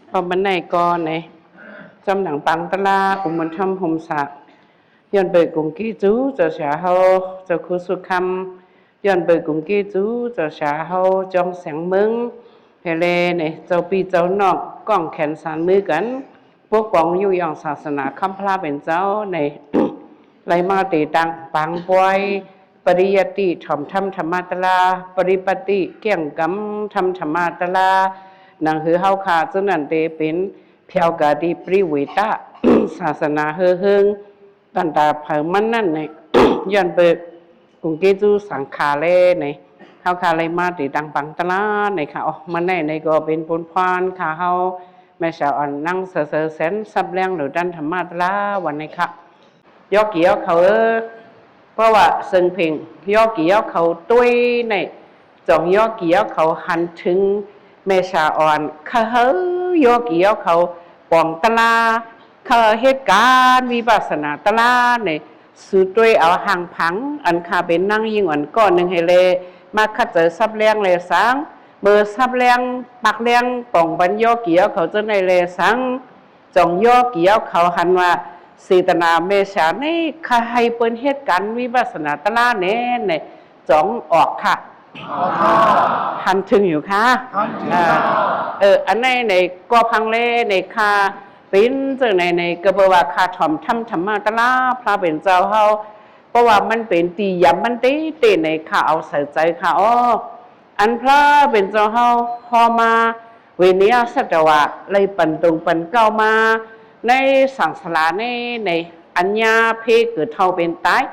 ເພາະມັນໃນກໍໃນ ຈຳໜັງປາງຕະລາ ອຸບົນທຳຫົມສາ ຍ້ອນເບີກຸງກີຈູເຈົ້າຊາເຮົາ ເຈົ້າຄູສຸຄຳ ຍ້ອນເບີກຸງກີຈູເຈົ້າຊາເຮົາ ຈອງແສງເມືອງ ແຮແລໃນ ເຈົ້າພີ່ເຈົ້ານ້ອງ ກ້ອງແຂນສານມືກັນ ປົກປ້ອງຍຸຍົງສາສະໜາຄຳພະເປັນເຈົ້າໃນ ໄລມາເຕຕັງ ປາງປ່ອຍ ປະລິຍັດຕິ ຖ່ອມທຳທຳມະຕະລາ ປະລິປັດຕິ ກ້ຽງກຳທຳທຳມະຕະລາ ໜັງເຮີເຮົາຂ້າເຈົ້ານັ້ນເຕເປັນ ພຽວກາຕິປະລິເວຕະ ສາສະໜາເຮີເຮີງ ກັນຕາເຜີາມັນນັ້ນໃນ ຍ້ອນເບີກຸງກີຈູສັງຂາແລໃນ ເຮົາຂ້າໄລມາເຕຕັງປາງຕະລາໃນຂ້າ. ອໍ ມາໃນໃນກໍເປັນປຸນພອນຂ້າເຮົາ ແມ່ສາວອັນນັງສະເສີແສນ ຊັບແລງໂລດັນທຳມະຕະລາວັນໃນຂ້າ. ຍໍກີເອົາເຂົາເອີ ເພາະວ່າເຊິ່ງເພັງ ຍໍກີເອົາເຂົາຕຸ້ຍໃນ ຈອງຍໍກີເອົາເຂົາຫັນເຖິງແມ່ສາອອນ ຂ້າເຮີຍໍກີເອົາເຂົາປອງຕະລາ ຂ້າເຮັດການວິປັດສະນາຕະລາໃນ ສູດຕຸ້ຍເອົາຫາງຜັງ ອັນຂ້າເປັນນາງຍິງອ່ອນກ້ອນໜຶ່ງໃຫ້ແລ ມາຂັດໃຈສັບແລງແລສັງ ເມີສັບແລງປັກແລງປອງບັນຍໍກີເອົາເຂົາເຈົ້າໃນແລສັງ ຈອງຍໍກີເອົາເຂົາຫັນວ່າ ເຈດຕະນາແມ່ສານີ້ ຂ້າໃຫ້ເພິ່ນເຮັດການວິປັດສະນາຕະລາແດ່ໃນ ຈອງອອກຂ້າ ຫັນເຖິງຢູ່ຄ່າ ເອີ ອັນໃນໃນກໍພັງແລໃນຂ້າ ເປັນຈັ່ງໃດໃນ ກໍເພາະວ່າຂ້າຖ່ອມທຳທຳມະຕະລາພະເປັນເຈົ້າເຮົາ ເພາະວ່າມັນເປັນຕິຢຳມັນເຕເຕໃນ ຂ້າເອົາໃສ່ໃຈຂ້າ ອໍ ອັນພະເປັນເຈົ້າເຮົາ ຫໍ່ມາເວເນຍສັດຕະວາ ໄດ້ປັນຕົງປັນເກົ້າມາ ໃນສັງສາລາໃນ ໃນອັນຍາເພເກີດເທົ່າເປັນຕາຍ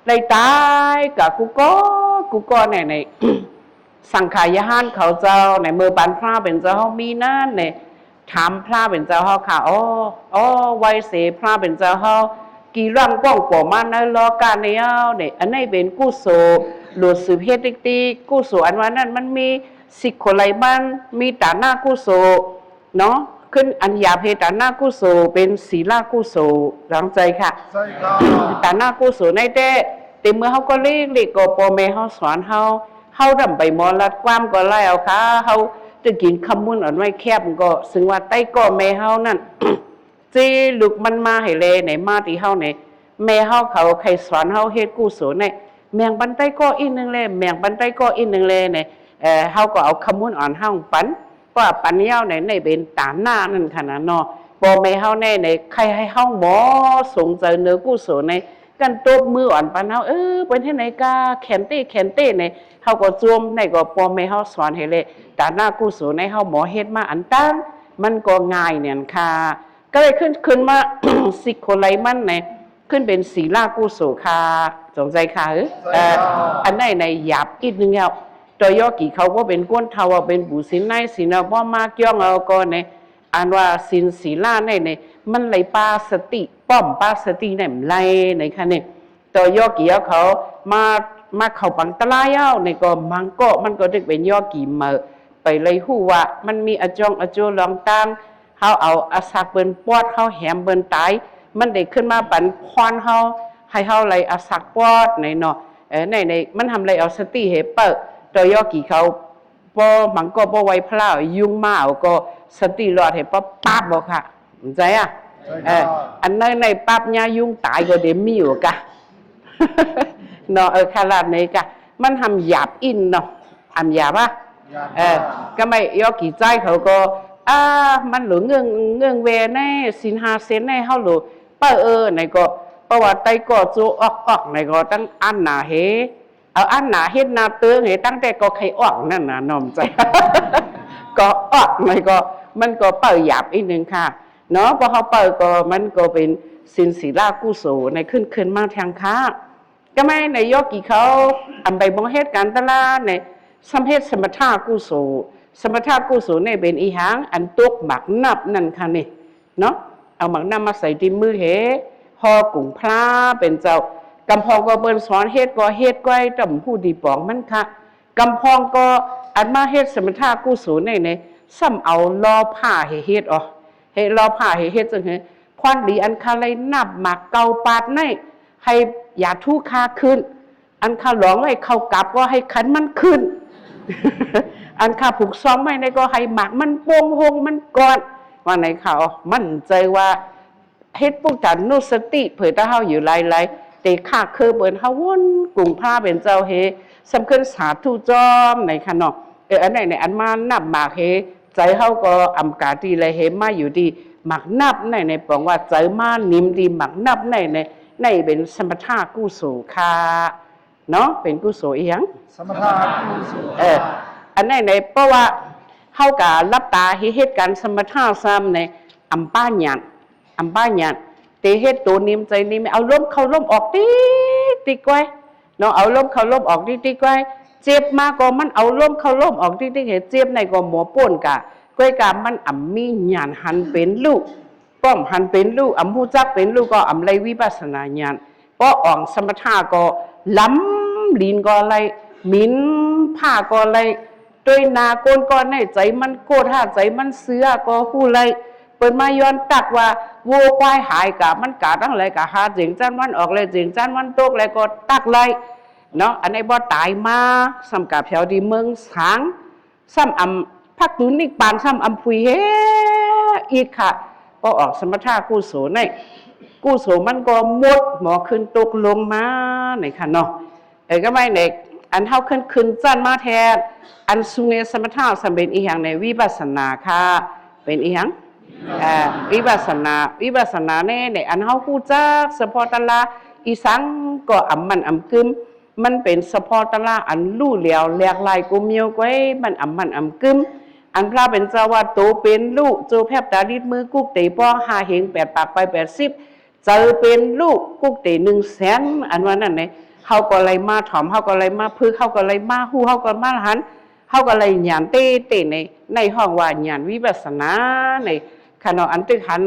ໄດ້ຕາຍກະກຸກໍກຸກໍໃນ ໃນ ສັງຂາຍາຫານເຂົາເຈົ້າໃນ ເມີປານພະເປັນເຈົ້າເຮົາມີນັ້ນໃນ ຖາມພະເປັນເຈົ້າເຮົາຂ້າ ອໍ ອໍ ໄວເສພະເປັນເຈົ້າເຮົາ ກີລ່ອງປ້ອງປົວມາໃນໂລກາໃນເອົາໃນ ອັນໃນເປັນກຸໂສ ຫຼູດສືບເຮັດຕິກຕິ ກຸໂສອັນວ່ານັ້ນມັນມີສິກໂຄໄລມັນ ມີຕານະກຸໂສເນາະ ຂຶ້ນອັນຢາເພຕານະກຸໂສ ເປັນສີລະກຸໂສ ຫຼັງໃຈຄ່າ ຕານະກຸໂສໃນແຕ່ ແຕ່ເມື່ອເຮົາກໍເລັກໆ ກໍພໍ່ແມ່ເຮົາສອນເຮົາ ເຮົາດຳໄປໝໍລັດຄວາມກໍໄລ່ເອົາຄ່າ ເຮົາຈະກິນຄຳມູນອັນໄວ້ແຄບ ກໍຊຶ່ງວ່າໃຕ້ກໍແມ່ເຮົານັ້ນ ເຈລຸກມັນມາໃຫ້ແລໃນ ມາທີ່ເຮົາໃນ ແມ່ເຮົາເຂົາໄຄສອນເຮົາເຮັດກຸໂສໃນ ແມງບັນໃຕ້ກໍອີກໜຶ່ງແລ ແມງບັນໃຕ້ກໍອີກໜຶ່ງແລໃນ ເຮົາກໍເອົາຄຳມູນອ່ອນເຮົາປັນ ເພາະວ່າປັນຍາວໃນ ໃນເປັນຕານະນັ້ນຂະໜາດເນາະ ພໍ່ແມ່ເຮົາໃນ ໃນໄຄໃຫ້ເຮົາໝໍສົງໃຈເນີກຸໂສໃນ ກັນຕົບມືອ່ອນປັນເຮົາ ເອີ ເປັນເຮັດໃນກາແຂນເຕແຂນເຕໃນ ເຮົາກໍໂຈມໃນ ກໍພໍ່ແມ່ເຮົາສອນໃຫ້ແລ ຕານະກຸໂສໃນ ເຮົາໝໍເຮັດມາອັນຕ່າງ ມັນກໍງ່າຍແນນຄ່າ ກໍເລີຍຂຶ້ນ ຂຶ້ນມາ ສິກໂຄໄລມັນໃນ ຂຶ້ນເປັນສີລະກຸໂສຄ່າ ສົງໄສຄ່າ ເອີ ອັນໃນໃນຫຍາບອີກໜຶ່ງແລ້ວ ໂຕຍອກີເຂົາບໍ່ເປັນຄົນເຖົ້າ ເປັນປູຊິນໃນສິນເອົາ ບໍ່ມາກ່ຽວເອົາກໍໃນ ອັນວ່າສິນສີລະໃນໃນ ມັນໄຫຼປາສະຕິ ປ້ອມປາສະຕິໃນ ມັນໄຫຼໃນຄ່ານີ້ ໂຕຍອກີເຂົາມາ ມາເຂົ້າປັງຕະລາຍເອົາໃນ ກໍມັງກໍ ມັນກໍຖືກເປັນຍອກີເໝີ ໄປໄລຮູ້ວ່າມັນມີອະຈອງອະໂຈລອງຕ່າງ ເຮົາເອົາອາສັກເພິ່ນປອດ ເຮົາແຫມເພິ່ນຕາຍ ມັນໄດ້ຂຶ້ນມາປັນພອນເຮົາ ໃຫ້ເຮົາໄດ້ອາສັກປອດໃນເນາະ ເອີ ໃນ ໃນ ມັນທຳໄດ້ເອົາສະຕິໃຫ້ເປີ ໂຕຍອກີເຂົາ ພໍມັນກໍບໍ່ໄຫວພະລາ ຍຸງມາເອົາກໍສະຕິລອດໃຫ້ປັບປັບບໍ່ຄ່າ ເຂົ້າໃຈອະ ເອີ ອັນໃນ ໃນປັບຍາຍຸງຕາຍກໍເດມີຢູ່ກະ ເນາະ ເອີ ຂະໜາດໃນກະ ມັນທຳຫຍາບອິນເນາະ ອຳຫຍາບອະ ເອີ ກະໄມຍອກີໃຈເຂົາກໍ ອາ ມັນໂຫຼເງື່ອງ ເງື່ອງແວໃນ ສິນຫ້າເຊັນໃນ ເຮົາໂຫຼ ປະເອີ ໃນກໍ ເພາະວ່າໄຕກໍໂຈອອກໆ ໃນກໍຕັ້ງອັນໜາເຮ ເອົາອັນໜາເຮັດໜ້າເຕີງເຮ ຕັ້ງແຕ່ກໍໄຄອອກນັ້ນນະ ນ້ອມໃຈ ກໍອອກ ໃນກໍ ມັນກໍເປີຫຍາບອີກໜຶ່ງຄ່າ ເນາະ ເພາະເຮົາເປີກໍ ມັນກໍເປັນສິນສີລາກຸໂສໃນ ຂຶ້ນ ຂຶ້ນມາທາງຄ້າ ກະແມ່ນໃນຍອກີເຂົາ ອຳໄປບໍ່ເຮັດການຕະຫຼາດໃນ ສຳເຮັດສະມະທາກຸໂສ ສະມະທາກຸໂສໃນເປັນອີຫຍັງ ອັນຕົກໝາກນັບນັ້ນຄ່ານີ້ ເນາະ ເອົາໝາກນ້ຳມາໃສ່ທີ່ມືເຮ ຫໍກຸງພະເປັນເຈົ້າ ກຳພອງກໍເພິ່ນສອນເຮັດກໍເຮັດ ກໍຕ້ອງຮູ້ດີປອງມັນຄະ ກຳພອງກໍອັນມາເຮັດສະມະທາກຸໂສໃນ ໃນ ຊ້ຳເອົາລໍຜ້າໃຫ້ເຮັດ ເຮັດລໍຜ້າໃຫ້ເຮັດຈັ່ງໃດ ພອນດີອັນຄະໄລນັບໝາກເກົ້າປາດໃນ ໃຫ້ຢາທຸຄາຂຶ້ນ ອັນຄະຫຼອງໄວ້ເຂົ້າກັບກໍໃຫ້ຄັນມັນຂຶ້ນ ອັນຄະຜູກຊອມໄວ້ໃນກໍໃຫ້ໝາກມັນໂປ່ງໂຮງມັນກ່ອນ ວ່າໃນຂ່າວ ໝັ້ນໃຈວ່າເຮັດປຸດຕານຸສະຕິ ເຜີຖ້າເຮົາຢູ່ຫຼາຍໆ ເຕຂ້າເຄີເປີນເຮົາວົນກຸງພະເປັນເຈົ້າເຮ ສຳເຄີນສາທຸຈ້ອມໃນຂະເນາະ. ເອີ ອັນໃນໃນອັນມານັບໝາກເຮ ໃຈເຮົາກໍອຳກາຕີແລເຮ ມາຢູ່ທີ່ໝາກນັບໃນໃນ ປອງວ່າໃຈມານິມທີ່ໝາກນັບໃນໃນ ໃນເປັນສະມະຖະກຸໂສຄ່າ ເນາະ ເປັນກຸໂສອີຫຍັງ? ສະມະຖະກຸໂສ ເອີ ອັນໃນໃນ ເພາະວ່າເຮົາກະຫຼັບຕາເຮັດ ເຮັດການສະມະຖະຊ້ຳໃນ ອຳປະຍານ ອຳປະຍານ ເຕເຮັດໂຕນິມໃຈນິມ ເອົາລົມເຂົ້າລົມອອກຕິກໆໄວ້ເນາະ ເອົາລົມເຂົ້າລົມອອກຕິກໆໄວ້ ເຈັບມາກໍມັນເອົາລົມເຂົ້າລົມອອກຕິກໆ ໃຫ້ເຈັບໃນກໍໝໍປົນກະ ກ້ອຍກະມັນອຳມີຍານຫັນເປັນລູກ ປ້ອມຫັນເປັນລູກ ອຳຮູ້ຈັກເປັນລູກ ກໍອຳໄລວິປັດສະນາຍານ ເພາະອອກສະມະຖະກໍລຳ ລີນກໍໄລ ມິນ ພາກໍໄລ ໂດຍໜ້າກົ້ນກໍໄດ້ ໃຈມັນໂກດຫາ ໃຈມັນເຊື່ອກໍຮູ້ໄລ ເປີດມາຍ້ອນຕັກວ່າ ໂວຄວາຍຫາຍກະ ມັນກະຕັ້ງໄລກະຫາ ເຈີງຈັນວັນອອກແລ ເຈີງຈັນວັນຕົກແລກໍຕັກໄລເນາະ ອັນໃດບໍ່ຕາຍມາ ສ່ຳກະແຖວທີ່ເມືອງສາງ ສ່ຳອຳພັກຕູນິບານ ສ່ຳອຳຜຸຍເຮອີກຄ່ະ ກໍອອກສະມະຖະກຸໂສໃນ ກຸໂສມັນກໍໝົດ ໝໍຂຶ້ນຕົກລົງມາໃນຂະເນາະ ເອີ ກໍໄວ້ໃນ ອັນເຮົາຂຶ້ນ ຂຶ້ນຊັ້ນມາແທ້ ອັນສູງໃນສະມະຖະ ສ່ຳເປັນອີຫຍັງໃນ ວິປັດສະນາຄ່ະ ເປັນອີຫຍັງ? ເອີ ວິປັດສະນາ ວິປັດສະນາໃນ ໃນອັນເຮົາຮູ້ຈັກສະເພາະຕະລາ ອີສັງກໍອຳໝັ້ນອຳກຶມ ມັນເປັນສະເພາະຕະລາອັນຮູ້ແລ້ວແຫຼກຫຼາຍ ກູມີວກວຍ ມັນອຳໝັ້ນອຳກຶມ ອັນພະເປັນເຈົ້າວ່າ ໂຕເປັນລູກ ໂຈແພບຕາລິດມືກຸກເຕປອງ ຫ້າເຮງແປດປາກໄປແປດສິບ ໃຈເປັນລູກ ກຸກເຕໜຶ່ງແສນ ອັນວ່ານັ້ນໃນ ເຮົາກໍໄລມາຖອມ ເຮົາກໍໄລມາຝຶກ ເຮົາກໍໄລມາຮູ້ ເຮົາກໍມາຫັນ ເຮົາກໍໄລຍານເຕເຕໃນ ໃນຫ້ອງວ່າຍານວິປັດສະນາໃນ ຂະເນາະ ອັນຕຶກຫັນ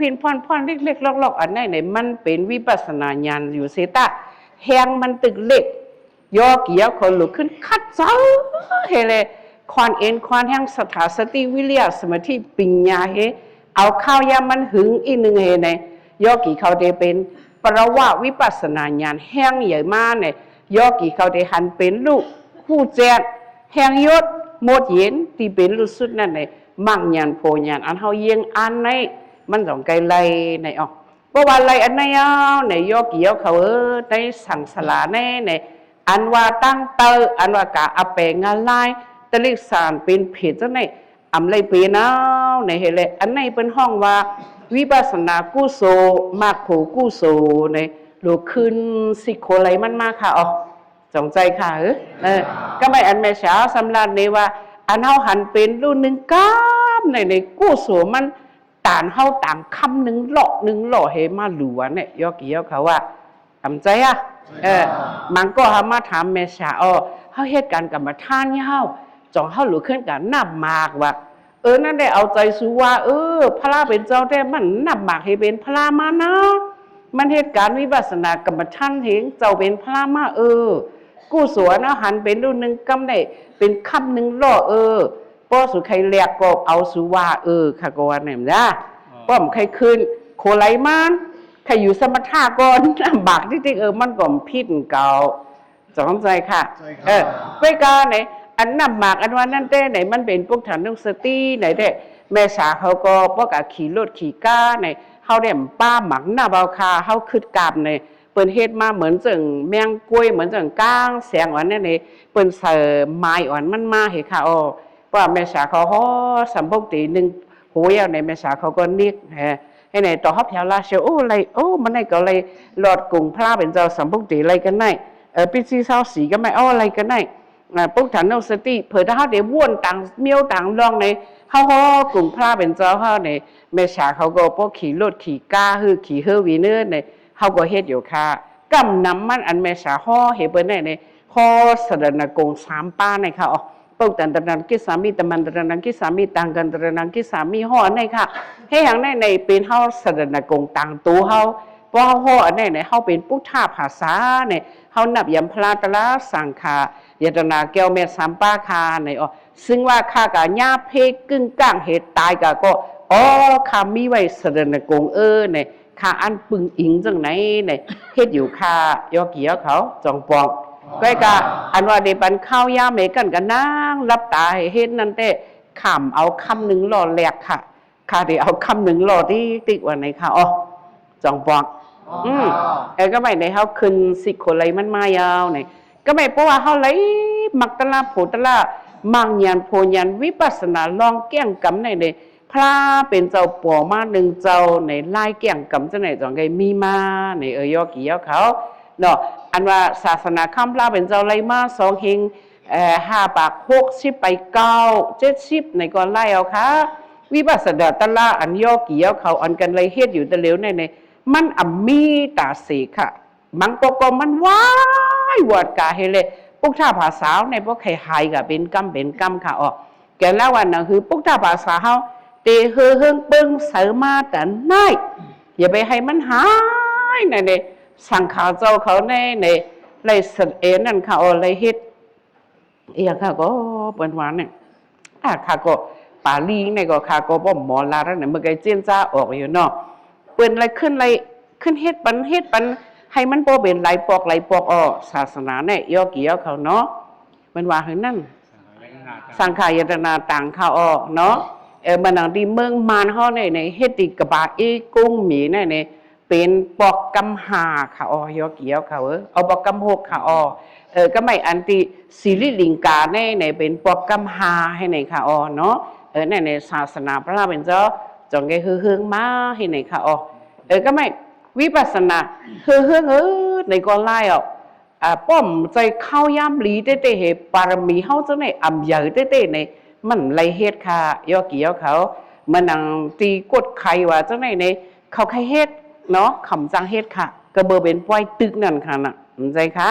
ພິນໆ ພອນໆ ເລັກໆ ລອກໆ ອັນໃນໃນ ມັນເປັນວິປັດສະນາຍານຢູ່ເສຕະ ແຮງມັນຕຶກເລັກ ຍໍກີເອົາເຂົາລຸກຂຶ້ນຂັດເຈົ້າເຮແລ ຄວານເອັນຄວານແຮງ ສັດທາ ສະຕິ ວິລິຍະ ສະມາທິ ປິນຍາເຮ ເອົາຄາວຍາມມັນຫຶງອີກໜຶ່ງເຮໃນ ຍໍກີເຂົາເຕເປັນປະລະວະວິປັດສະນາຍານແຮງໃຫຍ່ມາໃນ ຍໍກີເຂົາເຕຫັນເປັນລູກ ຮູ້ແຈ້ງ ແຮງຍົດ ໝົດເຢັນ ທີ່ເປັນລຸດສຸດນັ້ນໃນ ມັກຍານໂພຍານ ອັນເຮົາຢ້ຽງອ່ານໃນ ມັນຕ້ອງໄກໄລໃນອອກ ເພາະວ່າໄລອັນໃນເອົາໃນ ຍໍກີເອົາເຂົາເອີ ໃນສັງສາລາໃນໃນ ອັນວ່າຕັ້ງເຕີ ອັນວ່າກະອາແປງາລາຍ ຕະລິກສານເປັນເຜດຈັ່ງໃດ ອຳໄລເປນເອົາໃນເຮັດແລະ ອັນໃນເພິ່ນຮ້ອງວ່າ ວິປັດສະນາກຸໂສ ມັກໂຄກຸໂສໃນ ລຸກຂຶ້ນຊິໂຄໄລມັນມາຄ່ະ ອອກ ຈອງໃຈຄ່ະ ເອີ ເອີ ກໍໄມ່ອັນແມ່ສາວສຳລັບໃນວ່າ ອັນເຮົາຫັນເປັນລຸໜຶ່ງກຳໃນ ໃນກຸໂສມັນ ຕານເຮົາຕາງຄຳໜຶ່ງເລາະໜຶ່ງເລາະເຮມາຫຼວນເນຍ ຍອກກີຍອກເຂົາວ່າ ອຳໃຈອະ ເອີ ມັນກໍເຮົາມາຖາມແມ່ສາ ອໍ ເຮົາເຮັດການກຳມະຖານເຮົາ ຈອງເຮົາລຸກຂຶ້ນກະນັບໝາກວ່າ ເອີ ນັ້ນໄດ້ເອົາໃຈສູ່ວ່າ ເອີ ພະລາເປັນເຈົ້າແທ້ ມັນນັບໝາກເຮັດເປັນພະລາມານະ ມັນເຮັດການວິປັດສະນາກຳມະຖານເຮັດເຈົ້າເປັນພະລາມາ ເອີ ກຸໂສນເຮົາຫັນເປັນລຸໜຶ່ງກຳໄດ້ ເປັນຄຳໜຶ່ງເລາະ ເອີ ພໍສຸໄຄແລກກໍເອົາສຸວ່າ ເອີ ຂ້າກໍວ່າແນມນະ ປ້ອມໄຄຂຶ້ນ ໂຄໄລມານ ໄຄຢູ່ສະມະຖາກ່ອນ ບາກຕິກໆ ເອີ ມັນກໍຜິດເກົ່າ ຈອງໃຈຄ່ະ ເອີ ເວກາໃນ ອັນນຳໝາກອັນວ່ານັ້ນແຕ່ໃນ ມັນເປັນປຸກຖານຸສະຕິໃນແທ້ ແມ່ສາເຮົາກໍບໍ່ກະຂີ່ລົດຂີ່ກາໃນ ເຮົາໄດ້ປາໝາກນຳເອົາຄ່າ ເຮົາຄຶດກາບໃນ ເພິ່ນເຮັດມາເໝືອນຈັ່ງແມງກ້ວຍ ເໝືອນຈັ່ງກາງແສງອ່ອນນັ້ນເດ ເພິ່ນໃສ່ໄມ້ອ່ອນມັນມາເຮັດຄ່ະ ອໍ ວ່າແມ່ສາເຂົາຫໍ່ສຳບົກຕີໜຶ່ງໂຫຍເອົາໃນແມ່ສາເຂົາກໍນິກແຮ ໃຫ້ໃນຕໍ່ຮອບແຖວລາຊຽວ ໂອ້ ໄລ ໂອ້ ມັນໄດ້ກໍໄລລອດກຸງພະເປັນເຈົ້າສຳບົກຕີໄລກັນໄດ້ ເອີ ປິດສີ່ຊາວສີ່ກໍໄມ່ເອົາໄລກັນໄດ້ ອ່າ ປຸກຖານຸສະຕິ ເຜີຖ້າເຮົາໄດ້ວົນຕ່າງມ້ຽວຕ່າງລ່ອງໃນ ເຮົາຫໍ່ກຸງພະເປັນເຈົ້າເຮົາໃນ ແມ່ສາເຂົາກໍບໍ່ຂີ່ລົດຂີ່ກາ ຫຼື ຂີ່ເຮີວີເນີໃນ ເຮົາກໍເຮັດຢູ່ຄ່ະ ກຳນຳມັນອັນແມ່ສາຫໍ່ເຮັດເປີນໄດ້ໃນ ຫໍ່ສະດານະກົງສາມປາໃນຄ່ະ ອໍ ປຸກຕັນຕະນັງກິດສາມິ ຕະມັນຕະນັງກິດສາມິ ຕັງກັນຕະນັງກິດສາມິ ຫໍ່ໃນຄ່ະ ເຮັດຫຍັງໃນ ໃນເປັນເຮົາສະດານະກົງຕາງໂຕເຮົາ ເພາະເຮົາຫໍ່ອັນໃນໃນ ເຮົາເປັນປຸດທະພາສາໃນ ເຮົານັບຢຳພະຕະລາສັງຂາ ຍະຕະນາແກ້ວແມ່ນສາມປາຄ່າໃນ ອໍ ຊຶ່ງວ່າຂ້າກະຍາເພກຶ້ງກ້າງເຫດຕາຍກະກໍ ອໍ ຂ້າມີໄວ້ສະດານະກົງເອີໃນ ຂ້າອັນປຶງອີງຈັ່ງໃດໃນ ເຮັດຢູ່ຄ່ະ ຍອກກີຍອກເຂົາ ຈອງປອງ ໄວ້ກະ ອັນວ່າໄດ້ປັນຂ້າວຢາມໃຫ້ກັນກະນັ່ງຫຼັບຕາໃຫ້ເຮັດນັ້ນແຕ່ ຂ້າມເອົາຄຳໜຶ່ງເລາະແລກຄ່ະ ຂ້າໄດ້ເອົາຄຳໜຶ່ງຫຼໍ່ຕິກໆວ່າໃນຄະ ອໍ ຈອງປອງ ອໍ ອືມ ເອີ ກະໄໝໃນເຮົາຂຶ້ນສິກໂຄໄລມັນມາຍາວໃນ ກະໄໝເພາະວ່າເຮົາໄລມັກຕະລາໂພຕະລາ ມັກຍານໂພຍານວິປັດສະນາ ລອງແກ້ງກຳໃນໃນ ພະເປັນເຈົ້າປໍມາໜຶ່ງເຈົ້າໃນລາຍແກ້ງກຳຈັ່ງໃດ ຈອງໄດ້ມີມາໃນ ເອີ ຍໍກີເອົາເຂົາເນາະ ອັນວ່າສາສະໜາຄຳພະເປັນເຈົ້າໄລມາສອງເຮັງ ເອີ ຫ້າປາກຫົກສິບໄປເກົ້າເຈັດສິບໃນກໍໄລເອົາຄະ ວິປັດສະນາຕະລາ ອັນຍໍກີເອົາເຂົາ ອັນກັນໄລເຮັດຢູ່ແຕ່ເລວໃນໃນ ມັນອຳມີຕາເສກຄະ ມັງກໍກໍມັນວາຍວອດກາເຮັດແລະ ປຸກທະພາສາໃນບໍ່ໃຄຫາຍກະເປັນກຳເປັນກຳຄະ ອອກ ແກ່ລະວັນນະ ຄືປຸກທະພາສາເຮົາ ເຕເຮີເຮີງເບິ່ງໃສມາແຕ່ໃນ ຢ່າໄປໃຫ້ມັນຫາຍໃນໃນ ສັງຂາເຈົ້າເຂົາໃນໃນ ໄລສະເອນັ້ນຄະ ອອ ໄລເຮັດ ອີຫຍັງຄະກໍເພິ່ນວ່ານີ້ ອາ ຄະກໍປາລີນີ້ກໍ ຄະກໍບໍ່ໝໍລາວນັ້ນ ເມື່ອໄກເຈນຈາອອກຢູ່ເນາະ ເພິ່ນໄລຂຶ້ນໄລ ຂຶ້ນເຮັດປັນ ເຮັດປັນ ໃຫ້ມັນບໍ່ເປັນຫຼາຍປອກຫຼາຍປອກ ອອ ສາສະໜານີ້ ຍໍກີເອົາເຂົາເນາະ ເພິ່ນວ່າຫັ້ນນັ້ນ ສັງຂາຍະຕະນາຕັງຄະ ອອກເນາະ ເອີ ມານັ່ງທີ່ເມືອງມານເຮົາໃນໃນ ເຮັດທີ່ກະບາເອກົງໝີໃນໃນ ເປັນປອກກຳຫ້າຄະ ອອ ຍໍກີເອົາເຂົາ ເອີ ເອົາປອກກຳຫົກຄະ ອອ ເອີ ກະໄໝອັນທີ່ສິລິລິງກາໃນໃນ ເປັນປອກກຳຫ້າໃຫ້ໃນຄະ ອອ ເນາະ ເອີ ໃນໃນສາສະໜາພະເປັນເຈົ້າ ຈອງໄດ້ເຮີເຮີງມາໃຫ້ໃນຄະ ອອ ເອີ ກະໄໝວິປັດສະນາ ເຮີເຮີງ ເອີ ໃນກໍຫຼາຍ ອອ ອາ ປ້ອມໃຈເຂົ້າຍາມຫຼີເຕເຕເຫ ປາລະມີເຮົາຈັ່ງໃດອຳໃຫຍ່ເຕເຕໃນ ມັນໄລເຮັດຄະ ຍໍກີເອົາເຂົາ ມານັ່ງຕີກົດໄຂວ່າຈັ່ງໃດໃນ ເຂົາໄຄເຮັດເນາະ ຄຳສັ່ງເຮັດຄະ ກະເບີເປັນປ່ອຍຕຶກນັ້ນຄະນະ ເຂົ້າໃຈຄະ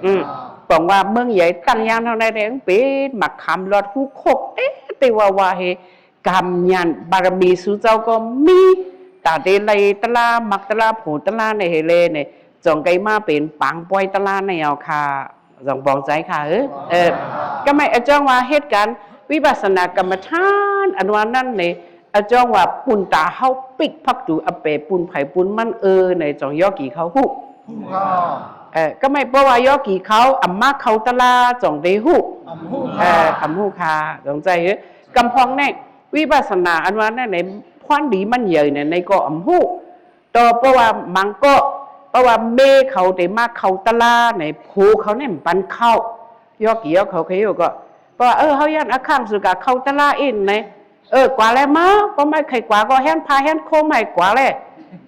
ອືມ ປອງວ່າເມືອງໃຫຍ່ຕັ້ງຢ່າງເທົ່າໃດແດງ ເປັນໝາກຂາມລອດຫູຄົກເຕເຕວ່າວ່າເຫ ກຳຍານບາລະມີສູ່ເຈົ້າກໍມີ ຕາເຕໄລຕະລາ ມັກຕະລາ ໂພຕະລາໃນເຮເລໃນ ຈອງໄກມາເປັນປາງປ່ອຍຕະລາໃນເອົາຄະ ຈອງປອງໃຈຄະ ເອີ ເອີ ກະໄມອາຈອງວ່າເຮັດການວິປັດສະນາກຳມະຖານ ອັນວ່ານັ້ນໃນ ອາຈອງວ່າປຸນຕາເຮົາປິກພັກຕູ ອາແປປຸນໃຜປຸນມັນ ເອີ ໃນຈອງຍໍກີເຂົາຮູ້ ຮູ້ຄະ ເອີ ກະໄມເພາະວ່າຍໍກີເຂົາອຳມາເຂົ້າຕະລາ ຈອງໄດ້ຮູ້ ອຳຮູ້ ເອີ ຄະ ອຳຮູ້ຄະ ຈອງໃຈ ເອີ ກຳພອງໃນ ວິປັດສະນາອັນວ່ານັ້ນໃນ ພອນດີມັນໃຫຍ່ໃນ ໃນກໍອຳຮູ້ ຕໍ່ເພາະວ່າມັງກໍ ເພາະວ່າແມ່ເຂົາໄດ້ມາເຂົ້າຕະລາໃນ ໂພເຂົາແນມປັນເຂົ້າ ຍໍກີເອົາເຂົາເຂົາກໍ ເພາະວ່າ ເອີ ເຮົາຢ້ານອາຄັງສຸກາເຂົ້າຕະລາເອງໃນ ເອີ ກວ່າແລມາ ກໍໄມ່ໄຂກວ່າ ກໍແຮນພາແຮນໂຄມໃຫ້ກວ່າແລ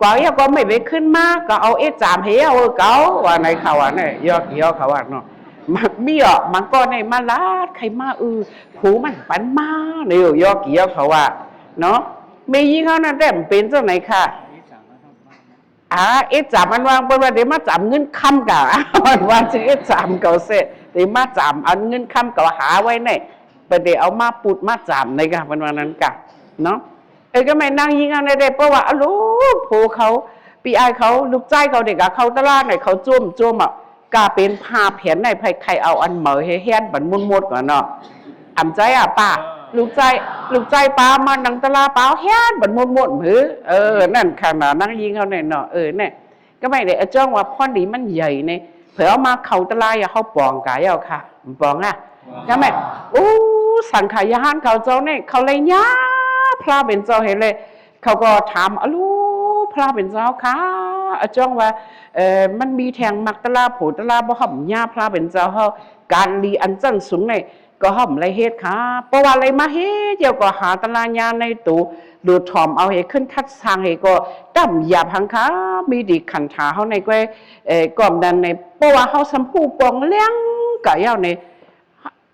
ກວ່າເອີຍ ກໍໄມ່ໄປຂຶ້ນມາ ກໍເອົາເອຈາມໃຫ້ເອົາ ເອີ ເຂົາວ່າໃນເຂົາວ່າໃນ ຍໍກີເອົາເຂົາວ່າເນາະ ມັກມີອອກ ມັງກໍໃນມາລາດໄຂມາ ອື ໂພມັນປັນມາ ເນາະ ຍໍກີເອົາເຂົາວ່າເນາະ ແມ່ຍິງເຮົານັ້ນແຕ່ເປັນຈັ່ງໃດຄະ ອາ ເອຈາມມັນວ່າ ເພິ່ນວ່າໄດ້ມາຈາມເງິນຄຳກະ ມັນວ່າຊິເອຈາມເຂົາເສ ໄດ້ມາຈາມອັນເງິນຄຳເຂົາຫາໄວ້ໃນ ເພິ່ນໄດ້ເອົາມາປຸດມາຈາມໃນກະ ເພິ່ນວ່ານັ້ນກະເນາະ ເອີ ກະແມ່ນນາງຍິງເຮົາໃນໄດ້ ເພາະວ່າອາລູກໂພເຂົາ ປີອ້າຍເຂົາ ລູກຊາຍເຂົາເດກະເຂົ້າຕະລາໃນ ເຂົາໂຈມໂຈມອະ ກະເປັນພາບແຜນໃນ ໃຜໃຄເອົາອັນເໝີໃຫ້ແຮນບັນໝົດໆກ່ອນເນາະ ອຳໃຈອະປ້າ ລູກຊາຍ ລູກຊາຍປ້າມານັ່ງຕະລາ ປ້າແຮນບັນໝົດໆ ເອີ ນັ້ນຂະນາດນາງຍິງເຮົາແນ່ເນາະ ເອີ ແນ່ ກະໄມໄດ້ອາຈອງວ່າພອນດີມັນໃຫຍ່ໃນ ເຜື່ອເອົາມາເຂົ້າຕະລາ ເຮົາປອງກາຍເອົາຄະ ປອງອະ ກະແມ່ນ ໂອ້ ສັງຂະຍານເຂົາເຈົ້າໃນ ເຂົາໄລຍາພະເປັນເຈົ້າເຫັນເລີຍ ເຂົາກໍຖາມ ອາລູ ພະເປັນເຈົ້າຄະ ອາຈອງວ່າ ເອີ ມັນມີແທ່ງມັກຕະລາ ໂພຕະລາ ບໍ່ເຮົາຍາພະເປັນເຈົ້າເຮົາ ການລີອັນຊັ້ນສູງໃນ ກໍເຮົາບໍ່ໄດ້ເຮັດຄະ ເພາະວ່າໄລມາເຮັດ ດຽວກໍຫາຕະລາຍາໃນໂຕ ໂດດຖ່ອມເອົາໃຫ້ຂຶ້ນຄັດສ້າງໃຫ້ກໍຕ່ຳຢາບຫັງຄະ ມີດີຂັນຖາເຮົາໃນກ້ວຍ ເອີ ກອມນັ້ນໃນ ເພາະວ່າເຮົາສຳຜູ້ປອງແລ້ງກະຍາວໃນ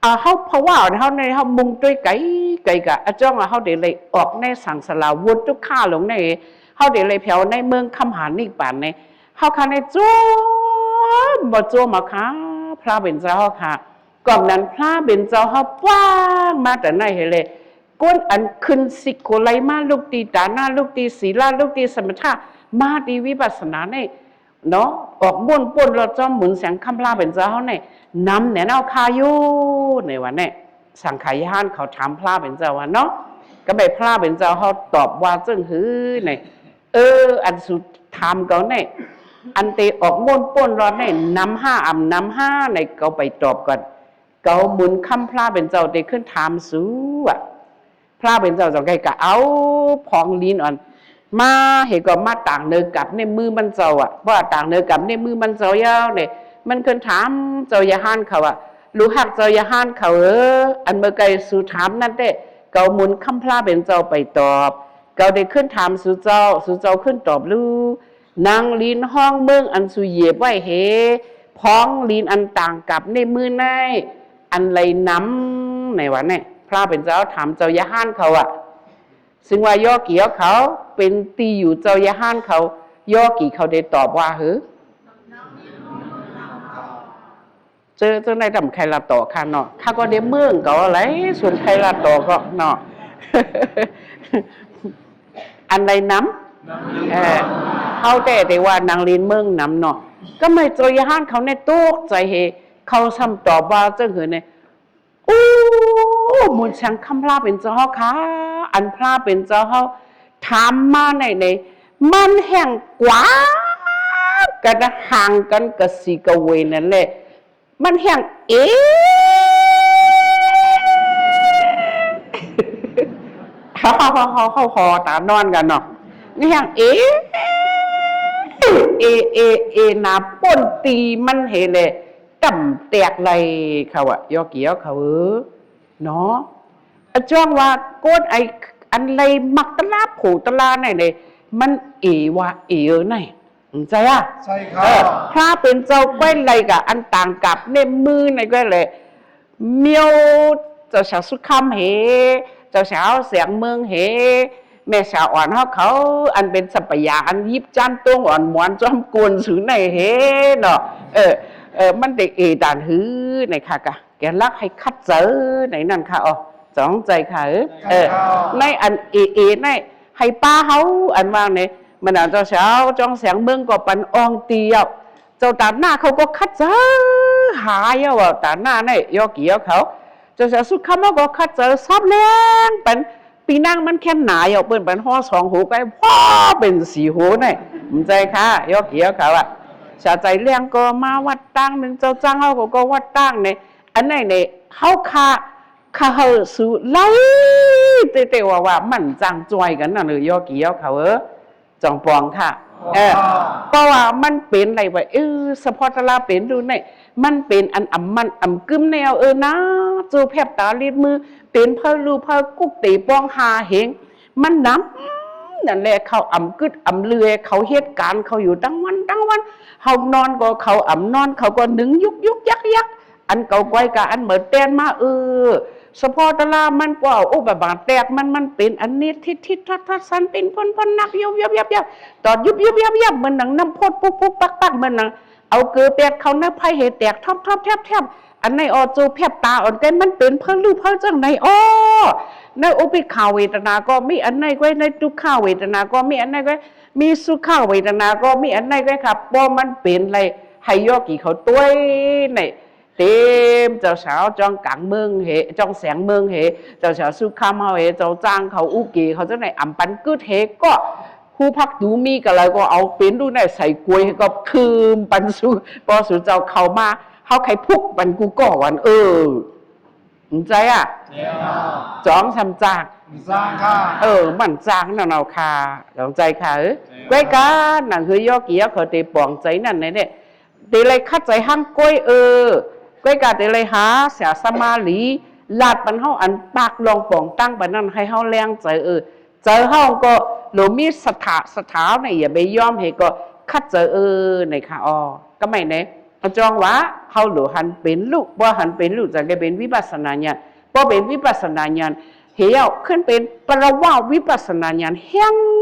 ອາ ເຮົາພະວ່າເຮົາໃນ ເຮົາມຸງຕົວໄກ ໄກກະ ອາຈອງວ່າເຮົາໄດ້ໄລອອກໃນສັງສາລາ ວົນທຸກຂາລົງໃນ ເຮົາໄດ້ໄລແຜວໃນເມືອງຄຳຫານິບານໃນ ເຮົາຄະໃນໂຈມ ບໍ່ໂຈມເອົາຄະ ພະເປັນເຈົ້າເຮົາຄະ ກອມນັ້ນພະເປັນເຈົ້າເຮົາປາງມາແຕ່ໃນເຮເລ ຄົນອັນຂຶ້ນສິກໂຄໄລມາ ລຸກຕີຕານາ ລຸກຕີສີລາ ລຸກຕີສະມະຖະ ມາຕີວິປັດສະນາໃນ ເນາະ ອອກມ້ວນປົ້ນລອດຈອມໝູນແສງຄຳພະເປັນເຈົ້າເຮົາໃນ ນຳແນ່ນາວຄາຢູ່ ໃນວ່າແນ່ ສັງຂະຍານເຂົາຖາມພະເປັນເຈົ້າວ່າເນາະ ກະແມ່ນພະເປັນເຈົ້າເຮົາຕອບວ່າຈັ່ງຮືໃນ ເອີ ອັນສຸດຖາມເຂົາໃນ ອັນເຕອອກມ້ວນປົ້ນລອດໃນ ນຳຫ້າອຳນຳຫ້າໃນ ເຂົາໄປຕອບກ່ອນ ເຂົາໝູນຄຳພະເປັນເຈົ້າເຕຂຶ້ນຖາມສູອະ ພະເປັນເຈົ້າຈັ່ງໃດກໍເອົາພອງລີນອັນ ມາເຮັດກໍມາຕາງເນີກັບໃນມືມັນເຈົ້າອະ. ເພາະວ່າຕາງເນີກັບໃນມືມັນເຈົ້າແລ້ວນີ້ ມັນຂຶ້ນຖາມເຈົ້າຍາຫານເຂົາວ່າ ລູກຮັກເຈົ້າຍາຫານເຂົາເອີ ອັນເມື່ອໄກສູຖາມນັ້ນແທ້ ເຂົາໝູນຄຳພະເປັນເຈົ້າໄປຕອບ. ເຂົາໄດ້ຂຶ້ນຖາມສູ່ເຈົ້າ ສູ່ເຈົ້າຂຶ້ນຕອບລູ ນາງລີນຮອງເມືອງອັນສູຢຽບໄວ້ເຫ ພອງລີນອັນຕາງກັບໃນມືໃນ ອັນໃດນຳ ໃນວ່າແນ່ ພະເປັນເຈົ້າຖາມເຈົ້າຍາຫານເຂົາວ່າ ຊຶ່ງວ່າໂຍກີເຂົາເປັນທີ່ຢູ່ເຈົ້າຍາຫານເຂົາ ໂຍກີເຂົາໄດ້ຕອບວ່າ ເຮີ ເຈົ້າ ເຈົ້ານາຍດຳໄຄລາໂຕະຄ່າເນາະ ຂ້າກໍໄດ້ເມືອງເຂົາໄຫຼ ສ່ວນໄຄລາໂຕະກໍເນາະ ອັນໃດນຳ ເອີ ເຮົາແຕ່ ແຕ່ວ່ານາງລີນເມືອງນຳເນາະ ກໍແມ່ນເຈົ້າຍາຫານເຂົານີ້ຕົກໃຈເຫ ເຂົາຊ້ຳຕອບວ່າຈັ່ງເຮີແນ່ ໂອ້ ໝູນສຽງຄຳພະເປັນເຈົ້າເຮົາຄ່າ ອັນພະເປັນເຈົ້າເຮົາຖາມມາໃນໃນ ມັນແຮ່ງກວ່າກັນ ຫ່າງກັນກະສີກະເວນັ້ນແຫຼະ ມັນແຮ່ງເອ ເຮົາ ເຮົາ ເຮົາ ເຮົາ ເຮົາຫໍ່ຕານອນກັນເນາະ ມັນແຮ່ງເອ ເອ ເອ ເອ ໜ້າປົນຕີມັນເຫແຫຼະ ຕຳແຕກໄລ່ເຂົາອະ ໂຍກີເຂົາເອີ ເນາະ ອາຈອງວ່າກົດໄອ້ອັນໄລມັກຕະລາໂຜຕະລາໃນໃດ ມັນເອວ່າເອເອີໃນ ເຂົ້າໃຈອະ? ໃຊ່ ເອີ ພະເປັນເຈົ້າກ້ອຍໄລກະອັນຕາງກັບໃນມືໃນກ້ອຍແຫຼະ ມຽວ ເຈົ້າສາວສຸຄຳເຫ ເຈົ້າສາວແສງເມືອງເຫ ແມ່ສາວອ່ອນເຮົາເຂົາ ອັນເປັນສັບປະຍາ ອັນຢິບຈານຕົງອ່ອນໝອນຈອມກົນສູໃນເຫເນາະ ເອີ ເອີ ມັນໄດ້ເອຕານຫືໃນຄ່າກະ ແກນຫຼັກໃຫ້ຂັດໃຈໃນນັ້ນຄ່າ ອໍ ຈອງໃຈຄ່າເອີ ໃນອັນເອເອໃນ ໃຫ້ປ້າເຮົາອັນວ່າໃນ ມັນນະ ເຈົ້າສາວຈອງແສງເມືອງກໍປັນອ່ອງຕີເອົາ ເຈົ້າຕານໜ້າເຂົາກໍຂັດໃຈຫາເອົາ ຕານໜ້າໃນ ໂຍກີເຂົາ ເຈົ້າສາວສຸຄຳເຮົາກໍຂັດໃຈສາບແລງປັນ ປີນັງມັນແຄມໜາເອົາ ເປັນປັນຫໍ່ສອງໂຫໄກ ພໍເປັນສີ່ໂຫໃນ ເຂົ້າໃຈຄ່າ ໂຍກີເຂົາອະ ສາໃຈແລງກໍມາວັດຕ່າງໜຶ່ງ ເຈົ້າຈ້າງເຮົາກໍ ກໍວັດຕ່າງໃນ ອັນໃນໃນ ເຮົາຄະ ຄະເຮີສູໄລ ແຕ່ ແຕ່ວ່າ ວ່າມັນຈັ່ງຈອຍກັນນັ້ນເອີ ໂຍກີເຂົາເອີ ຈອງປອງຄ່າ ເອີ ເພາະວ່າມັນເປັນໄລວ່າ ເອີ ສະເພາະຕະລາເປັນດູໃນ ມັນເປັນອັນອຳມັນອຳກຶມແນວເອີນາ ໂຈແຜບຕາລິດມື ເປັນເພີລູເພີກຸກເຕປອງຫາເຫງ ມັນນຳ ນັ້ນແຫຼະ ເຂົາອຳກຶດອຳລື ເຂົາເຮັດການເຂົາຢູ່ທັງວັນທັງວັນ ເຮົານອນກໍເຂົາອຳນອນ ເຂົາກໍນຶງຍຸກໆຍັກໆ ອັນເຂົາກ້ອຍກະອັນເໝີແຕນມາ ເອີ ສະເພາະຕະລາມັນກວ່າ ໂອ້ ບາບາແຕກມັນ ມັນເປັນອັນນີ້ທິດໆທັດໆສັນ ເປັນພົນໆໜັກ ຍຸບໆຍັບໆ ຕອດຍຸບໆຍັບໆ ເໝືອນໜັງນ້ຳພົດປຸກໆປັກໆ ເໝືອນໜັງເອົາເກີແປດເຂົ້າໃນໄພໃຫ້ແຕກທັບໆແທບໆ ອັນໃນອອໂຈແຜບຕາອ່ອນແຕ່ ມັນເປັນເພີລູເພີຈັ່ງໃດ ອໍ ໃນອຸເບກຂາເວທະນາກໍມີອັນໃນກ້ອຍ ໃນຕຸກຂະເວທະນາກໍມີອັນໃນກ້ອຍ ມີສຸຂະເວທະນາກໍມີອັນໃນກ້ອຍ ຄັບ ບໍ່ ມັນເປັນໄລ ໃຫ້ໂຍກີເຂົາຕົວຍໃນ ເຕັມ ເຈົ້າສາວຈອງກາງເມືອງເຫ ຈອງແສງເມືອງເຫ ເຈົ້າສາວສຸຄຳເຮົາເຫ ເຈົ້າຈ້າງເຂົາອຸເກເຂົາຈັ່ງໃດ ອຳປັນກຶດເຫ ກໍ ຮູຜັກຕູມີກະລາ ກໍເອົາເປັນດູໃນໃສ່ກວຍ ກໍຄືມປັນສູ່ ພໍສູ່ເຈົ້າເຂົ້າມາ ເຮົາໄຂພຸກປັນກູກໍວັນ ເອີ ເຂົ້າໃຈອະ? ຈອງສຳຈາກ ເອີ ມັນຈາກນັ້ນເອົາຄ່າ ເຂົ້າໃຈຄ່າເອີ ກ້ວຍການໜັງເຮີໂຍກີເຂົາເຕປອງໃຈນັ້ນແນ່ ເຕໄລຂັດໃຈຫັ້ນກ້ວຍເອີ ກ້ວຍກາເຕໄລຫາເສຍສະມາລີ ລາດປັນເຮົາອັນປາກລອງປອງຕັ້ງປານນັ້ນ ໃຫ້ເຮົາແລງໃຈເອີ ໃຈເຮົາກໍໂລມີສັດທາ ສັດທາໃນ ຢ່າໄປຍອມໃຫ້ກໍຂັດໃຈເອີ ໃນຄະອໍ ກໍໝາຍໃນ ອາຈອງວ່າ ເຮົາໂລຫັນເປັນລຸ ບໍ່ຫັນເປັນລຸ ຈັ່ງໄດ້ເປັນວິປັດສະນາຍານ ບໍ່ເປັນວິປັດສະນາຍານ ເຮົາຂຶ້ນເປັນປະລະວະວິປັດສະນາຍານ ແຮງ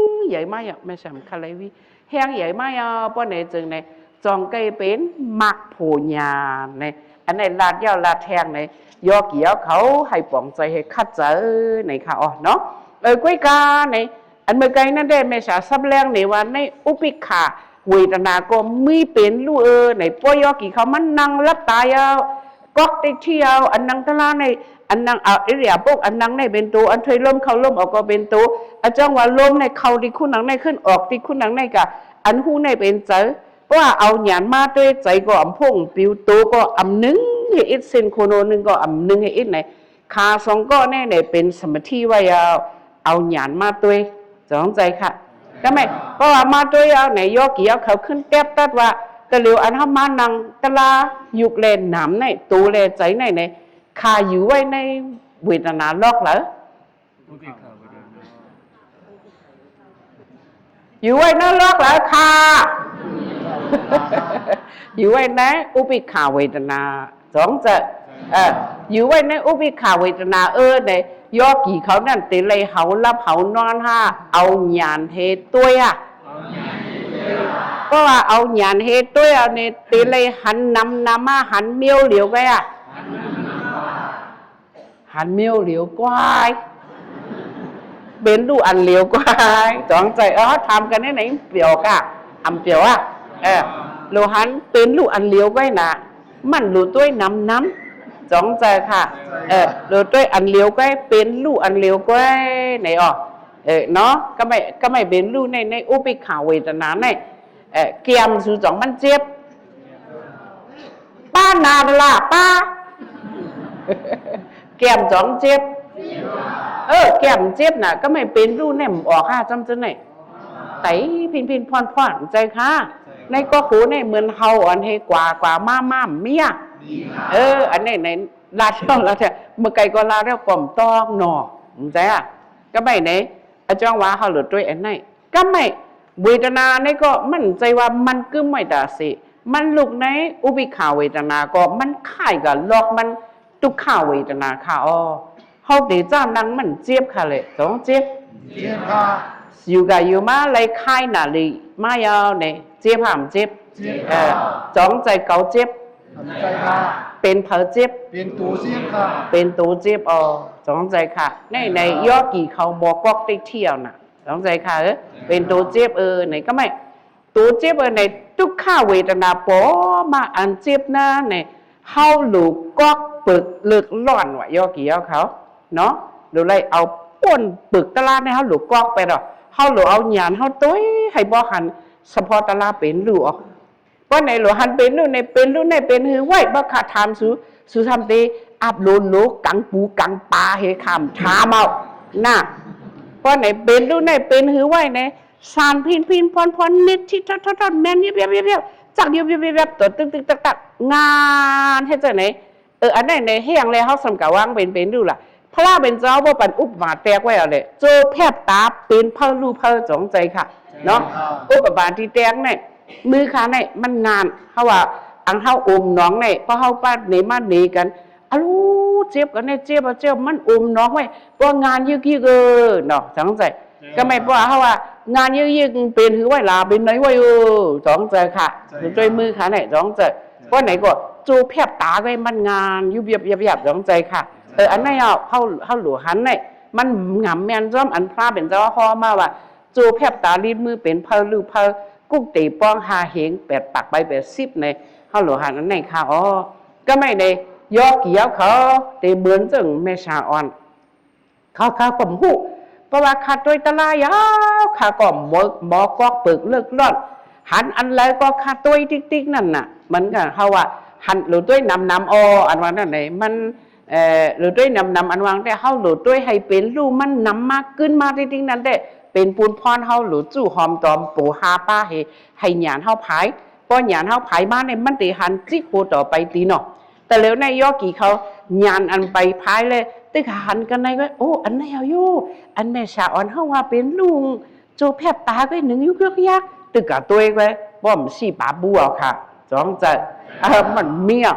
ໃຫຍ່ມາຍາ ແມ່ນສຳຄັນໄລວິ ແຮງໃຫຍ່ມາຍາ ປ້ອນໃນຈຶ່ງໃນ ຈ່ອງໄກເປັນມັກໂພຍານໃນ ອັນໃນລາດຍາວລາດແທງໃນ ຢອກຢາວເຂົາໃຫ້ປອງໃຈໃຫ້ຄັດໃຈໃນຄະ ອໍ ເນາະ ເອີ ກ້ວຍກາໃນ ອັນເມື່ອໄກນັ້ນແດ່ ແມ່ສາສຳແລງໃນວ່າ ໃນອຸເບກຂາເວທະນາກໍມີເປັນ ລູກເອີ ໃນ ພວກຢອກກີເຂົາມານັ່ງຫຼັບຕາຍາວ ກອກຕິກທີ່ຍາວ ອັນນັ່ງຕະລາໃນ ອັນນັ່ງເອົາອິລິຍາບົດ ອັນນັ່ງໃນເປັນໂຕ ອັນຖອຍລົມເຂົ້າລົມອອກກໍເປັນໂຕ ອາຈອງວ່າລົມໃນເຂົ້າທີ່ຄູນັ່ງໃນ ຂຶ້ນອອກທີ່ຄູນັ່ງໃນກະ ອັນຮູ້ໃນເປັນໃຈ ເພາະວ່າເອົາຍານມາດ້ວຍໃຈກໍອຳພົງປິວ ໂຕກໍອຳໜຶ່ງໃຫ້ອິດ ເສັ້ນໂຄໂນໜຶ່ງກໍອຳໜຶ່ງໃຫ້ອິດໃນ ຂາສອງກໍນີ້ແຫຼະ ເປັນສະມາທິໄວ້ເອົາ ເອົາຍານມາຕົວະ ຈອງໃຈຄະ. ກະແມ່ນ ເພາະວ່າມາຕົວະເອົາໃນ ໂຍກີເຂົາຂຶ້ນແຕັບຕັດວ່າ ແຕ່ຫຼຽວອັນເຮົາມານັ່ງຕະລາ ຍຸກແລນາມໃນ ໂຕແລໃຈໃນ ໃນ ຄາຢູ່ໄວ້ໃນເວທະນາລັອກເລີຍ ຢູ່ໄວ້ໃນລັອກເລີຍຄະ ຢູ່ໄວ້ໃນອຸເບກຂາເວທະນາ ຈອງໃຈ ເອີ ຢູ່ໄວ້ໃນອຸເບກຂາເວທະນາ ເອີ ໃນໂຍກີເຂົານັ້ນ ເຕໄລເຮົາຫຼັບເຮົານອນຫາ ເອົາຍານເຮັດຕົວະ ເພາະວ່າເອົາຍານເຮັດຕົວະເອົານີ້ ເຕໄລຫັນນຳນາມາ ຫັນມຽວຫຼຽວໄກອະ ຫັນມຽວຫຼຽວໄກ ເປັນລູກອັນຫຼຽວໄກ ຈອງໃຈ. ເອີ ເຮົາຖາມກັນໃນໃນປຽວກະ ອຳປຽວອະ ເອີ ໂລຫັນເປັນລູກອັນຫຼຽວໄກນະ ມັນໂລຕົວະນຳນຳ ຈອງໃຈຄະ ເອີ ໂລຕົວະອັນຫຼຽວໄກ ເປັນລູກອັນຫຼຽວໄກໃນອອ ເອີ ເນາະ ກະໄມ່ ກະໄມ່ເປັນລູກໃນ ໃນອຸເບກຂາເວທະນາໃນ ເອີ ແກ້ມສູຈອງມັນເຈັບ ປ້ານາລະປ້າ ແກ້ມຈອງເຈັບ ເອີ ແກ້ມເຈັບນະ ກະໄມ່ເປັນລູກແນມອອກຫາຈຳຈະໄນ ໄຕພິນພິນພອນພອນ ໃຈຄະ ໃນກໍໂຫໃນເໝືອນເຮົາອັນເຮກວາກວາມາມາເມຍ ເອີ ອັນໃນ ໃນລາດເຈົ້າລາດເຈົ້າ ເມື່ອໄກກໍລາດແລ້ວກໍມຕອກເນາະ ໃຈອະ ກະໄມ່ໃນ ອາຈອງວ່າເຮົາໂລຕົວະອັນໃນ ກະໄມ່ເວທະນາໃນກໍມັນໃຈວ່າມັນກຶມໄວ້ຕາເສ ມັນລຸກໃນອຸເບກຂາເວທະນາກໍມັນຄ້າຍກັບລັອກມັນ ທຸກຂະເວທະນາຄະ ອໍ ເຮົາເຕຈານັ່ງມັນເຈັບຄະແຫຼະ ຈອງເຈັບ ເຈັບຄະ ຢູ່ກະຢູ່ມາໄລຄ້າຍນາລີມາຍາວໃນ ເຈັບຫາມເຈັບ ເຈັບຄະ ເອີ ຈອງໃຈເກົາເຈັບ ເປັນໃຜເຈັບ ເປັນໂຕເຈັບຄະ ເປັນໂຕເຈັບ ອໍ ຈອງໃຈຄະ ໃນ ໃນໂຍກີເຂົາບໍ່ກອກໄດ້ທ່ຽວນະ ຈອງໃຈຄະ ເອີ ເປັນໂຕເຈັບ ເອີ ໃນກະໄມ່ ໂຕເຈັບເອີ ໃນທຸກຂະເວທະນາ ປໍມາອັນເຈັບນະ ໃນ ເຮົາໂລກອກເປິກເລິກລ້ອນວ່າ ໂຍກີເຂົາເນາະ ໂລໄລເອົາກົ້ນເປິກຕະລາໃນ ເຮົາໂລກອກໄປດອກ ເຮົາໂລເອົາຍານເຮົາຕົວະໃຫ້ບໍ່ຫັນ ສະເພາະຕະລາເປັນລູກອອກ ເພາະໃນໂລຫັນເປັນລູກໃນ ເປັນລູກໃນ ເປັນຫືອໄວ້ ບໍ່ຄາຖາມສູ ສູທຳເຕ ອັບໂລໂລກັງປູກັງປາເຮຄາມຖາມເອົານະ ເພາະໃນເປັນລູກໃນ ເປັນຫືອໄວ້ໃນ ສານພິນພິນພອນພອນ ນິດທິດທອດທອດ ແມ່ນຍຽບໆ ຈັກຍຽບໆ ຕົວຕຶກໆ ຕັກໆ ງານເຮັດຈັ່ງໃດ ເອີ ອັນໃດໃນແຮງແລເຮົາສຳກະວາງເປັນເປັນຢູ່ລະ ພະລາເປັນເຈົ້າບໍ່ປັນອຸປະມາແຕກໄວ້ເອົາແຫຼະ ໂຈແພບຕາເປັນເພີລູເພີ ຈອງໃຈຄະເນາະ ອຸປະມາທີ່ແຕກໃນ ມືຄາໃນມັນງານ ເຮົາວ່າອັງເຮົາອົມໜອງໃນ ເພາະເຮົາປາດເນມາເນກັນ ອາລູ ເຈັບກັນແນ່ ເຈັບ ເຈັບ ມັນອົມໜອງໄວ້ ເພາະວ່າງານຍຶກໆ ເອີ ເນາະ ຈອງໃຈ ກະແມ່ນ ເພາະວ່າເຮົາວ່າງານຍຶກໆ ເປັນຫືອໄວ້ຫຼາ ເປັນໄນໄວ້ ເອີ ຈອງໃຈຄະ ໂດຍມືຄະໃນ ຈອງໃຈ ເພາະໃນກໍໂຈແພບຕາໄວ້ ມັນງານຍຸບໆ ຍັບໆ ຈອງໃຈຄະ ເອີ ອັນໃນເຮົາ ເຮົາ ເຮົາຫຼູຫັນໃນ ມັນງາມແມ່ນຊ້ອມ ອັນພະເປັນເຈົ້າເຮົາມາວ່າ ໂຈແພບຕາລິດມືເປັນເພີລູເພີ ກຸກເຕປ້ອງຫ້າເຮງ ແປດປາກໃບແປດສິບໃນ ເຮົາໂລຫັນອັນໃນຄະ ອໍ ກະໄມ່ໃນ ຢໍກຽວເຂົາ ເຕເໝືອນເຊິ່ງແມ່ຊາອ່ອນ ເຂົາ ເຂົາກໍບໍ່ຮູ້ ເພາະວ່າຂ້າຕົວະຕະລາຍາວ ຂ້າກໍໝໍກອກເປິກເລິກລ້ອນ ຫັນອັນໃດກໍຂ້າຕົວະຕິກໆ ນັ້ນນະ ມັນກໍເຮົາວ່າ ຫັນໂລຕົວະນຳນຳ ອໍ ອັນວ່ານັ້ນໃດ ມັນ ເອີ ໂລຕົວະນຳນຳ ອັນວ່າແຕ່ເຮົາໂລຕົວະໃຫ້ເປັນ ຮູ້ມັນນຳມາ ກຶນມາຕິດໆ ນັ້ນແຕ່ ເປັນປຸນພອນເຮົາໂລຈູ້ຫອມຕອມໂປຫາປາ ໃຫ້ ໃຫ້ຍານເຮົາພາຍ ພໍຍານເຮົາພາຍມານີ້ ມັນເຕຫັນຈິກໂຮຕໍ່ໄປຕິເນາະ ແຕ່ແລ້ວໃນຢໍກີເຂົາ ຍານອັນໄປພາຍແລະ ຕຶກຫາຫັນກັນໃນກໍ ໂອ້ ອັນໃນເຮົາຢູ່ ອັນແມ່ສາອອນເຮົາວ່າເປັນລຸງ ໂຈແພບຕາກໍໜຶ່ງຢູ່ເກືອກຢາກ ຕຶກກະຕົວະກໍປ້ອມຊີ້ປາບູເອົາຄ່ະ ຈອງໃຈ ເອີ ມັນເມຍ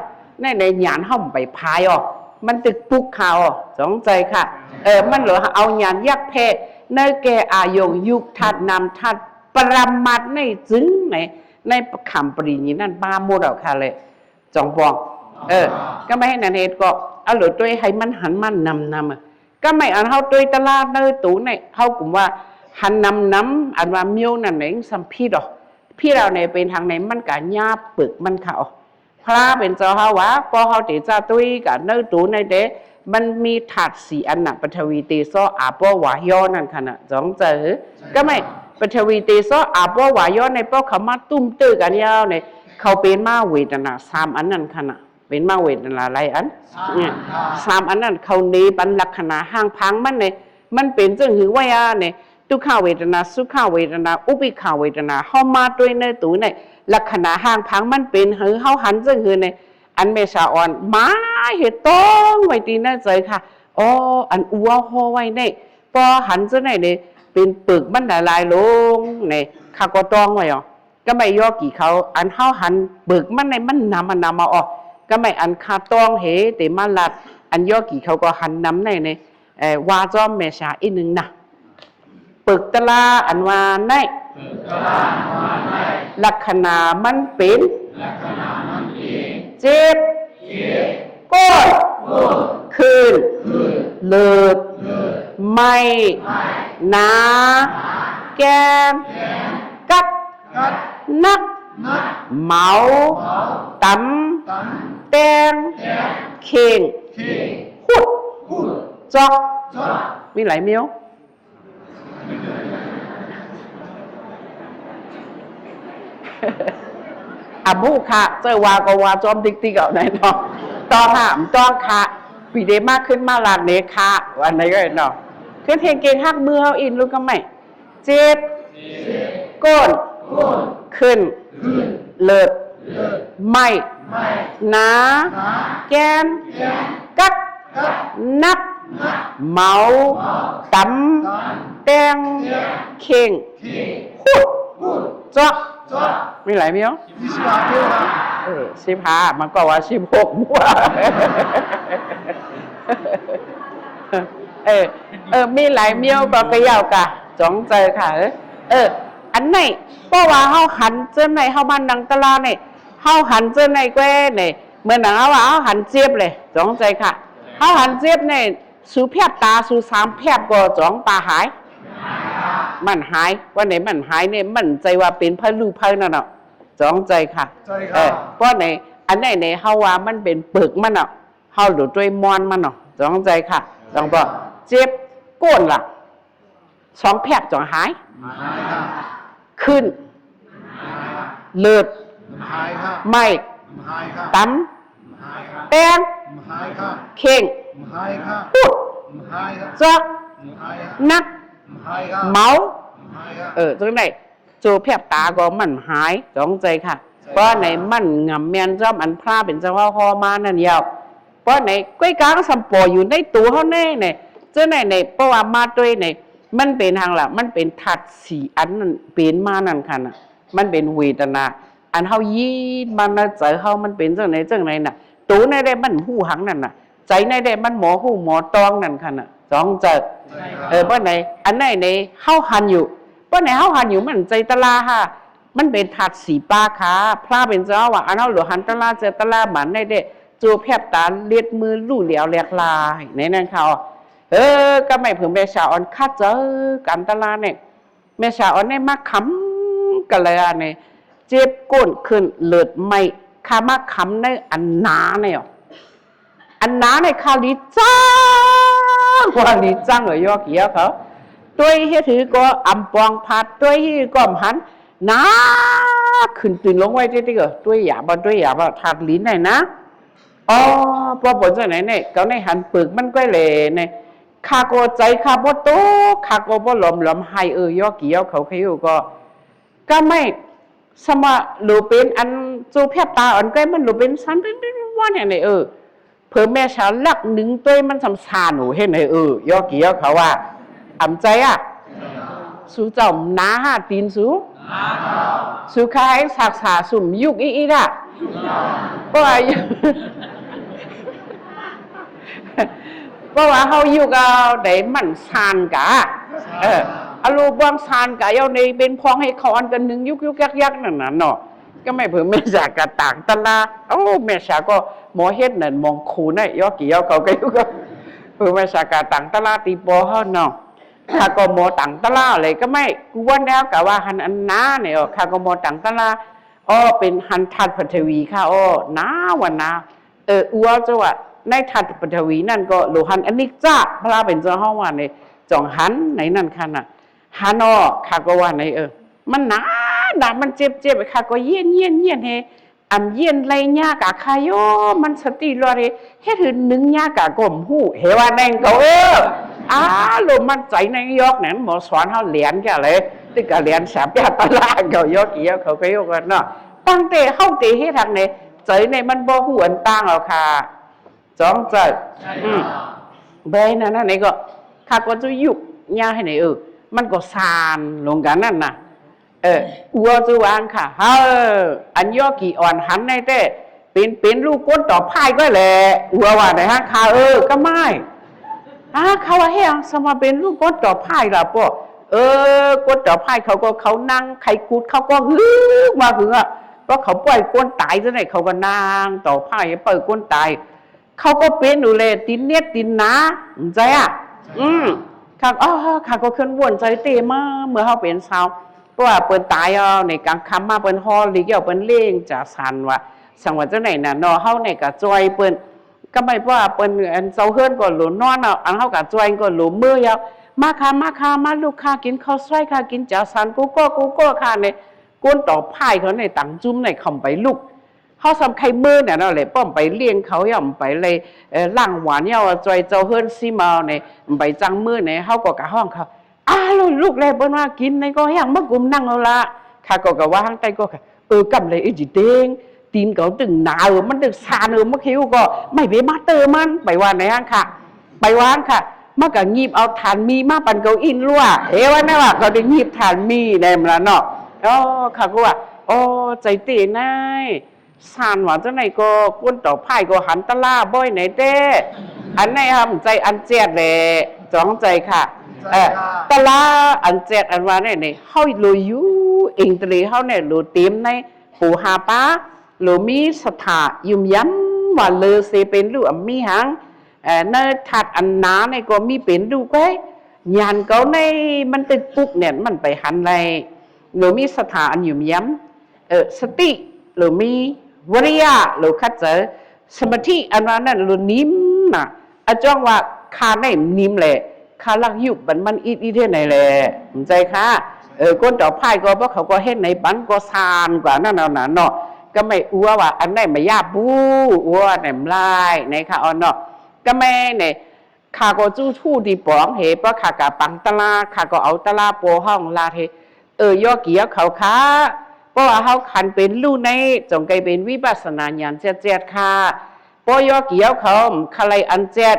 ໃນ ໃນຍານເຮົາໄປພາຍອອກ ມັນຕຶກປຸກເຮົາ ຈອງໃຈຄ່ະ ເອີ ມັນເລີຍເອົາຍານຍັກແພ ໃນແກ່ອາຍົງຍຸກທາດນ້ຳທາດປະລະມັດໃນຈຶ່ງໃນ ໃນຄຳປະລິນຍານັ້ນປາໝົດເອົາຄ່ະແລະ ຈອງປອງ ເອີ ກະມາເຮັດນັ້ນເຮັດກໍ ເອົາໂລດໂດຍໃຫ້ມັນຫັນມານຳນຳ ກະໄມ່ອັນເຮົາໂດຍຕະຫຼາດເນີໂຕໃນ ເຮົາກຸມວ່າຫັນນຳນຳ ອັນວ່າມຽວນັ້ນເອງສ່ຳຜິດອອກ ຜິດເອົາໃນເປັນທາງໃນ ມັນກະຍາບເປິກມັນຄະອອກ ພະເປັນເຈົ້າເຮົາວ່າ ກໍເຮົາເຕຈະຕຸ້ຍກະເນີໂຕໃນແຕ່ ມັນມີທາດສີ່ອັນນະ ປະທະວີ ເຕໂຊ ອາໂປ ວາໂຍ ນັ້ນຄະນະ ຈອງໃຈ ກະໄມ່ ປະທະວີ ເຕໂຊ ອາໂປ ວາໂຍ ໃນ ພວກເຂົາມາຕຸ້ມເຕີກັນຍາວໃນ ເຂົາເປັນມາເວທະນາສາມອັນນັ້ນຄະນະ ເປັນມາເວທະນາຫຼາຍອັນ ສາມອັນນັ້ນ ເຂົາເນປັນລັກຂະນະຮ່າງພັງມັນເນ ມັນເປັນຈັ່ງຫືອໄວອາເນ ທຸກຂະເວທະນາ ສຸຂະເວທະນາ ອຸເບກຂາເວທະນາ ເຮົາມາດ້ວຍໃນໂຕໃນລັກຂະນະຮ່າງພັງມັນເປັນຫື ເຮົາຫັນຈັ່ງຫືເນ ອັນແມ່ສາອອນມາເຮັດຕ້ອງໄວ້ທີ່ໃນໃຈຄ່ະ. ອໍ ອັນອູເຮົາຫໍ່ໄວ້ເນ ພໍຫັນຈັ່ງໃດເນ ເປັນເປິກມັນຫຼາຍໆລົງເນ ຂ້າກໍຕ້ອງໄວ້ອອກ ກະໄໝຍໍກີເຂົາ ອັນເຮົາຫັນເປິກມັນໃນມັນນຳມານຳມາອອກ ກະໄໝອັນຄາຕ້ອງເຮເຕມາລັດ ອັນຍໍກີເຂົາກໍຫັນນຳໃນເນ ເອີ ວ່າຈອມແມ່ສາອີກໜຶ່ງນະ ເປິກຕະລາອັນວ່າໃນ ລັກຂະນະມັນເປັນ ເຈັບ ກົ້ນ ຂຶ້ນ ເລີດ ໄໝ້ ໜາ ແກ່ນ ກັດ ໜັກ ເມົາ ຕຳ ແຕ່ງ ເຄັ່ງ ຫຸດ ຈອກ ມີຫຼາຍແນວ. ອາ ໝູ່ຄະ ເຈົ້າວ່າກໍວ່າຈອມຕິກໆ ເອົາແນ່ເນາະ ຕ້ອງຫ້າມຕ້ອງຄະ ປີເດມາຂຶ້ນມາລາດເນຄະ ວ່າໃນກໍເນາະ ຄືເພງເກັ່ງຮັກມືເຮົາອີກລູກກະໄໝ ເຈັບ ກົ້ນ ຂຶ້ນ ເລີດ ໄໝ້ ໜາ ແກ່ນ ກັດ ໜັກ ເມົາ ຕຳ ແຕ່ງ ເຄັ່ງ ຫຸດ ຈອກ ມີຫຼາຍແນວ ເອີ ສິບຫ້າ ມັນກໍວ່າສິບຫົກ ເອີ ເອີ ມີຫຼາຍແນວກໍກະເຍົາກະ ຈອງໃຈຄ່ະ ເອີ ເອີ ອັນໃນ ເພາະວ່າເຮົາຫັນເຈີໃນ ເຮົາມານັ່ງຕະລາໃນ ເຮົາຫັນເຈີໃນແກວ່ໃນ ເໝືອນດັ່ງເຮົາວ່າເຮົາຫັນເຈັບເລີຍ ຈອງໃຈຄ່ະ ເຮົາຫັນເຈັບໃນ ສູແຜບຕາ ສູສາມແຜບກໍຈອງຕາຫາຍ ມັນຫາຍ ວ່າໃນມັນຫາຍເນ ມັນໃຈວ່າເປັນໄພລູໄພນັ້ນເນາະ ຈອງໃຈຄ່ະ ເອີ ເພາະໃນ ອັນໃນໃນເຮົາວ່າມັນເປັນເປິກມັນເນາະ ເຮົາດູດ້ວຍມ່ອນມັນເນາະ ຈອງໃຈຄ່ະ ຈອງບໍ່ ເຈັບ ກົ້ນລະ ສອງແຜບຈອງຫາຍ ຫາຍຄ່ະ ຂຶ້ນ ຫາຍຄ່ະ ເລີດ ຫາຍຄ່ະ ໄໝ້ ຫາຍຄ່ະ ຕຳ ຫາຍຄ່ະ ແຕ່ງ ຫາຍຄ່ະ ເຄັ່ງ ຫາຍຄ່ະ ຫຸດ ຫາຍຄ່ະ ຈອກ ຫາຍຄ່ະ ໜັກ ຫາຍຄ່ະ ເມົາ ຫາຍຄ່ະ ເອີ ຈັ່ງໃດ ໂຈແຜບຕາກໍມັນຫາຍ ຈອງໃຈຄ່ະ ເພາະໃນມັນງາມແມ່ນຈອມອັນພະເປັນເຈົ້າເຮົາຫໍ່ມານັ້ນແລ້ວ ເພາະໃນກ້ອຍກາງສຳປໍຢູ່ໃນໂຕເຮົາແນ່ໃນ ເຈົ້າໃນໃນ ເພາະວ່າມາດ້ວຍໃນ ມັນເປັນຫຍັງລະ ມັນເປັນທາດສີ່ອັນນັ້ນເປັນມານັ້ນຄ່ະນະ ມັນເປັນເວທະນາ ອັນເຮົາຍຶດມາໃນໃຈເຮົາ ມັນເປັນຈັ່ງໃດຈັ່ງໃດນະ ໂຕໃນໃດມັນຮູ້ຫຍັງນັ້ນນະ ໃຈໃນໃດມັນໝໍຮູ້ໝໍຕ້ອງນັ້ນຄ່ະນະ ຈອງໃຈ ເອີ ເພາະໃນ ອັນໃນໃນເຮົາຫັນຢູ່ ເພາະໃນເຮົາຫັນຢູ່ ມັນໃຈຕະລາຫາ ມັນເປັນທາດສີ່ປາຄະ ພະເປັນເຈົ້າວ່າ ອັນເຮົາຫຼວງຫັນຕະລາເຈີຕະລາມາໃນເດ ໂຈແຜບຕາເລັດມື ຫຼູ່ຫຼຽວແຫຼກຫຼາຍ ໃນນັ້ນເຂົາ ເອີ ກະໄໝເພິ່ນແມ່ສາອອນຄາດເຈີກັນຕະລາໃນ ແມ່ສາອອນໃນມາຄຳກະເລີຍໃນ ເຈັບກົ້ນຂຶ້ນເລີດໄໝ້ ຄາມາຄຳໃນອັນໜາໃນ ອັນໜາໃນຄາລີຈັ່ງ ວ່າລີຈັ່ງເອີຍ ຢອກກີເຂົາ ຕົວເຮັດຫືກໍອຳປອງພັດ ຕົວຫືກໍອຳຫັນ ໜາ ຂຶ້ນຕື່ນລົງໄວ້ຕິກໆ ເອີ ຕົວຢາບໍ່ ຕົວຢາບໍ່ ທາດລີນໃນນະ ອໍ ພໍເປັນຈັ່ງໃດໃນ ເຂົາໃນຫັນເປິກມັນກ້ອຍແລໃນ ຂ້າກໍໃຈຂ້າບໍ່ຕົກ ຂ້າກໍບໍ່ຫຼອມຫຼອມໄຫ້ ເອີ ຢອກກີເຂົາ ເຂົາຢູ່ກໍ ກະໄໝ ສະມາໂລເປັນອັນ ໂຈແຜບຕາອັນໄກມັນໂລເປັນສັນເປັນວ່າແນວໃດ ເອີ ເພີແມ່ສາລັກໜຶ່ງຕົວມັນສຳສານໂອ ເຫັນໃດ ເອີ ຢອກກີເຂົາວ່າ ອຳໃຈອະ ສູເຈົ້າໜາຫາຕີນສູ ສູຄາຍສັກສາສຸມຍຸກອີກອີກອະ ເພາະວ່າ ເພາະວ່າເຮົາຢູ່ກັບໃດມັນຊານກະ ເອີ ອາໂລບອງຊານກະເອົາໃນເປັນພອງໃຫ້ເຂົາອັນກັນໜຶ່ງຍຸກໆ ຍັກໆ ນັ້ນນະເນາະ ກະແມ່ເພິ່ນແມ່ສາກະຕ່າງຕະລາ ໂອ້ ແມ່ສາກໍໝໍເຮັດນັ້ນມອງຄູນະ ຢອກກີເຂົາກະຢູ່ກັບ ເພິ່ນແມ່ສາກະຕ່າງຕະລາຕີປໍເຮົາເນາະ ຂ້າກໍໝໍຕ່າງຕະລາເລີຍ ກະແມ່ກູວ່າແນວກະວ່າຫັ້ນອັນນານີ້ ເອີ ຂ້າກໍໝໍຕ່າງຕະລາ ອໍ ເປັນຫັ້ນທາດປະທະວີຄ່ະ ອໍ ໜາວວ່າໜາວ ເອີ ອູເອົາເຈົ້າວ່າ ໃນທາດປະທະວີນັ້ນກໍໂລຫັນອະນິດຈະ ພະເປັນເຈົ້າເຮົາວ່າໃນ ຈອງຫັນໃນນັ້ນຄ່ະນະ ຫານອກ ຂ້າກໍວ່າໃນ ເອີ ມັນໜາ ໜາ ມັນເຈັບ ເຈັບ ຂ້າກໍຢຽນ ຢຽນ ຢຽນໃຫ້ ອຳເຢັນໄລຍາກະຂະໂຍ ມັນສະຕິຫຼອດເດ ເຮັດໃຫ້ໜຶ່ງຍາກະກໍບໍ່ຮູ້ ເຫັນວ່າແນງເຂົາເອີ ອາລົມມັນໃຈໃນຍອກນັ້ນ ໝໍສອນເຮົາແຫຼນກະເລີຍ ຕຶກກະແຫຼນສາມປຽດຕະລາເຂົາຍອກກີ້ຍອກເຂົາກໍຍອກກັນເນາະ ຕັ້ງແຕ່ເຮົາເຕເຮັດທັງໃນໃຈໃນມັນບໍ່ຮູ້ອັນຕ່າງເອົາຄ່າ ສອງໃຈ ອືມ ແບນນັ້ນນະ ນີ້ກໍ ຂ້າກໍຈະຍຸກຍາໃຫ້ໃນ ເອີ ມັນກໍຊານລົງກັນນັ້ນນະ ເອີ ອັວຈະວາງຄ່າ ເຮີ ອັນຍອກກີ້ອ່ອນຫັນໃນແຕ່ ເປັນ ເປັນລູກກົ້ນຕໍ່ພາຍກໍແຫຼະ ອັວວ່າໃນຫັ້ນຄ່າ ເອີ ກໍໝາຍ ອາ ຂ້າວ່າແຮງ ສຳວ່າເປັນລູກກົ້ນຕໍ່ພາຍລະປະ ເອີ ກົ້ນຕໍ່ພາຍເຂົາກໍ ເຂົານັ່ງໄຄກຸດ ເຂົາກໍຫຶມາຫຶ ເພາະເຂົາປ່ອຍກົ້ນຕາຍຈັ່ງໃດ ເຂົາກໍນັ່ງຕໍ່ພາຍປ່ອຍກົ້ນຕາຍ ເຂົາກໍເປັນຢູ່ແຫຼະ ຕີນເນັດຕີນໜາ ໃຈອະ ອືມ ຂ້າ ອໍ ຂ້າກໍເຄີຍວົນໃຈເຕມາ ເມື່ອເຮົາເປັນຊາວ ເພາະວ່າເພິ່ນຕາຍເອົາໃນກາງຄ່ຳມາ ເພິ່ນຫໍ່ລິກເອົາ ເພິ່ນເລງຈາສັນວ່າ ສັງວ່າຈັ່ງໃດນະເນາະ ເຮົານີ້ກະຈ່ອຍເພິ່ນ ກໍໝາຍວ່າເພິ່ນ ອັນເຈົ້າເຮືອນກໍໂຫຼນອນເອົາ ອັນເຮົາກະຈ່ອຍກໍໂຫຼເມືອເອົາ ມາຄ່າ ມາຄ່າ ມາລູກຄ້າ ກິນເຂົ້າຊອຍຄ່າ ກິນຈາສັນ ກູກໍ ກູກໍຄ່າ ນີ້ ກົ້ນຕໍ່ພາຍເຂົາໃນຕັງຈຸ້ມໃນຄຳໄປລຸກ ເຮົາສ່ຳໄຄເມີນະເນາະແຫຼະ ປ້ອມໄປລ້ຽງເຂົາ ຍ່ອມໄປໄລ່ ເອີ ລ້າງຫວານ ຍ່ອມວ່າຊ່ວຍເຈົ້າເຮືອນຊິມເອົາໃນ ໄປຈັ່ງມື້ໃນ ເຮົາກໍກະຮ້ອງເຂົາ ອາ ລູກແລເພິ່ນວ່າກິນໃນກໍຫຍັງມາກຸມນັ່ງເອົາລະ ຂ້າກໍກະວ່າທາງໃຕ້ກໍ ເອີ ກຳໃດເອີຍຈິເຕັງ ຕີນເຂົາຕຶງໜາເອີ ມັນຕຶງຊານເອີ ມາເຂວກໍ ໄມ້ເບມາເຕີມັນ ໄປວ່າໃນຫັ້ນຄ່ະ ໄປວ່າຫັ້ນຄ່ະ ມັນກະຫຍິບເອົາຖານໝີ່ມາປັນເຂົາກິນລົວ ເອ ວ່າແນວວ່າ ເຂົາໄດ້ຫຍິບຖານໝີ່ແນມລະເນາະ ອໍ ຂ້າກໍວ່າ ອໍ ໃຈເຕນາຍ ຊານວ່າຈັ່ງໃດກໍ ກົ້ນຕໍ່ພາຍກໍຫັນຕະລາບ່ອຍໃນແຕ່ ອັນໃນຫຳໃຈອັນແຈດແຫຼະ ຈອງໃຈຄ່ະ ເອີ ຕະລາອັນແຈດອັນວ່າໃນນີ້ ເຮົາໂລຢູ່ ອິງຕະເລເຮົາແນ່ໂລເຕັມໃນ ປູຮາປາ ໂລມີສັດທາ ຢືນຢັນວ່າເລີເສເປັນລູກອຳມີຫັງ ເອີ ໃນທາດອັນໜາໃນກໍມີເປັນລູກໄວ້ ຍານເຂົາໃນມັນຕຶກປຸກແໜ້ນ ມັນໄປຫັນໄດ້ ໂລມີສັດທາອັນຢືນຢັນ ເອີ ສະຕິ ໂລມີ ວິລິຍະ ໂລຂັດໃຈ ສະມາທິ ອັນວ່ານັ້ນ ໂລນິມນະ ອາຈອງວ່າຂ້າໃນນິມແຫຼະ ຂ້າລັກຍຸບບັນມັນອິດໆເຮັດໃດແຫຼະ ເຂົ້າໃຈຄ່ະ ເອີ ກົ້ນຕໍ່ພາຍກໍ ພວກເຂົາກໍເຮັດໃນປັນກໍຊານກວ່ານັ້ນເອົານະເນາະ ກໍແມ່ນອັວວ່າ ອັນໃດມາຢາບບູ ອັວແໜມລາຍໃນຄ່ະ ອອນເນາະ ກໍແມ່ນໃນ ຂ້າກໍຈູ້ທູດທີ່ປອງເຫ ເພາະຂ້າກະປັງຕະລາ ຂ້າກໍເອົາຕະລາປົວຫ້ອງລາດເຫ ເອີ ຢໍ່ກຽວເຂົາຄ່ະ ເພາະວ່າເຮົາຄັນເປັນລູກໃນ ຈົ່ງໄກເປັນວິປັດສະນາຍານແຈດໆຄ່ະ ເພາະຢໍ່ກຽວເຂົາ ຄະໄລອັນແຈດ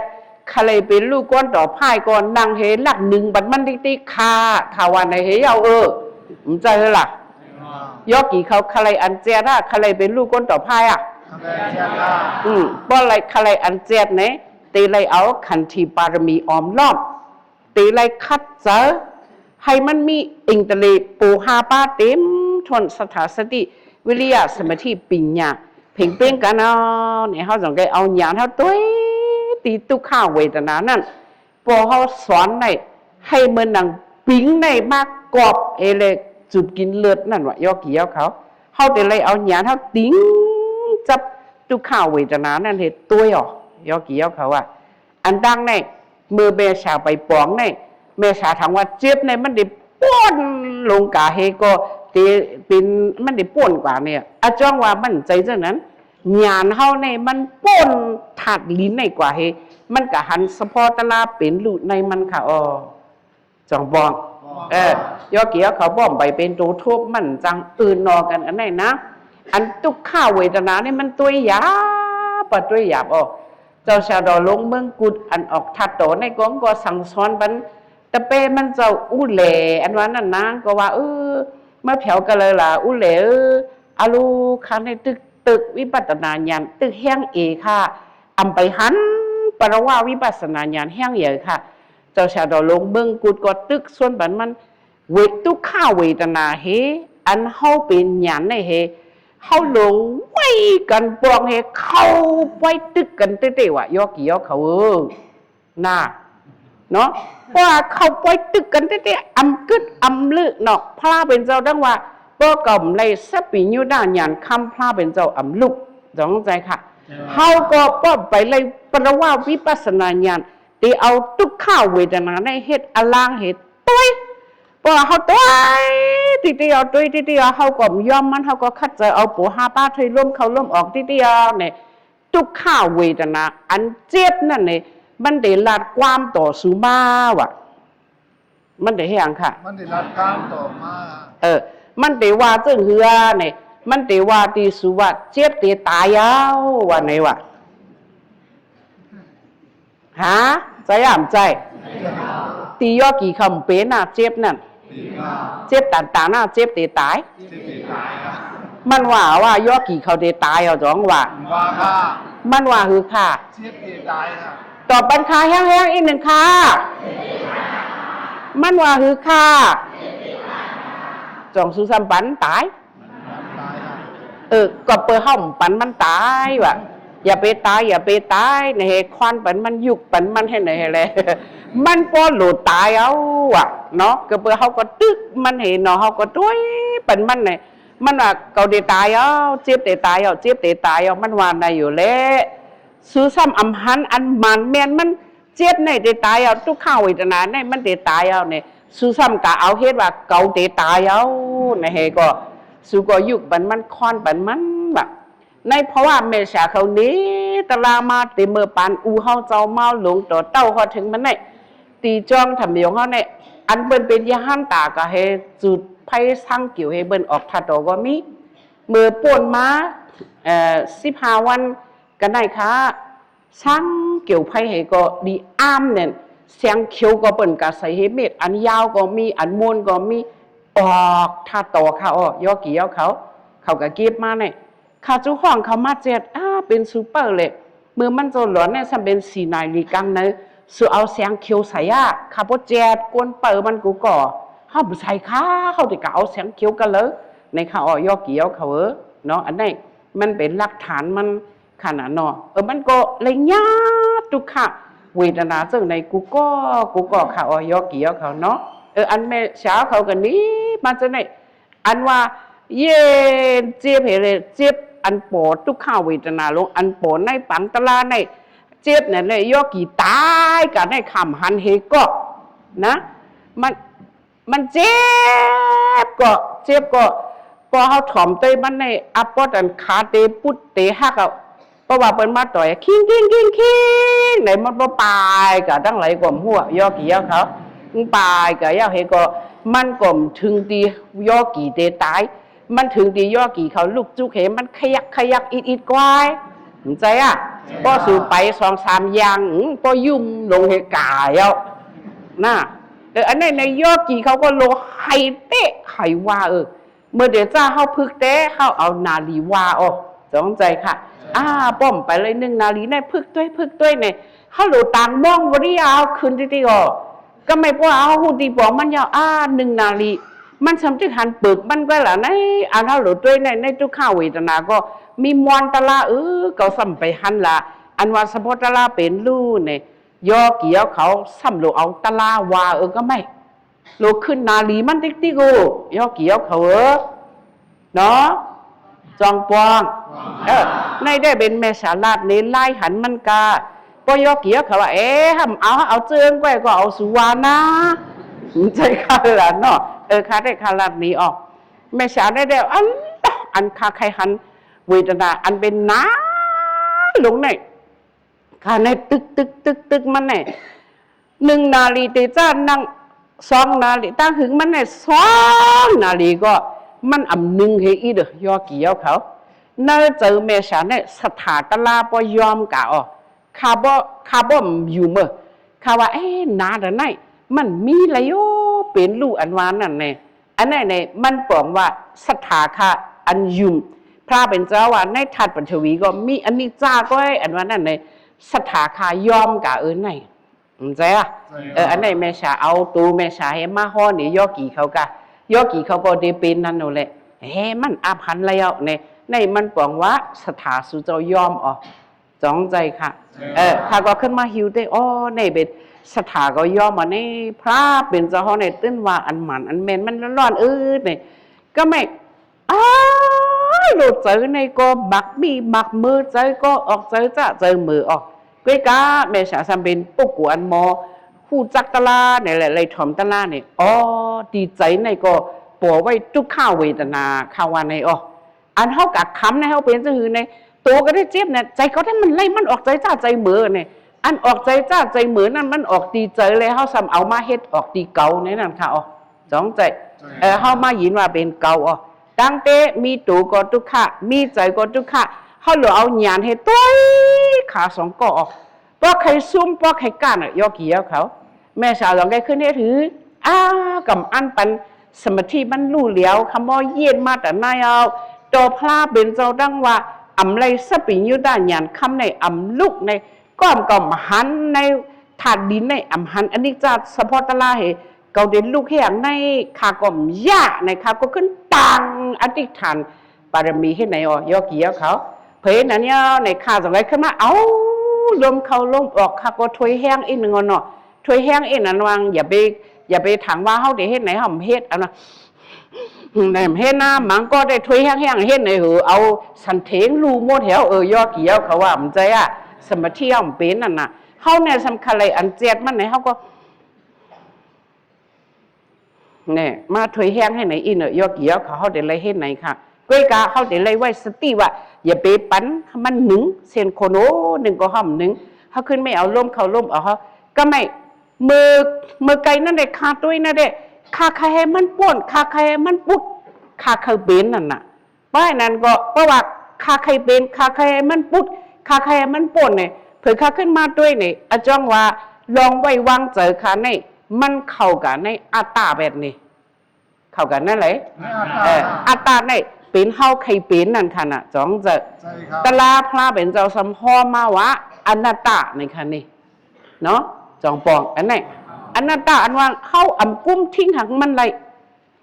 ຄະໄລເປັນລູກກ້ອນຕໍ່ພາຍກໍນັ່ງເຫລັກໜຶ່ງບັດມັນຕິກໆຄ່ະ ຂ້າວ່າໃນເຫເອົາເອີ ເຂົ້າໃຈລະ ຢໍ່ກີເຂົາຄະໄລອັນແຈດ ຄະໄລເປັນລູກກ້ອນຕໍ່ພາຍ ອືມ ເພາະຄະໄລອັນແຈດໃນ ເຕໄລເອົາຂັນທິບາລະມີອອມລ້ອມ ເຕໄລຂັດໃຈໃຫ້ມັນມີອິງຕະເລໂປຮາປາເຕັມຖ້ວນ ສັດທາ ສະຕິ ວິລິຍະ ສະມາທິ ປິນຍາ ເພັງເປັງກັນເອົາ ໃນເຮົາຈັ່ງໄດ້ເອົາຍານເຮົາຕົວະຕີທຸກຂະເວທະນານັ້ນ ພໍເຮົາສອນໄດ້ໃຫ້ເໝືອນໜັງປິງໃນມາກອບເອເລກຈູບກິນເລືອດນັ້ນວ່າ ຢໍ່ກຽວເຂົາ ເຮົາເຕໄລເອົາຍານເຮົາຕິງຈັບທຸກຂະເວທະນານັ້ນເຮັດຕົວະ ຢໍ່ກຽວເຂົາວ່າ ອັນດັ່ງໃນ ເມື່ອແມ່ສາໄປປອງໃນ ແມ່ສາຖາມວ່າເຈັບໃນ ມັນໄດ້ປົນລົງກາເຮກໍເຕເປັນ ມັນໄດ້ປົນກວ່ານີ້ ອາຈອງວ່າມັນໃຈຈັ່ງນັ້ນ ຍານເຮົາໃນມັນປົນທາດລິນໃນກວ່າເຮ ມັນກະຫັນສະເພາະຕະລາເປັນລູກໃນມັນຄ່ະ ອໍ ຈອງບອງ ເອີ ຢໍ່ກຽວເຂົາບອມໄປເປັນໂຕທົບ ມັນຈັ່ງອື່ນນອກກັນອັນໃດນະ ອັນທຸກຂະເວທະນານີ້ມັນຕົວະຫຍາບ ປະຕົວະຫຍາບ ອໍ ເຈົ້າຊາດອລງເມືອງກຸດ ອັນອອກທັດໂຕໃນກອງກໍສັ່ງສອນບັນ ຕະເປມັນເຈົ້າອຸແຫຼ ອັນວ່ານັ້ນນາງກໍວ່າ ເອີ ມາແຜວກະເລີລາ ອຸແຫຼເອີ ອາລູກ ຂ້າໃນຕຶກ ຕຶກວິປັດສະນາຍານ ຕຶກແຮງເອຄ່ະ ອຳໄປຫັນປະລະວາວິປັດສະນາຍານແຮງເອີຄ່ະ ເຈົ້າຊາດອລງເມືອງກຸດກໍຕຶກຊວນບັນມັນ ເວ ທຸກຂະເວທະນາເຮ ອັນເຮົາເປັນຍານໃນເຮ ເຮົາຫຼົງໄວກັນປອງເຮ ເຂົ້າໄປຕຶກກັນເຕະໆວ່າ ຢໍ່ກຽວເຂົາເອີ ນາ ເນາະ ເພາະວ່າເຂົາປ່ອຍຕຶກກັນແທ້ໆ ອຳກຶດອຳລຶເນາະ ພະເປັນເຈົ້າດັ່ງວ່າ ບໍ່ກໍໄດ້ສະປິຍະຍານຄຳ ພະເປັນເຈົ້າອຳລຸກ ຈອງໃຈຄ່ະ ເຮົາກໍປ້ອມໄປໄດ້ປະລະວາວິປັດສະນາຍານ ທີ່ເອົາທຸກຂະເວທະນາໃນເຮັດອະລາງເຮັດຕົວະ ເພາະວ່າເຮົາຕົວະ ຕິດໆ ເອົາ ຕຸ້ຍຕິດໆ ເອົາ ເຮົາກໍບໍ່ຍອມມັນ ເຮົາກໍຂັດໃຈເອົາໂປຫາປາ ເທີຍລົມເຂົ້າລົມອອກຕິດໆ ເອົາ ນີ້ ທຸກຂະເວທະນາອັນເຈັບນັ້ນນີ້ ມັນໄດ້ລັດຄວາມຕໍ່ສູມາວ່າ ມັນໄດ້ຫຍັງຄະ? ມັນໄດ້ລັດຄວາມຕໍ່ມາ. ເອີ ມັນໄດ້ວ່າເຊິ່ງເຮືອນີ້ ມັນໄດ້ວ່າຕິສູວ່າ ເຈັບເຕຕາຍເອົາ ວ່າໄນວ່າ ຫາ ໃຈອາມໃຈ ຕິຢໍກີເຂົາເປັນນະ ເຈັບນັ້ນ ເຈັບຕ່າງໆນະ ເຈັບເຕຕາຍ. ມັນວ່າ ວ່າຢໍກີເຂົາເຕຕາຍເອົາ ຈອງວ່າ ມັນວ່າຫືຄະ? ຕອບບັນຄາແຮງໆ ອີກໜຶ່ງຄະ. ມັນວ່າຫືຄະ? ຈອງສູຊ້ຳປັນຕາຍ. ເອີ ກໍເປີເຮົາບໍ່ປັນມັນຕາຍວ່າ ຢ່າໄປຕາຍ ຢ່າໄປຕາຍ ໃນເຮຄອນປັນມັນ ຍຸກປັນມັນ ໃຫ້ໃນເຮແລ ມັນບໍ່ໂລດຕາຍເອົາວ່າເນາະ. ກໍເປີເຮົາກໍຕຶກມັນເຮເນາະ ເຮົາກໍຕຸ້ຍປັນມັນໃນ ມັນວ່າ ເຂົາເຕຕາຍເອົາ ເຈັບເຕຕາຍເອົາ ເຈັບເຕຕາຍເອົາ ມັນວ່າໃນຢູ່ແລ. ສູຊ້ຳອຳຫັນອັນໝານແມ່ນມັນ ເຈັບໃນເຕຕາຍເອົາ ທຸກຂະເວທະນາໃນມັນເຕຕາຍເອົານີ້ ສູຊ້ຳກະເອົາເຮັດວ່າເຂົາເຕຕາຍເອົາ ໃນເຮກໍ ສູກໍຍຸກປັນມັນ ຄອນປັນມັນວ່າ ໃນເພາະວ່າແມ່ຊາເຂົານີ້ຕະລາມາແຕ່ເມີປານອູ່ເຮົາເຈົ້າມາວລົງຕໍ່ເຕົ້າຮອດເຖິງມັນໃນ ຕີຈອງທຳມະຍົງເຮົາໃນ ອັນເພິ່ນເປັນຍະຫັນຕາກະເຮຈູດໄຟສັງກິວໃຫ້ເພິ່ນອອກທາດຕໍ່ກໍມີ ເມີປົ້ນມາ ເອີ ສິບຫ້າວັນ ກະໄດ້ຄະ ສັງກິວໄຟໃຫ້ກໍດີອາມແໜ້ນ ແສງຂຽວກໍເພິ່ນກະໃສ່ເຮເມັດ ອັນຍາວກໍມີ ອັນມ້ວນກໍມີ ອອກທາດຕໍ່ຄະ ອໍ ຢໍກີເອົາເຂົາ ເຂົາກະເກັບມາໃນ ຂ້າຈຸຮ້ອງເຂົາມາແຈດ ອາ ເປັນສູເປີເລີຍ ເມື່ອມັນໂຈລອນໃນ ສ່ຳເປັນສີ່ນາລີກາງໃນ ສູເອົາແສງຂຽວໃສ່ອາ ຂ້າບໍ່ແຈດ ກວນເປີມັນກູກໍ ເຮົາບໍ່ໃສ່ຄະ ເຮົາໄດ້ກະເອົາແສງຂຽວກັນເລີຍ ໃນຄະ ອໍ ຢໍກີເອົາເຂົາເອີ ເນາະ ອັນໃດ ມັນເປັນຫຼັກຖານມັນ ຂະນະເນາະ ເອີ ມັນກໍໄລຍະທຸກຂະເວທະນາເຊິ່ງໃນກູກໍ ກູກໍຂະ ອໍ ຢໍກີເອົາເຂົາເນາະ ເອີ ອັນແມ່ຊາເຂົາກະນີ້ມາຈັ່ງໃດ ອັນວ່າເຢັນເຈັບເຮເລ ເຈັບອັນປໍທຸກຂະເວທະນາລົງ ອັນປໍໃນປັງຕະລາໃນ ເຈັບນັ້ນແຫຼະ ຢໍກີຕາຍກະໃນຄຳຫັນເຮກໍນະ ມັນ ມັນເຈັບກໍ ເຈັບກໍ ພໍເຮົາຖອມເຕີຍມັນໃນອາປອດ ອັນຂາເຕປຸດເຕຫັກເອົາ ເພາະວ່າເພິ່ນມາຕ່ອຍ ຄິງ ຄິງ ຄິງ ຄິງ ໃນມັນບໍ່ປາຍກະທັງຫຼາຍກໍບໍ່ຮູ້ ຢໍກີເອົາເຂົາ ປາຍກະຢາວເຮກໍ ມັນກໍເຖິງທີ່ຢໍກີເຕຕາຍ ມັນເຖິງທີ່ຢໍກີເຂົາລຸກຈຸກເຮ ມັນຂະຍັກຂະຍັກອິດໆກວາຍ ເຂົ້າໃຈອະ ພໍສູໄປສອງສາມຢ່າງ ພໍຢຸ່ມລົງເຮກາຍເອົາ ນະ ເອີ ອັນນີ້ໃນຢໍກີເຂົາກໍໂລໄຫເຕະໄຫວ່າ ເອີ ເມື່ອເດຈາເຮົາຝຶກແຕ່ເຮົາເອົານາລີວ່າອອກ ຈອງໃຈຄະ ອາ ປ້ອມໄປເລີຍໜຶ່ງນາລີໃນ ຝຶກຕົວ ຝຶກຕົວໃນ ເຮົາໂລຕາງມອງບໍ່ໄດ້ເອົາຂຶ້ນຕິຕິອອກ ກໍແມ່ນວ່າເຮົາຮູ້ຕີປອງມັນຍາວ ອາ ໜຶ່ງນາລີ ມັນສຳຕິກຫັນເປີກມັນກໍລະໃນ ອັນເຮົາໂລຕົວໃນ ໃນທຸກຂະເວທະນາກໍມີມວນຕະລາ ເອີ ກໍສຳໄປຫັ້ນລະ ອັນວ່າສະເພາະຕະລາເປັນລູໃນ ຢໍກີເອົາເຂົາ ສຳໂລເອົາຕະລາວ່າ ເອີ ກໍແມ່ນ ໂລຂຶ້ນນາລີມັນຕິກຕິໂກ ຢໍກີເອົາເຂົາເອີ ເນາະ ຈອງປອງ ເອີ ໃນໄດ້ເປັນແມ່ສາລາດເນລາຍຫັນມັນກະ ພໍຢໍກີເອົາເຂົາວ່າ ເອ ຫ້າມເອົາ ເອົາເຈີງກ້ອຍກໍເອົາສຸວານາ ໃຈຄະລະເນາະ ເອີ ຄະໄດ້ຄະລາດນີ້ອອກ ແມ່ສາໄດ້ແລ້ວ ອັນ ອັນຄະໄຄຫັນເວທະນາ ອັນເປັນນາລົງໃນ ຂະໃນຕຶກໆໆໆມັນແນ່ ໜຶ່ງນາລີເຕຈານນາງ ສອງນາລີ ຕາງຫຶງມັນແນ່ ສອງນາລີກໍ ມັນອຳໜຶ່ງເຮອີເດີ ຢໍກີເອົາເຂົາ ໃນໃຈແມ່ສາແນ່ ສະຖາຕະລາບໍ່ຍອມກະອອກ ຂ້າບໍ່ ຂ້າບໍ່ຢູ່ເມີ ຂ້າວ່າ ເອ ນາດາໄນ ມັນມີລະໂຍ ເປັນລູອັນວ່ານັ້ນແນ່ ອັນນັ້ນແນ່ ມັນປອງວ່າສະຖາຄະອັນຢຸ່ມ ພະເປັນເຈົ້າວ່າໃນທາດປັນທະວີກໍມີອະນິດຈາກ້ອຍ ອັນວ່ານັ້ນໃນ ສະຖາຄະຍອມກະເອີໃນ ເຂົ້າໃຈອະ ເອີ ອັນໃນແມ່ສາເອົາໂຕແມ່ສາໃຫ້ມາຮ້ອນນີ້ ຢໍກີເຂົາກະ ຢໍກີເຂົາກໍໄດ້ເປັນນັ້ນໂນແຫຼະ ເຮ ມັນອາບຫັນລະເອົາໃນ ໃນມັນປອງວ່າສະຖາສູ່ເຈົ້າຍອມອອກ ຈອງໃຈຄະ ເອີ ຂ້າກໍຂຶ້ນມາຫິວເຕ ອໍ ໃນເປັນສະຖາກໍຍອມ ອັນນີ້ພະເປັນເຈົ້າເຮົາໃນຕື່ນວ່າອັນໝານອັນແມ່ນມັນຮ້ອນເອີໃນ ກໍແມ່ ອ້າ ໂລດໃຈໃນກໍມັກມີມັກເມີ ໃຈກໍອອກໃຈຈະໃຈເມີອອກ ກ້ວຍກະແມ່ສາສຳເປັນປຸກກວນໝໍ ຮູ້ຈັກຕະລາໃນແຫຼະ ໄລຖອມຕະລາໃນ ອໍ ດີໃຈໃນກໍ ປົວໄວ້ທຸກຂະເວທະນາ ເຂົາວ່າໃນອໍ ອັນເຮົາກະຄຳໃນເຮົາເປັນຈັ່ງອື່ນໃນ ໂຕກໍໄດ້ເຈັບໃນ ໃຈກໍໄດ້ມັນໄລ່ມັນອອກໃຈຈ້າໃຈເໝີໃນ ອັນອອກໃຈຈ້າໃຈເໝີນັ້ນ ມັນອອກທີ່ໃຈ ແລະເຮົາຊ້ຳເອົາມາເຮັດອອກທີ່ເກົາໃນນັ້ນຄ່ະອໍ ສອງໃຈ ເອີ ເຮົາມາຍິນວ່າເປັນເກົາອໍ ຕັ້ງແຕ່ມີໂຕກໍທຸກຂະ ມີໃຈກໍທຸກຂະ ເຮົາເລີຍເອົາຍານເຮັດຕົວຍຂາສອງກໍອອກ ພວກໃຄຊຸມ ພວກໃຄກ້ານ ຍໍກີເອົາເຂົາ ແມ່ສາວລອງໄດ້ຂຶ້ນເຮັດຖື ອາ ກຳອັນປັນສະມາທິມັນຮູ້ແລ້ວ ຄຳບໍ່ເຢັນມາແຕ່ໃນເອົາ ຕໍ່ພະເປັນເຈົ້າດັ່ງວ່າ ອຳໄລສະປິຍຍຸຕະຍານຄຳໃນອຳລຸກໃນ ກໍອຳກໍອຳຫັນໃນທາດດິນໃນ ອຳຫັນອະນິດຈະສະເພາະຕະລາເຮ ເຂົາໄດ້ລຸກແຮງໃນ ຂ້າກໍອຳຢາໃນ ຂ້າກໍຂຶ້ນຕັ້ງອະທິຖານ ບາລະມີເຮັດໃນອໍ ຍໍກີເອົາເຂົາ ເພາະນັ້ນແລ້ວໃນ ຂ້າຈະໄດ້ຂຶ້ນມາເອົາລົມເຂົ້າລົມອອກ ຂ້າກໍຖ້ວຍແຮງອີກໜຶ່ງເນາະ ຖ້ວຍແຮງອີກນັ້ນວ່າ ຢ່າໄປ ຢ່າໄປຖາມວ່າເຮົາໄດ້ເຮັດໃນ ເຮົາເຮັດອັນວ່າ ໄດ້ເຮັດນະ ມັນກໍໄດ້ຖ້ວຍແຮງໆ ເຮັດໃນເອີ ເອົາສັນເຖງຮູ້ໝົດແລ້ວ ເອີ ຍໍກີເອົາເຂົາວ່າ ມັນໃຈອະ ສະມາທິເຮົາເປັນນັ້ນນະ ເຮົາແນ່ສຳຄັນເລີຍ ອັນເຈັດມັນໃນ ເຮົາກໍ ແນ່ ມາຖ້ວຍແຮງໃຫ້ໃນອີເນາະ ຍໍກີເອົາເຂົາ ເຮົາໄດ້ໄລ່ເຮັດໃນຄ່ະ ກ້ວຍກາເຮົາໄດ້ໄລ່ໄວ້ສະຕິວ່າ ຢ່າໄປປັນມັນໜຶ່ງ ເຊັ່ນຄົນໂອໜຶ່ງກໍຫ້ອມໜຶ່ງ ເຮົາຂຶ້ນໄປເອົາລົມເຂົ້າລົມອອກ ເຮົາກໍໄມ່ ເມື່ອ ເມື່ອໄກນັ້ນແຫຼະ ຂ້າຕົວນັ້ນແຫຼະ ຂ້າໃຄໃຫ້ມັນປົ້ນ ຂ້າໃຄໃຫ້ມັນປຸດ ຂ້າເຄີຍເປັນນັ້ນນະ ປາຍນັ້ນກໍ ເພາະວ່າຂ້າໃຄເປັນ ຂ້າໃຄໃຫ້ມັນປຸດ ຂ້າໃຄໃຫ້ມັນປົ້ນນີ້ ເພິ່ນຂ້າຂຶ້ນມາດ້ວຍນີ້ ອາຈອງວ່າລອງໄວ້ວາງໃຈຂ້ານີ້ ມັນເຂົ້າກັນໃນອັດຕາແບບນີ້ ເຂົ້າກັນນັ້ນແຫຼະ ໃນອັດຕາ ເອີ ອັດຕານີ້ເປັນເຮົາໃຄເປັນນັ້ນຄ່ະນະ ຈອງເຈີ ໃຊ່ຄັບ ຕະລາພະເປັນເຈົ້າສຳຮອມມາວ່າອະນັດຕາໃນຄ່ະນີ້ເນາະ ຈອງປອງ ອັນນີ້ ອະນັດຕາ ອັນວ່າເຮົາອຳກຸມຖິ້ງຫາງມັນໄດ້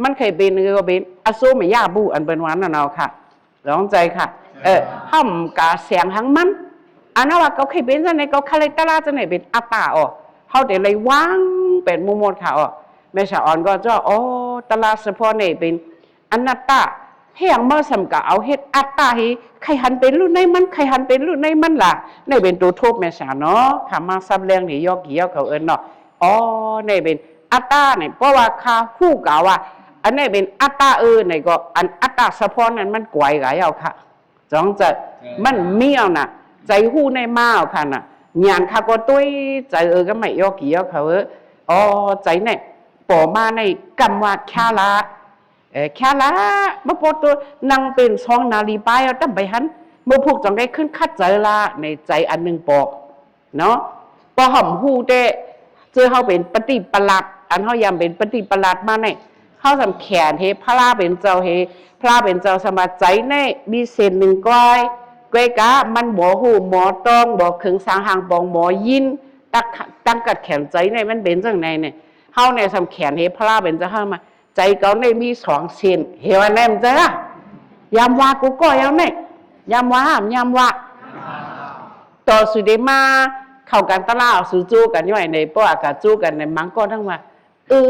ມັນເຄີຍເປັນກໍເປັນ ອະໂສມະຍະບຸ ອັນເພິ່ນວ່ານັ້ນເອົາຄ່ະ ລອງໃຈຄ່ະ ເອີ ເຮົາກະແສງຫາງມັນ ອັນນັ້ນວ່າເຂົາເຄີຍເປັນຈັ່ງໃດ ເຂົາຄາແລັກເຕີລາຈັ່ງໃດ ເປັນອັດຕາອອ ເຮົາໄດ້ໄລ່ວາງເປັນໝູ່ໝົດຄ່ະອອ ແມ່ສາອອນກໍຈະ ອໍ ຕະລາສະເພາະນີ້ເປັນອະນັດຕາ ແຮງມາຊ້ຳກະເອົາເຮັດອັດຕາ ໃຫ້ໃຄຫັນເປັນລຸ້ນໃນມັນ ໃຄຫັນເປັນລຸ້ນໃນມັນລະ ນີ້ເປັນໂຕທົບແມ່ສາເນາະ ຂ້າມາສັບແລງນີ້ ຍໍກີເອົາເຂົາເອີ້ນເນາະ ອໍ ນີ້ເປັນອັດຕານີ້ ເພາະວ່າຂ້າຮູ້ກະວ່າ ອັນນີ້ເປັນອັດຕາເອີ ນີ້ກໍອັນອັດຕາສະເພາະນັ້ນມັນກວຍກະເອົາຄ່ະ ຈອງເຈີ ເອີ ມັນມີເອົານະ ໃຈຮູ້ໃນມາເອົາຄ່ະນະ ຍານຂ້າກໍຕົວໃຈເອີ ກໍໄມ່ຍໍກີເອົາເຂົາເອີ ອໍ ໃຈນີ້ ປໍມາໃນກຳວ່າຄະລະ ເອີ ຄະລະ ມາປົດໂຕ ນັ່ງເປັນສອງນາລີປາຍເອົາ ຕຳໄປຫັ້ນ ເມື່ອພວກຈອງໄດ້ຂຶ້ນຂັດໃຈລະ ໃນໃຈອັນໜຶ່ງປອກ ເນາະ ເພາະເຮົາຮູ້ແຕ່ ເຈີເຮົາເປັນປະຕິປະລັດ ອັນເຮົາຢາມເປັນປະຕິປະລັດມາໃນ ເຮົາສຳແຂນເຮ ພະລາເປັນເຈົ້າເຮ ພະລາເປັນເຈົ້າສຳວ່າໃຈໃນມີເສັ້ນໜຶ່ງກ້ອຍ ກ້ອຍກະມັນບໍ່ຮູ້ໝໍຕ້ອງ ບໍ່ເຄິ່ງສາງຫາງປອງໝໍຍິນ ຕັກ ຕັ້ງກັດແຂນໃຈໃນມັນເປັນຈັ່ງໃດໃນ ເຮົາໃນສຳແຂນເຮ ພະລາເປັນເຈົ້າເຮົາມາ ໃຈເຂົາໃນມີສອງເສັ້ນ ເຫັນວ່າແນມເຈີ ຍາມວ່າກູກໍຍາມໃນ ຍາມວ່າ ຍາມວ່າ ຕໍ່ສູ່ໄດ້ມາເຂົ້າກັນຕະລາ ສູ່ຈູກັນຢູ່ໃນ ເພາະວ່າກະຈູກັນໃນມັງກໍທັງວ່າ ເອີ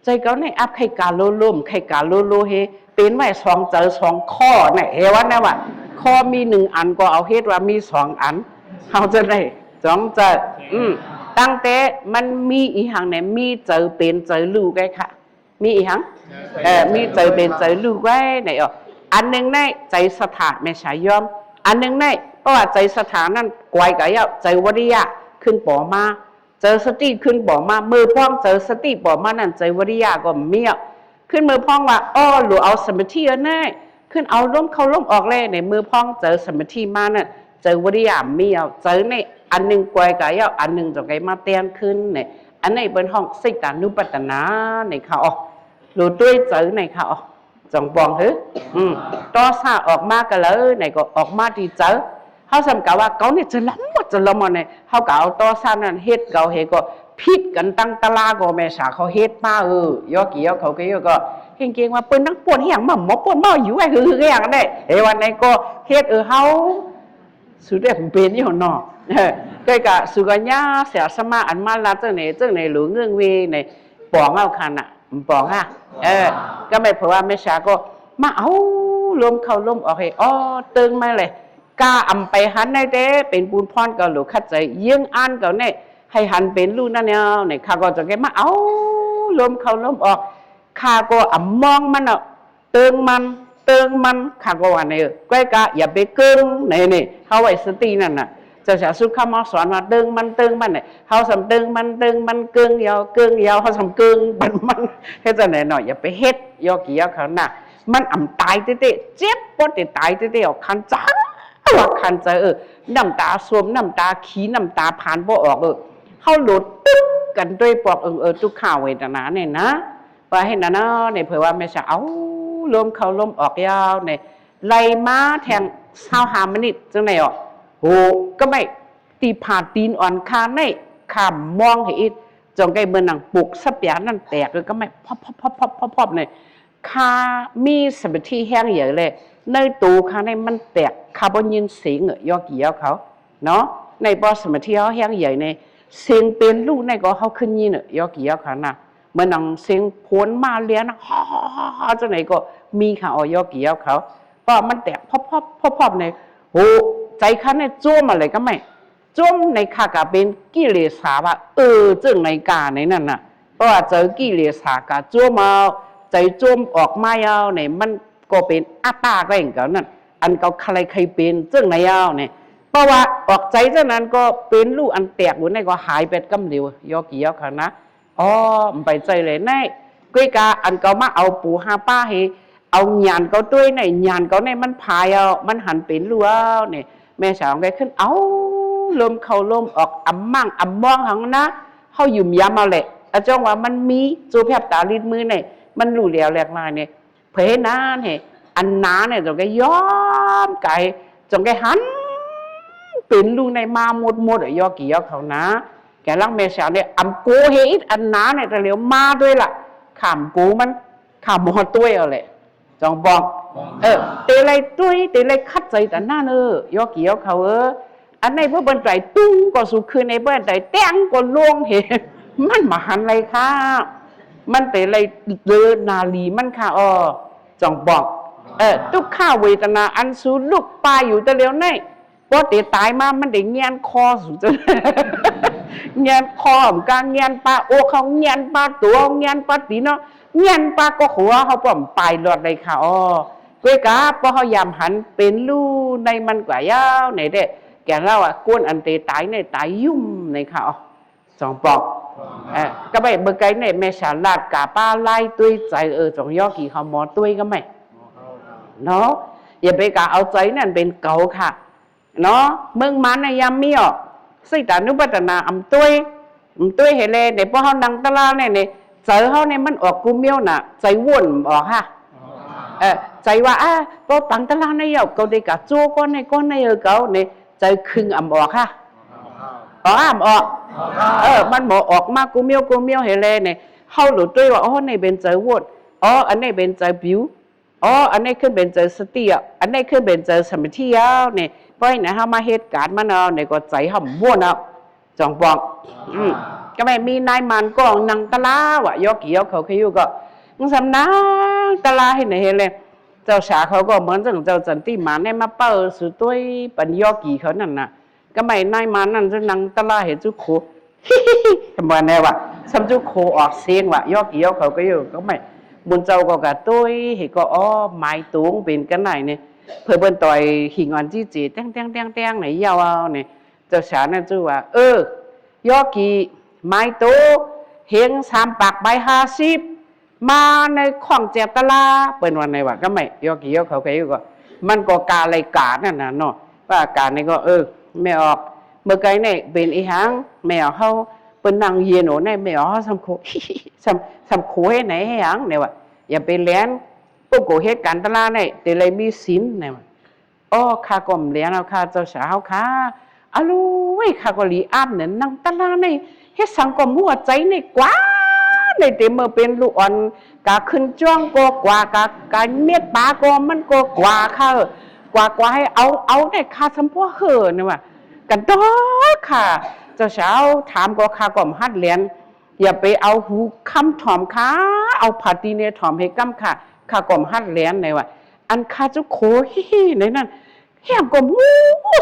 ໃຈເຂົາໃນອັບໄຂ່ກາໂລໂລ ໄຂ່ກາໂລໂລເຮ ເປັນໄວ້ສອງໃຈສອງຂໍ້ໃນ ເຫັນວ່າແນວວ່າ ຂໍ້ມີໜຶ່ງອັນກໍເອົາເຮັດວ່າມີສອງອັນ ເຮົາຈະໄດ້ສອງໃຈ ອືມ ຕັ້ງແຕ່ມັນມີອີຫຍັງໃນ ມີໃຈເປັນໃຈຮູ້ໄດ້ຄ່ະ ມີອີຫຍັງ ເອີ ມີໃຈເປັນໃຈຮູ້ໄວ້ໃນ ເອີ ອັນໜຶ່ງໃນໃຈສັດທາແມ່ນສາຍອມ ອັນໜຶ່ງໃນ ເພາະວ່າໃຈສັດທານັ້ນກວຍກະເຍົາ ໃຈວິລິຍະຂຶ້ນປໍມາ ໃຈສະຕິຂຶ້ນປໍມາ ເມື່ອພ້ອມໃຈສະຕິປໍມານັ້ນ ໃຈວິລິຍະກໍມີ ຂຶ້ນເມື່ອພ້ອມວ່າ ອໍ ຫຼວງເອົາສະມາທິອັນໃນ ຂຶ້ນເອົາລົມເຂົ້າລົມອອກແລໃນ ເມື່ອພ້ອມໃຈສະມາທິມານັ້ນ ໃຈວິລິຍະມີເອົາ ໃຈໃນອັນໜຶ່ງກວຍກະເຍົາ ອັນໜຶ່ງຈະໄກມາແຕ່ນຂຶ້ນໃນ ອັນໃນເພິ່ນຮ້ອງເສດຕານຸປັດຕະນາໃນຄ່ະ ໂລດດ້ວຍໃຈໃນຄ່ະ ຈອງປອງເຮີ ອືມ ຕໍ່ສາອອກມາກະເລີໃນກໍອອກມາທີ່ໃຈ ເຮົາສຳກະວ່າເຂົານີ້ຈະລຳໝົດຈະລຳໝົດໃນ ເຮົາກະເອົາຕໍ່ສານັ້ນເຮັດເຂົາເຮັດກໍຜິດກັນຕັ້ງຕະລາກໍແມ່ສາເຂົາເຮັດມາ ເອີ ຍໍກີເອົາເຂົາກໍເອົາກໍ ເຫັນເກັ່ງວ່າເພິ່ນນັ່ງປ່ວນຫຍັງມາ ໝໍປ່ວນມາຢູ່ໄວ້ຄືໆຫຍັງໃດ ເອ ວັນໃດກໍເຮັດ ເອີ ເຮົາ ສຸດແລ້ວເປັນຢູ່ເນາະ ເອີ ກໍກະສຸກະຍາເສຍສະມາອັນມາລາເຈົ້າໃນ ເຈົ້າໃນຫຼູເງື່ອງເວໃນ ປອງເອົາຄັນນະ ປອງຫາ ເອີ ກໍໝາຍຄວາມວ່າແມ່ສາກໍມາເອົາລົມເຂົ້າລົມອອກໃຫ້ ອໍ ເຕີງມາເລີຍ ກາອຳໄປຫັນໄດ້ແຕ່ເປັນບຸນພອນເຂົາຫຼູຄັດໃຈ ເຢີ້ງອ່ານເຂົາແນ່ ໃຫ້ຫັນເປັນລູກນັ້ນແນວໃນ ຂ້າກໍຈະໄດ້ມາເອົາລົມເຂົ້າລົມອອກ ຂ້າກໍອຳມອງມັນເນາະ ເຕີງມັນ ເຕີງມັນ ຂ້າກໍວ່າແນວ ກ້ອຍກະຢ່າໄປເກິ່ງ ໃນນີ້ ເຮົາໄວ້ສະຕິນັ້ນນະ ເຈົ້າຊາຍສຸດຄຳມາສອນວ່າ ເຕີງມັນ ເຕີງມັນ ເຮົາສ່ຳເຕີງມັນ ເຕີງມັນ ເກິ່ງຢາວ ເກິ່ງຢາວ ເຮົາສ່ຳເກິ່ງປັນມັນ ເຮັດຈັ່ງໃດເນາະ ຢ່າໄປເຮັດ ຢາວກີ່ຢາວຂາວນະ ມັນອຳຕາຍເຕະໆ ເຈັບປວດເຕະຕາຍເຕະໆ ຄັນໃຈ ຄັນໃຈ ເອີ ນ້ຳຕາສົ້ມ ນ້ຳຕາຂີ້ ນ້ຳຕາຜ່ານບໍ່ອອກ ເອີ ເຮົາໂຫຼດຕຶກກັນດ້ວຍປອກ ເອີ ເອີ ທຸກຂະເວທະນານີ້ນະ ວ່າເຮັດນະເນາະ ໃນເຜີວ່າແມ່ສາວເອົາລົມເຂົ້າລົມອອກຍາວ ໃນໄລ່ມາແທງຊາວຫ້າມະນິດ ຈັ່ງໃດອອກ ໂຫ ກະໄມ້ ຕີຜາຕີນອ່ອນຂ້າໃນ ຂ້າມມອງໃຫ້ອີກ ຈ່ອງໄກເໝືອນໜັງປຸກສະເປຍນັ້ນແຕກ ກະໄມ້ ພັບໆໆໆໆ ໃນ ຂ້າມີສະມາທິແຮງໃຫຍ່ແລະ ໃນໂຕຂ້າໃນມັນແຕກ ຂ້າບໍ່ຍິນສຽງ ຢາວກີ່ຢາວຂາວ ເນາະ ໃນເພາະສະມາທິເຮົາແຮງໃຫຍ່ໃນ ສຽງເປັນລູກໃນກໍເຮົາຂຶ້ນຍິນ ຢາວກີ່ຢາວຂາວນະ ເໝືອນໜັງສຽງໂພນມາແລ່ນ ຮາໆໆ ຈັ່ງໃດກໍມີຄ່ະ ຢາວກີ່ຢາວຂາວ ເພາະມັນແຕກ ພັບໆໆໆ ໃນ ໂຫ ໃຈຂ້າໃນໂຈມມາເລີຍກະໄມ້ ຈົ່ມໃນຂ້າກະເປັນກິເລສາວ່າ ເອີ ເຈີ່ງໃນກາໃນນັ້ນນະ ເພາະວ່າໃຈກິເລສາກະຈົ່ມເອົາ ໃຈຈົ່ມອອກມາເອົາໃນ ມັນກໍເປັນອັດຕາແກ່ງເກົ່ານັ້ນ ອັນເກົ່າໃຄໃຄເປັນເຈີ່ງໃນເອົາໃນ ເພາະວ່າອອກໃຈຈັ່ງນັ້ນກໍເປັນລູກອັນແຕກຢູ່ໃນກໍຫາຍໄປກຳຫຼຽວ ຢາວກີ່ຢາວຂາວນະ ອໍ ມັນໄປໃຈແລໃນ ກ້ອຍກະອັນເກົ່າມາເອົາປູຫາປາໃຫ້ ເອົາຍານເກົ່າຕົວໃນ ຍານເກົ່າໃນມັນພາຍເອົາ ມັນຫັນເປັນລູກເອົານີ້ ແມ່ສາວໄດ້ຂຶ້ນເອົາລົມເຂົ້າລົມອອກ ອຳໝັ້ງອຳມອງຫັ້ນນະ ເຮົາຫຍຸມຢຳເອົາແຫຼະ ອາຈອງວ່າມັນມີໂຈແພບຕາລິດມືໃນ ມັນຮູ້ແລ້ວແຫຼກຫຼາຍນີ້ ເພາະເຮັດນັ້ນໃຫ້ ອັນໜານີ້ຈອງໄດ້ຢອມກາຍ ຈອງໄດ້ຫັນເປັນລູກໃນມາໝົດໆ ຢາວກີ່ຢາວຂາວນະ ແກລັງແມ່ສາວນີ້ ອຳໂກເຮັດ ອັນໜານີ້ຕະຫຼຽວມາດ້ວຍລະ ຂ້າມໂກມັນ ຂ້າໝໍຕົວຍເອົາແຫຼະ ຈອງບອກ ເອີ ເຕໄລຕົວຍ ເຕໄລຂັດໃຈຕາໜ້າເນີ ຢາວກີ່ຢາວຂາວເອີ ອັນໃນເພິ່ນໄຕຕຸ້ງກໍສຸກຄືນ ໃນເພິ່ນໄຕແຕ່ງກໍລວງເຫ ມັນມາຫັນໄລຄ່າ ມັນເຕໄລເລີນາລີມັນຄ່າ ອໍ ຈອງບອກ ເອີ ທຸກຂະເວທະນາ ອັນສູລຸກປາຍຢູ່ຕະຫຼຽວໃນ ພໍເຕຕາຍມາ ມັນໄດ້ແງ່ນຄໍສູ ແງ່ນຄໍ ການແງ່ນປາອົກເຮົາ ແງ່ນປາໂຕ ແງ່ນປາຕີນເນາະ ແງ່ນປາກໍຫົວເຮົາປ້ອມປາຍລອດໄດ້ຄ່ະ ອໍ ກວຍກາ ພໍເຮົາຢາມຫັນເປັນລູໃນມັນກວ່າຍາວໃນແດ່ ແກ່ລາວອະ ກົນອັນເຕຕາຍໃນຕາຍຫຍຸ້ມໃນຄ່ະ ອໍ ສອງປອກ ເອີ ກະໄປເບິ່ງໄກໃນແມ່ສາລາດກາປ້າລາຍຕຸ້ຍໃຈ ເອີ ຈອງຢອກກີເຮົາໝໍຕຸ້ຍກະໄໝ ເນາະ ຢ່າໄປກະເອົາໃຈນັ້ນເປັນເກົາຄ່ະ ເນາະ ເມືອງມານນະຍາມມີອອກ ໄຊຕານຸປັດຕະນາອຳຕົວຍ ອຳຕົວຍໃຫ້ແລ ໃນພວກເຮົານັ່ງຕະລາໃນ ໃນໃຈເຮົາໃນມັນອອກກູມຽວນະ ໃຈວົນອອກຮະ ເອີ ໃຈວ່າ ອາ ກໍປັງຕະລາໃນເຍົາ ເກົາໄດ້ກະໂຈກ້ອນໃນກ້ອນໃນເອີ ເກົາໃນໃຈຄຶງອຳອອກຮະ ອອກອຳອອກ ເອີ ມັນບໍ່ອອກມາກູມຽວກູມຽວໃຫ້ແລໃນ ເຮົາໂຫຼດຕົວວ່າ ອໍ ໃນເປັນໃຈວົນ ອໍ ອັນໃນເປັນໃຈປິວ ອໍ ອັນໃນຂຶ້ນເປັນໃຈສະຕິ ອັນໃນຂຶ້ນເປັນໃຈສະມາທິເອົາ ໃນ ປ່ອຍໃນເຮົາມາເຮັດການມັນເອົາ ໃນກໍໃຈເຮົາມ່ວນເອົາ ຈອງປອງ ອືມ ກະແມ່ນມີນາຍມານກໍນັ່ງຕະລາວ່າ ຢອກກີ່ຢອກເຂົາຄືຢູ່ກໍ ສຳນັງຕະລາເຮັດໃນເຮັດແລ ເຈົ້າສາເຂົາກໍເໝືອນຈັ່ງເຈົ້າຈັນຕິມານໃນມາເປີດສຸດຕົວຍປັນຢອກກີ່ເຂົານັ້ນນະ ກະໄໝນາຍມານນັ້ນຈະນັ່ງຕະລາເຮັດຈຸໂຄ ເຫັນບໍ່ແນ່ວ່າ ສ່ຳຈຸໂຄອອກສຽງວ່າ ຢອກກີ່ຢອກເຂົາກະຢູ່ ກະໄໝບຸນເຈົ້າກໍກະຕຸ້ຍເຮັດກໍ ອໍ ໝາຍຕົງເປັນກະໄນນີ້ ເພິ່ນເບິ່ງຕ່ອຍຫິງອອນຈີເຈ ແຕ້ງໆໆໃນຍາວເອົານີ້ ເຈົ້າສານັ້ນຈື່ວ່າ ເອີ ຢອກກີ່ ໝາຍໂຕ ເຮັງສາມປາກໃບຫ້າສິບ ມາໃນຂ້ອງແຈບຕະລາ ເພິ່ນວ່າໃນວ່າ ກະໄໝຢອກກີ່ຢອກເຂົາກະຢູ່ກໍ ມັນກໍກາໄລການັ້ນນະເນາະ ວ່າການີ້ກໍ ເອີ ແມ່ອອກ ເມື່ອໄກນີ້ເປັນອີຫຍັງ ແມ່ອອກເຮົາ ເພິ່ນນັ່ງເຢັນໂອໃນ ແມ່ອອກເຮົາສ່ຳໂຄ ສ່ຳ ສ່ຳໂຄເຮັດໃນເຮັດຫຍັງ ໃນວ່າ ຢ່າໄປແລ່ນ ໂກໂກເຮັດການຕະລາໃນ ແຕ່ໄລມີສິນ ໃນວ່າ ອໍ ຂ້າກໍບໍ່ແລ່ນເອົາຄ່າ ເຈົ້າສາວເຮົາຄ່າ ອາລູເວີຍ ຂ້າກໍລີອາບເນີນນັ່ງຕະລາໃນ ເຮັດສັງກໍຫົວໃຈໃນກວ່າ ໃນເຕັມເມີເປັນລູກອ່ອນ ກາຂຶ້ນຈ້ອງກໍກວ່າ ກາ ກາເມັດປາກໍມັນກໍກວ່າຄ່າ ກວ່າ ກວ່າໃຫ້ເອົາ ເອົາແຕ່ຄ່າສຳພວກເຮີ ນີ້ວ່າ ກະດອກຄ່າ ເຈົ້າສາວຖາມກໍຂ້າກໍບໍ່ຮັດແລ່ນ ຢ່າໄປເອົາຫູຄຳຖອມຄ່າ ເອົາຜ້າຕີນໃນຖອມໃຫ້ກຳຄ່າ ຂ້າກໍບໍ່ຮັດແລ່ນ ໃນວ່າ ອັນຂ້າຈຸໂຄ ຮີໆ ໃນນັ້ນ ແຮມກໍໝູ່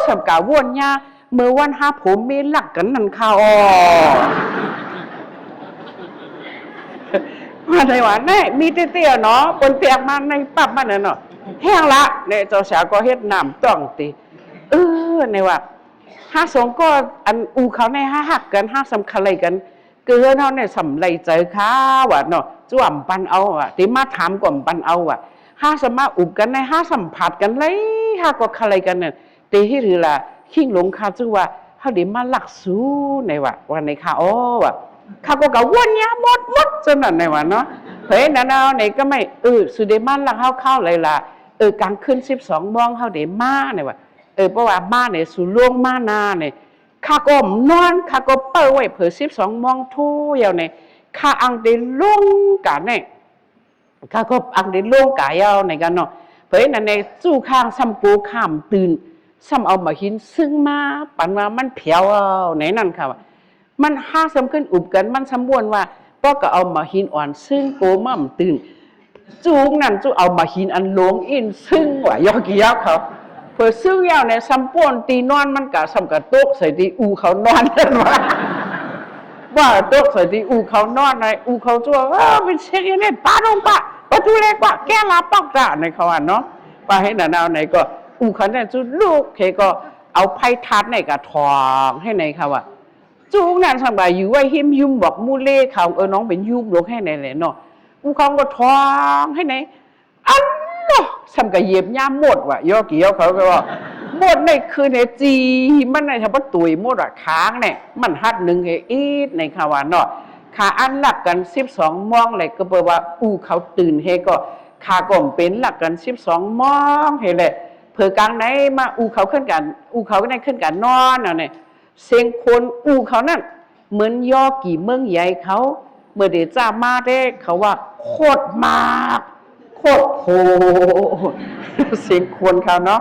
ສຳກາວນຍາ ເມື່ອວັນຫາຜົວເມລັກກັນນັ້ນຄ່າ ອໍ ວ່າໄດ້ວ່າ ແນ່ ມີແຕ່ເຕຍເນາະ ເພິ່ນແຕກມາໃນປັບມັນນະເນາະ ແຮງລະ ແນ່ ເຈົ້າສາວກໍເຮັດນ້ຳຕ້ອງຕິ ເອີ ແນ່ວ່າ ຫາສອງກໍ ອັນ ອູ່ເຂົາໃນຫາຮັກກັນ ຫາສ່ຳຄະໄລກັນ ຄືເຮືອນເຮົາໃນສ່ຳໄລເຈີຄ່າວ່າເນາະ ຈວມປັນເອົາວ່າ ຕິມາຖາມກວມປັນເອົາວ່າ ຫາສ່ຳມາອຸບກັນໃນ ຫາສ່ຳຜັດກັນໄລ ຫາກໍຄະໄລກັນນັ້ນ ແຕ່ເຮັດໃຫ້ລະ ຄີງຫຼົງຄ່າ ຈື່ວ່າ ເຮົາໄດ້ມາລັກສູໃນວ່າ ວ່າໃນຄ່າ ອໍ ວ່າ ຂ້າກໍກະວົນຍາໝົດ ໝົດສ່ຳນັ້ນໃນວ່າເນາະ ເຮີຍ ນັ້ນເອົາໃນກໍໄມ່ ເອີ ສູໄດ້ມາລັກເຮົາຄາວໃດລະ ເອີ ກາງຄືນສິບສອງໂມງເຮົາໄດ້ມາໃນວ່າ ເອີ ເພາະວ່າມາໃນສູລົງມານາໃນ ຂ້າກໍນອນ ຂ້າກໍເປີໄວ້ເຜີສິບສອງໂມງໂທຍາວໃນ ຂ້າອັງໄດ້ລົງການໃນ ຂ້າກໍອັງໄດ້ລົງກາຍາວໃນກັນເນາະ ເຜີນັ້ນໃນ ຊູ່ຂ້າງສ່ຳໂກຂ້າມຕື່ນ ສ່ຳເອົາໝາກຫີນຊຶ້ງມາ ປັນວ່າມັນແຜວໃນນັ້ນຄ່າວ່າ ມັນຫາສ່ຳຂຶ້ນອຸບກັນ ມັນສ່ຳບ່ວນວ່າ ກໍກໍເອົາໝາກຫີນອ່ອນຊຶ້ງໂກມາຕື່ນ ຈູງນັ້ນຈູເອົາໝາກຫີນອັນຫຼົງອິນຊຶ້ງວ່າ ຢອກກີຢອກເຂົາ ເຜີຊຶ້ງຍາວໃນ ສ່ຳໂປ້ນຕີນອນ ມັນກະສ່ຳກະຕົກໃສ່ຕີອູ່ເຂົານອນນັ້ນວ່າ ວ່າຕົກໃສ່ຕີອູ່ເຂົານອນໃນ ອູ່ເຂົາຈູວ່າ ເອີ ເປັນເຊັກອີ່ນີ້ ປາລົງປະ ປະຕູເລກວ່າ ແກລາປອກຕາໃນເຂົາວ່າເນາະ ປະເຮັດນັ້ນເອົາໃນກໍ ອູ່ເຂົານັ້ນຈູລຸກເຂກໍເອົາໄພທາດໃນກະຖອງໃຫ້ໃນເຂົາວ່າ ຈູງນັ້ນສ່ຳວ່າຢູ່ໄວ້ຮິມຢູມບອກມູເລເຂົາ ເອີ ນ້ອງເປັນຢູມລົງໃຫ້ໃນແຫຼະເນາະ ອູ່ເຂົາກໍຖອງໃຫ້ໃນ ອັນເນາະ ສ່ຳກະຢຽບຍາໝົດວ່າ ຢອກກີຢອກເຂົາກໍວ່າ ໝົດໃນຄືໃນຈີມັນໃນ ຖ້າບໍ່ຕຸຍໝົດວ່າ ຄາງແນ່ ມັນຫັດໜຶ່ງເຮອີດໃນເຂົາວ່າເນາະ ຂ້າອັນລັກກັນສິບສອງໂມງແຫຼະ ກໍແປວ່າອູ່ເຂົາຕື່ນເຮກໍ ຂ້າກໍເປັນລັກກັນສິບສອງໂມງເຮແຫຼະ ເຜີກາງໃນມາອູ່ເຂົາຂຶ້ນກັນ ອູ່ເຂົາໃນຂຶ້ນກັນນອນເນາະ ເສັງຄົນອູ່ເຂົານັ້ນ ເໝືອນຢໍກີເມືອງໃຫຍ່ເຂົາ ເມື່ອເດຈາມາແທ້ເຂົາວ່າ ໂຄດໝາກ ໂຄດໂພ ເສັງຄົນເຂົາເນາະ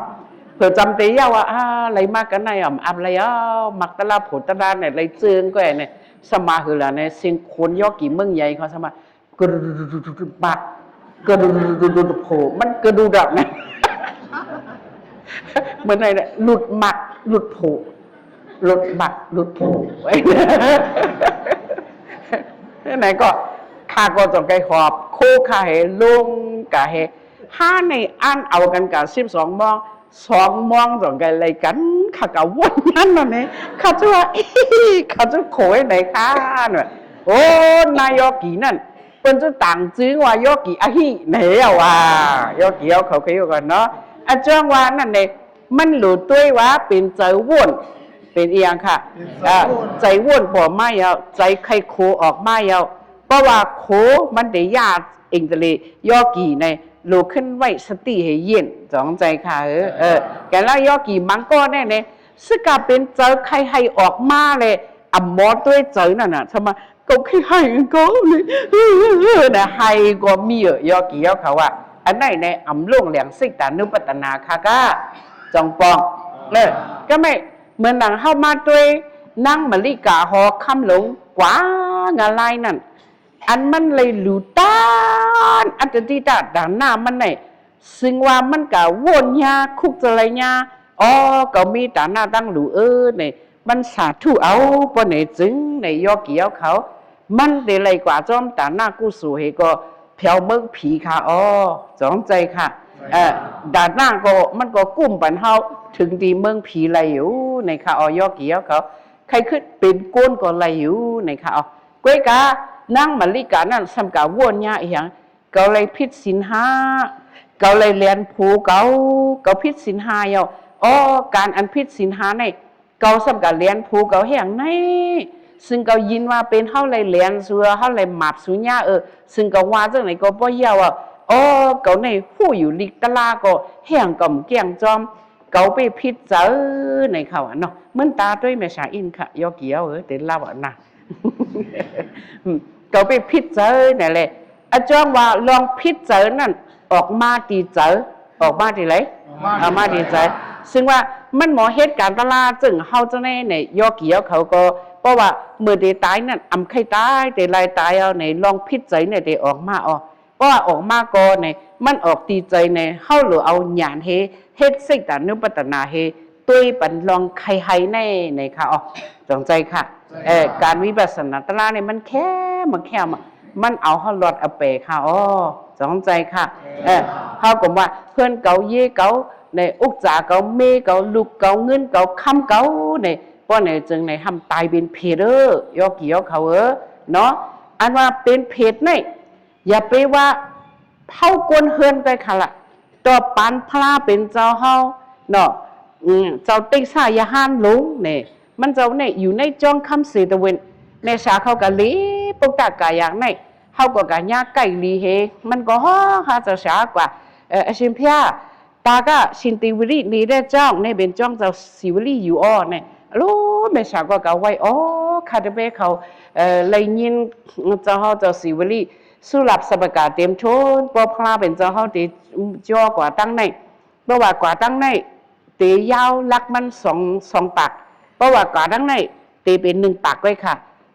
ເພິ່ນຈຳເຕຍາວວ່າ ອາ ໄລມາກັນໃນອຳອັບໄລເອົາ ມັກຕະລາໂພຕະລາໃນໄລເຈິງກໍໃນ ສະມາຄືລະໃນ ເສັງຄົນຢໍກີເມືອງໃຫຍ່ເຂົາສະມາ ກະດຸດໝາກ ກະດຸດໂພ ມັນກະດຸດແບບນັ້ນ ເໝືອນໃນແຫຼະ ຫຼຸດໝາກ ຫຼຸດໂພ ຫຼຸດໝາກ ຫຼຸດໂພ ໃນກໍ ຂ້າກໍຕ້ອງໄກຫອບໂຄຂ້າໃຫ້ລົງກະໃຫ້ ຫາໃນອ່ານເອົາກັນກະສິບສອງໂມງ ສອງໂມງຕ້ອງໄກໄລ່ກັນ ຂ້າກະວົນນັ້ນນະແນ່ ຂ້າຈະວ່າ ເອ ຂ້າຈະໂຄໃຫ້ໃນຂ້ານະ ໂອ້ ນາຍຢໍກີນັ້ນ ເພິ່ນຈະຕັ້ງຈື່ວ່າຢໍກີອາຫິແນວວ່າ ຢໍກີເຂົາເຄີຍວ່າເນາະ ອາຈານວ່ານັ້ນເດ້ ມັນຮູ້ຕົວວ່າເປັນໃຈວົນ ເປັນອີ່ຫຍັງຄະ ເປັນໃຈວົນ ເອີ ໃຈວົນບໍ່ມາຍາວ ໃຈໄຄໂຄອອກມາຍາວ ເພາະວ່າໂຄມັນໄດ້ຢາດເອງຕະເລ ຢໍກີໃນ ໂລຂຶ້ນໄວ້ສະຕິໃຫ້ເຢັນ ຈອງໃຈຄະ ເອີ ເອີ ແກລະຢໍກີມັງກໍແນ່ເດ້ ສະກະເປັນໃຈໄຄໄຮອອກມາແລະ ອຳໝໍຕົວໃຈນັ້ນນະ ສະມາ ກໍຄືໄຫ້ກໍນີ້ ນະ ໄຫ້ກໍມີເອີ ຢໍກີເຂົາວ່າ ອັນໃດໃນອຳລົງແຫຼງສິກຕານຸປັດຕະນາຄະກະ ຈອງປອງ ເອີ ກໍແມ່ນເໝືອນດັ່ງເຮົາມາຕົວນາງມະລິກາຫໍຄຳຫຼົງ ກວ່າງາລາຍນັ້ນ ອັນມັນໄດ້ຫຼູຕານ ອັດຕະຕິຕາດານາມັນໄດ້ ຊຶ່ງວ່າມັນກະວົນຍາຄຸກຈະໄລຍາ ອໍ ກໍມີຕານາຕັ້ງຫຼູເອີ ໃນ ມັນສາທຸເອົາ ປະເນຈຶ່ງໃນຢໍກີເຂົາ ມັນໄດ້ໄລ່ກວ່າຈອມຕານາກຸໂສເຮກໍແຖວເມືອງຜີຄະ ອໍ ຈອງໃຈຄະ ເອີ ດານາກໍ ມັນກໍກຸ້ມປັນເຮົາ ເຖິງທີ່ເມືອງຜີໄດ້ຢູ່ໃນຄະ ອໍ ຢໍກີເຂົາ ໃຄຄຶດເປັນໂກນກໍໄດ້ຢູ່ໃນຄະ ອໍ ກ້ວຍກະ ນາງມະລິການັ້ນ ສ່ຳກະວົນຍາອີ່ຫຍັງ ເຂົາໄດ້ຜິດສິນຫ້າ ເຂົາໄດ້ແລ່ນໂພເຂົາ ເຂົາຜິດສິນຫ້າເຍົາ ອໍ ການອັນຜິດສິນຫ້າໃນ ເຂົາສ່ຳກະແລ່ນໂພເຂົາແຮງໃນ ຊຶ່ງເຂົາຍິນວ່າເປັນເຮົາໄດ້ແລ່ນສູ່ ເຮົາໄດ້ໝາບສູ່ຍາ ເອີ ຊຶ່ງເຂົາວ່າຈັ່ງໃດກໍບໍ່ເຍົາ ອໍ ເຂົາໃນຮູ້ຢູ່ລິກຕະລາກໍແຮງກໍແກ້ງຈອມ ເຂົາໄປຜິດໃຈໃນເຂົາອະເນາະ ເໝືອນຕາຕົວແມ່ສາອິນຄະ ຢໍກີເອີ ເຕັນລາວອະນະ ເຂົາໄປຜິດໃຈນັ້ນແຫຼະ ອາຈານວ່າລອງຜິດໃຈນັ້ນ ອອກມາທີ່ໃຈ ອອກມາທີ່ໃດ ອອກມາທີ່ໃຈ ຊຶ່ງວ່າມັນໝໍເຮັດການຕະລາດ ຊຶ່ງເຮົາຈະໃນ ໃນຢໍກີເຂົາກໍ ເພາະວ່າເມື່ອເດຕາຍນັ້ນ ອຳໄຄຕາຍ ເດລາຍຕາຍເອົາໃນ ລອງຜິດໃຈໃນ ເດອອກມາອອກ ເພາະວ່າອອກມາກໍໃນ ມັນອອກຕີໃຈໃນ ເຮົາໂລເອົາຍານເຮ ເຮັດເສກຕານຸປັດຕະນາເຮ ໂຕຍປັນລອງໄຄໄຮໃນ ໃນຄະ ອໍ ຈອງໃຈຄະ ເອີ ການວິປັດສະນາຕະລານີ້ ມັນແຄມ ມັນແຄມ ມັນເອົາເຮົາລອດເອົາແປຄ່ະ ອໍ ຈອງໃຈຄ່ະ. ເອີ ເຮົາກໍວ່າເພື່ອນເກົ່າ ເຢເກົ່າ ໃນອຸກຈາເກົ່າ ເມເກົ່າ ລູກເກົ່າ ເງິນເກົ່າ ຄຳເກົ່າ ໃນ ເພາະໃນຈຶ່ງໃນຫ້າມຕາຍເປັນເຜດເດີ ຢອກກີຢອກເຂົາເອີ ເນາະ. ອັນວ່າເປັນເຜດໃນ ຢ່າໄປວ່າເຜົາກົ້ນເຮືອນໄປຄ່ະລະ ຕໍ່ປານພະເປັນເຈົ້າເຮົາເນາະ ອືມ ເຈົ້າຕິສາຍະຫານຫຼົງນີ້ ມັນເຈົ້ານີ້ຢູ່ໃນຈອງຄຳເສຕະເວັນ ແມ່ສາເຂົາກະເລປຸກຕະກາຢ່າງໃນ ເຮົາກໍກະຍາກໃກ້ຫຼີເຮ ມັນກໍຮ້ອງຫາເຈົ້າສາກວ່າ ເອີ ອາຊິມພຽ ຕາກະຊິນຕິວະລິນີ້ແດ່ຈອງ ໃນເປັນຈອງເຈົ້າສີວະລີຢູ່ອໍ ໃນ ໂລ ແມ່ສາກໍກະໄຫວ້ ອໍ ຄາຕະເປເຂົາ ເອີ ໄດ້ຍິນເຈົ້າເຮົາເຈົ້າສີວະລີ ສຸລາບສັບປະກາເຕັມທົນ ພໍພະເປັນເຈົ້າເຮົາໄດ້ຈ່ອກວ່າຕັ້ງໃນ ເພາະວ່າກວ່າຕັ້ງໃນ ເຕຍາວຫຼັກມັນສອງ ສອງປາກ ເພາະວ່າກວ່າຕັ້ງໃນ ເຕເປັນໜຶ່ງປາກໄວ້ຄ່ະ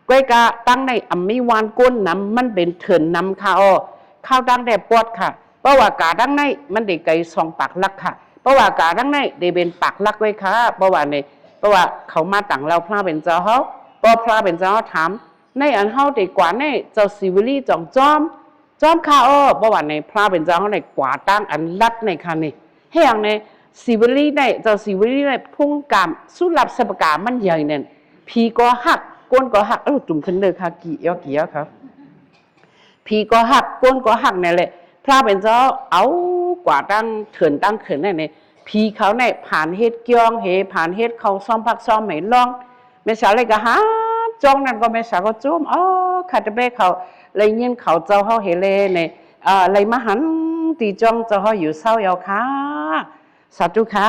ກ້ອຍກະຕັ້ງໃນອຳມີວານກົ້ນນຳ ມັນເປັນເທີນນຳຄ່ະ ອໍ ຂ້າວຕັ້ງແດ່ປອດຄ່ະ ເພາະວ່າກາຕັ້ງໃນ ມັນໄດ້ໄກສອງປາກຫຼັກຄ່ະ ເພາະວ່າກາຕັ້ງໃນ ໄດ້ເປັນປາກຫຼັກໄວ້ຄ່ະ ເພາະວ່າໃນ ເພາະວ່າເຂົາມາຕັ້ງເລົ່າພະເປັນເຈົ້າເຮົາ ພໍພະເປັນເຈົ້າເຮົາຖາມ ໃນອັນເຮົາໄດ້ກວ່າໃນເຈົ້າສີວະລີຈອງຈອມ ຈອມຄ່ະ ເອີ ເພາະວ່າໃນພະເປັນເຈົ້າເຮົາໃນກວ່າຕັ້ງອັນລັດໃນຄ່ະນີ້ ແຮ່ງໃນສີວະລີໃນ ເຈົ້າສີວະລີໃນພຸງກາມ ສຸລາບສັບປະກາມັນໃຫຍ່ນັ້ນ ຜີກໍຮັກ ກົ້ນກໍຮັກ ເອີ ຕຸ່ມຂຶ້ນເດີຄ່ະ ກີ່ຢອກກີ່ຢອກເຂົາ ຜີກໍຮັກ ກົ້ນກໍຮັກນັ້ນແຫຼະ ພະເປັນເຈົ້າເອົາກວ່າຕັ້ງເທີນຕັ້ງເຂື່ອນນັ້ນນີ້ ຜີເຂົາໃນຜານເຮັດກຽງເຮ ຜານເຮັດເຂົ້າຊອມຜັກຊອມໃຫ້ລອງ ແມ່ສາເລີຍກະຫາຈອງນັ້ນກໍແມ່ສາກໍໂຈມ ອໍ ຄາຕະເປເຂົາ ໄດ້ຍິນເຂົາເຈົ້າເຮົາເຮແລໃນ ເອີ ໄດ້ມາຫັນຕີຈອງເຈົ້າເຮົາຢູ່ເຊົາເອົາຄ່ະ ສາທຸຄ່ະ